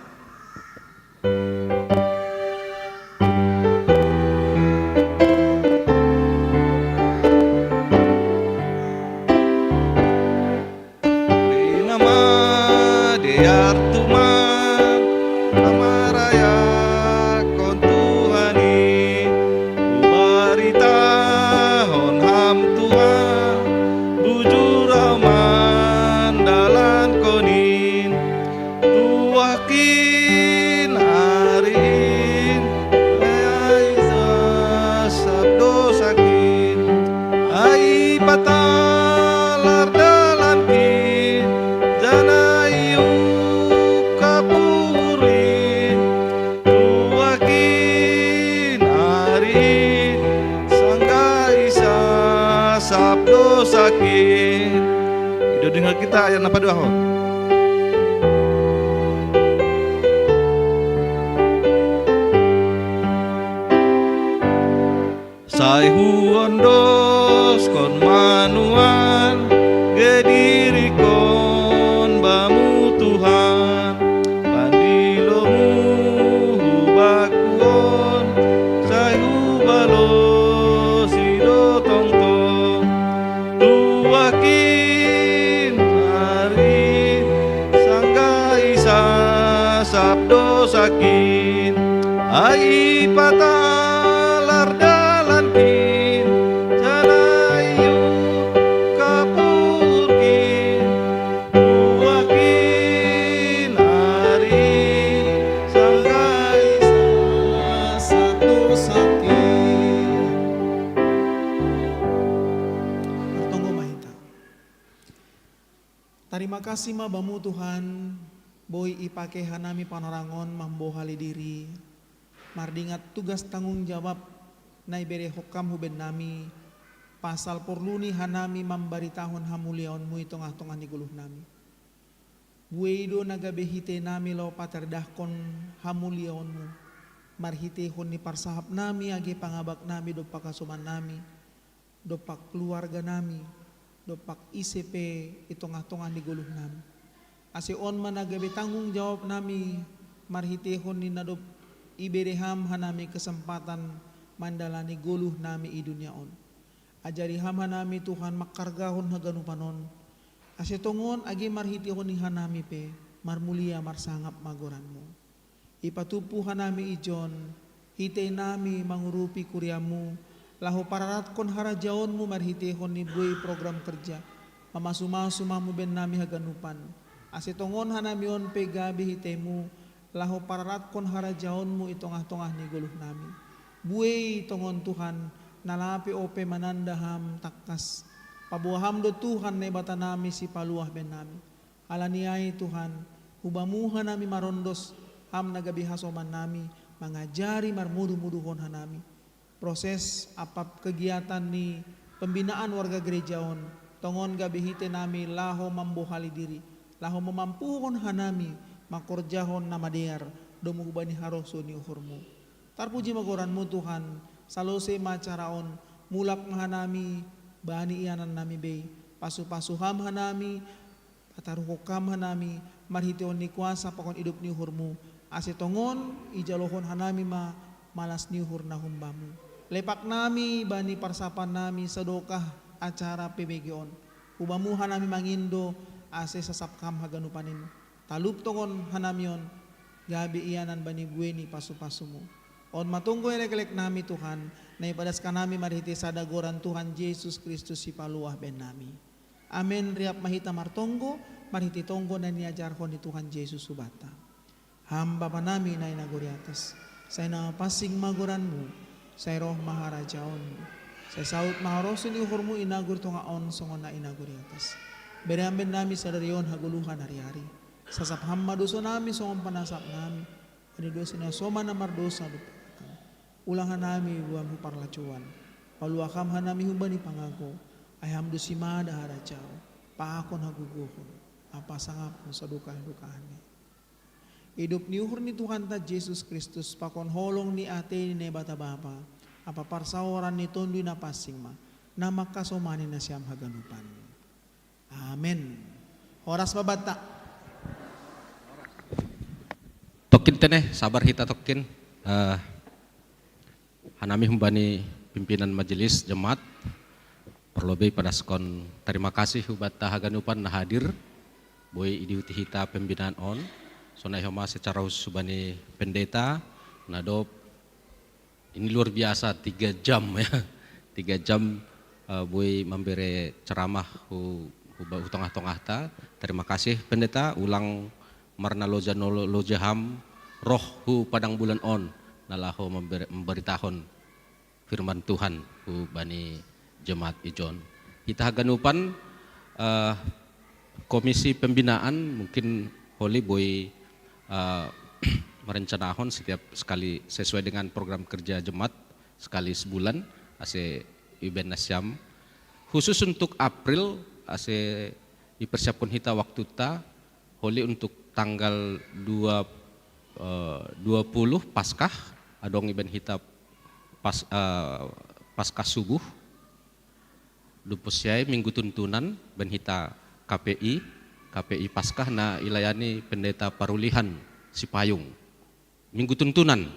Kita ayat na paduahon. Ai huondoskon manuan, gedirikon bamu Tuhan, pandilomu hubakuon, sai hubalosi do tongtong. Tuakin ari sanggai sasap dosakin, ai patalar dalankin, janai kapurkin, tuakin ari sanggai sasap dosakin. Martonggo ma hita. Tarima kasih ma bamu Tuhan, boi ipake hanami panorangon mambohali diri, mardingat tugas tanggung jawab na iberehon Kam hu bennami, pasal porlu ni hanami mambaritahon hamuliaonmu i tongah-tongah ni goluhnami. Buei do na gabe hitei nami laho patardahkon hamuliaonmu, marhiteihon ni parsahapnami age pangabaknami dompak hasomannami, dompak keluarganami, dompak ise pe i tongah-tongah ni goluhnami. Ase on ma na gabe tanggung jawabnami marhiteihon ni na dob ibere Ham hanami kesempatan mandalani goluhnami i dunia on. Ajari Ham hanami Tuhan mangkargahon haganupan on, ase tongon age marhiteihon ni hanami pe marmulia marsangap ma goranMu. Ipatumpu hanami ijon, hitei nami mangurupi kuriaMu, laho pararatkon harajaonMu marhiteihon ni buei program kerja, mamasu-masu ma Mu bennami haganupan, ase tongon hanami on pe gabe hiteiMu, laho pararatkon harajaonMu i tongah-tongah ni goluhnami. Buei tongon Tuhan, na lape ope mananda Ham tangkas. Paboa Ham do Tuhan Naibatanami sipaluah bennami. Alani ai Tuhan, hu Bamu hanami marondos, Ham na gabe hasomannami, mangajari marmudu-muduhon hanami. Proses ampa kegiatan ni pembinaan warga gereja on, tongon gabe hitei nami laho mambohali diri, laho mamampuhon hanami mangkorjahon na madear, domu hubani harosuh ni uhurMu. Tarpuji ma goranMu Tuhan, salose ma acara on, mulak ma hanami bani ianannami bei, pasu-pasu Ham hanami, pataruhon Ham hanami, marhiteihon ni kuasa pakon idop ni uhurMu, ase tongon ijalohon hanami ma malas ni uhur na humbaMu. Lepaknami bani parsapannami sadokah acara P B G on. Hu Bamu hanami mangindo, ase sasap Ham haganupan in. Talup tongon hanami on, gabe ianan bani buei ni pasu-pasuMu. On ma tonggo elek-eleknami Tuhan, na ipadas hanami marhitei sada goran Tuhan Jesus Kristus sipaluah bennami. Amen. Riap ma hita martonggo, marhitei tonggo na niajarhon ni Tuhan Jesus hubanta. Ham Bapanami na i nagori atas, sai na pansing ma goranMu, sai roh ma harajaonMu, sai saut ma harosuh ni uhurMu i nagori tongah on songon na i nagori atas. Bere Ham bennami sadari on hagoluhan ari-ari. Sasap Ham ma dosanami songon panasapnami bani dosa ni hasoman na mardosa dohot Ham. Ulang hanami boan hu parlacuan. Paluah Ham hanami humbani pangago, ai Ham do simada harajaon, pakon hagogoon, ampa sangapon sadokah-dokahni. Idop ni uhur ni Tuhanta Jesus Kristus pakon holong ni atei ni Naibata Bapa, ampa parsaoran ni Tonduy Na Pansing ma, na mangkasomani nasiam haganupan. Amen. Horas ma banta. Tokkin tene, sabar hita tokkin. Eh, hanami humbani pimpinan majelis jemaat, parlobei padaskon tarima kasih hubanta haganupan na hadir, boi idihuti hita pembinaan on, sonai homa secara khusus hubani pendeta, na dob ini luar biasa, tiga jam ya, tiga jam, eh, boi mambere ceramah hu, hu, hu tongah-tongahta. Terima kasih pendeta, ulang marna loja no loja Ham roh hu padang bulan on, na laho mambere, mambaritahon firman Tuhan hu bani jemaat ijon. Hita haganupan, eh, komisi pembinaan mungkin holi boi, eh, merencanahon setiap sekali sesuai dengan program kerja jemaat sekali sebulan, ase ibaen nasiam. Khusus untuk April, ase ipersiapkon hita waktuta, holi untuk tanggal dua, eh, dua puluh Paskah, adong ibaen hita pas, eh, Paskah subuh, dupus siai minggu tuntunan, baen hita K P I, K P I Paskah na ilayani Pendeta Parulihan Sipayung. Minggu tuntunan,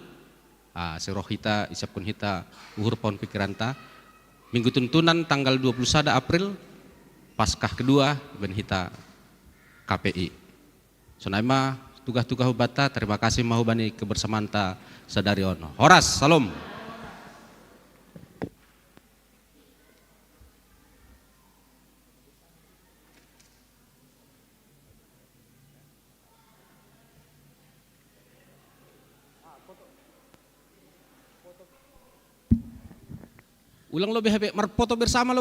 ah, si roh hita, isapkon hita, uhur paun pikiranta. Minggu tuntunan tanggal dua puluh sada April, Paskah kedua, baen hita K P I. Sonai ma tugah-tugah hubanta, terima kasih ma hubani kebersamanta sadari on. Horas, salam. Ulang lobi habe marpoto bersama lo.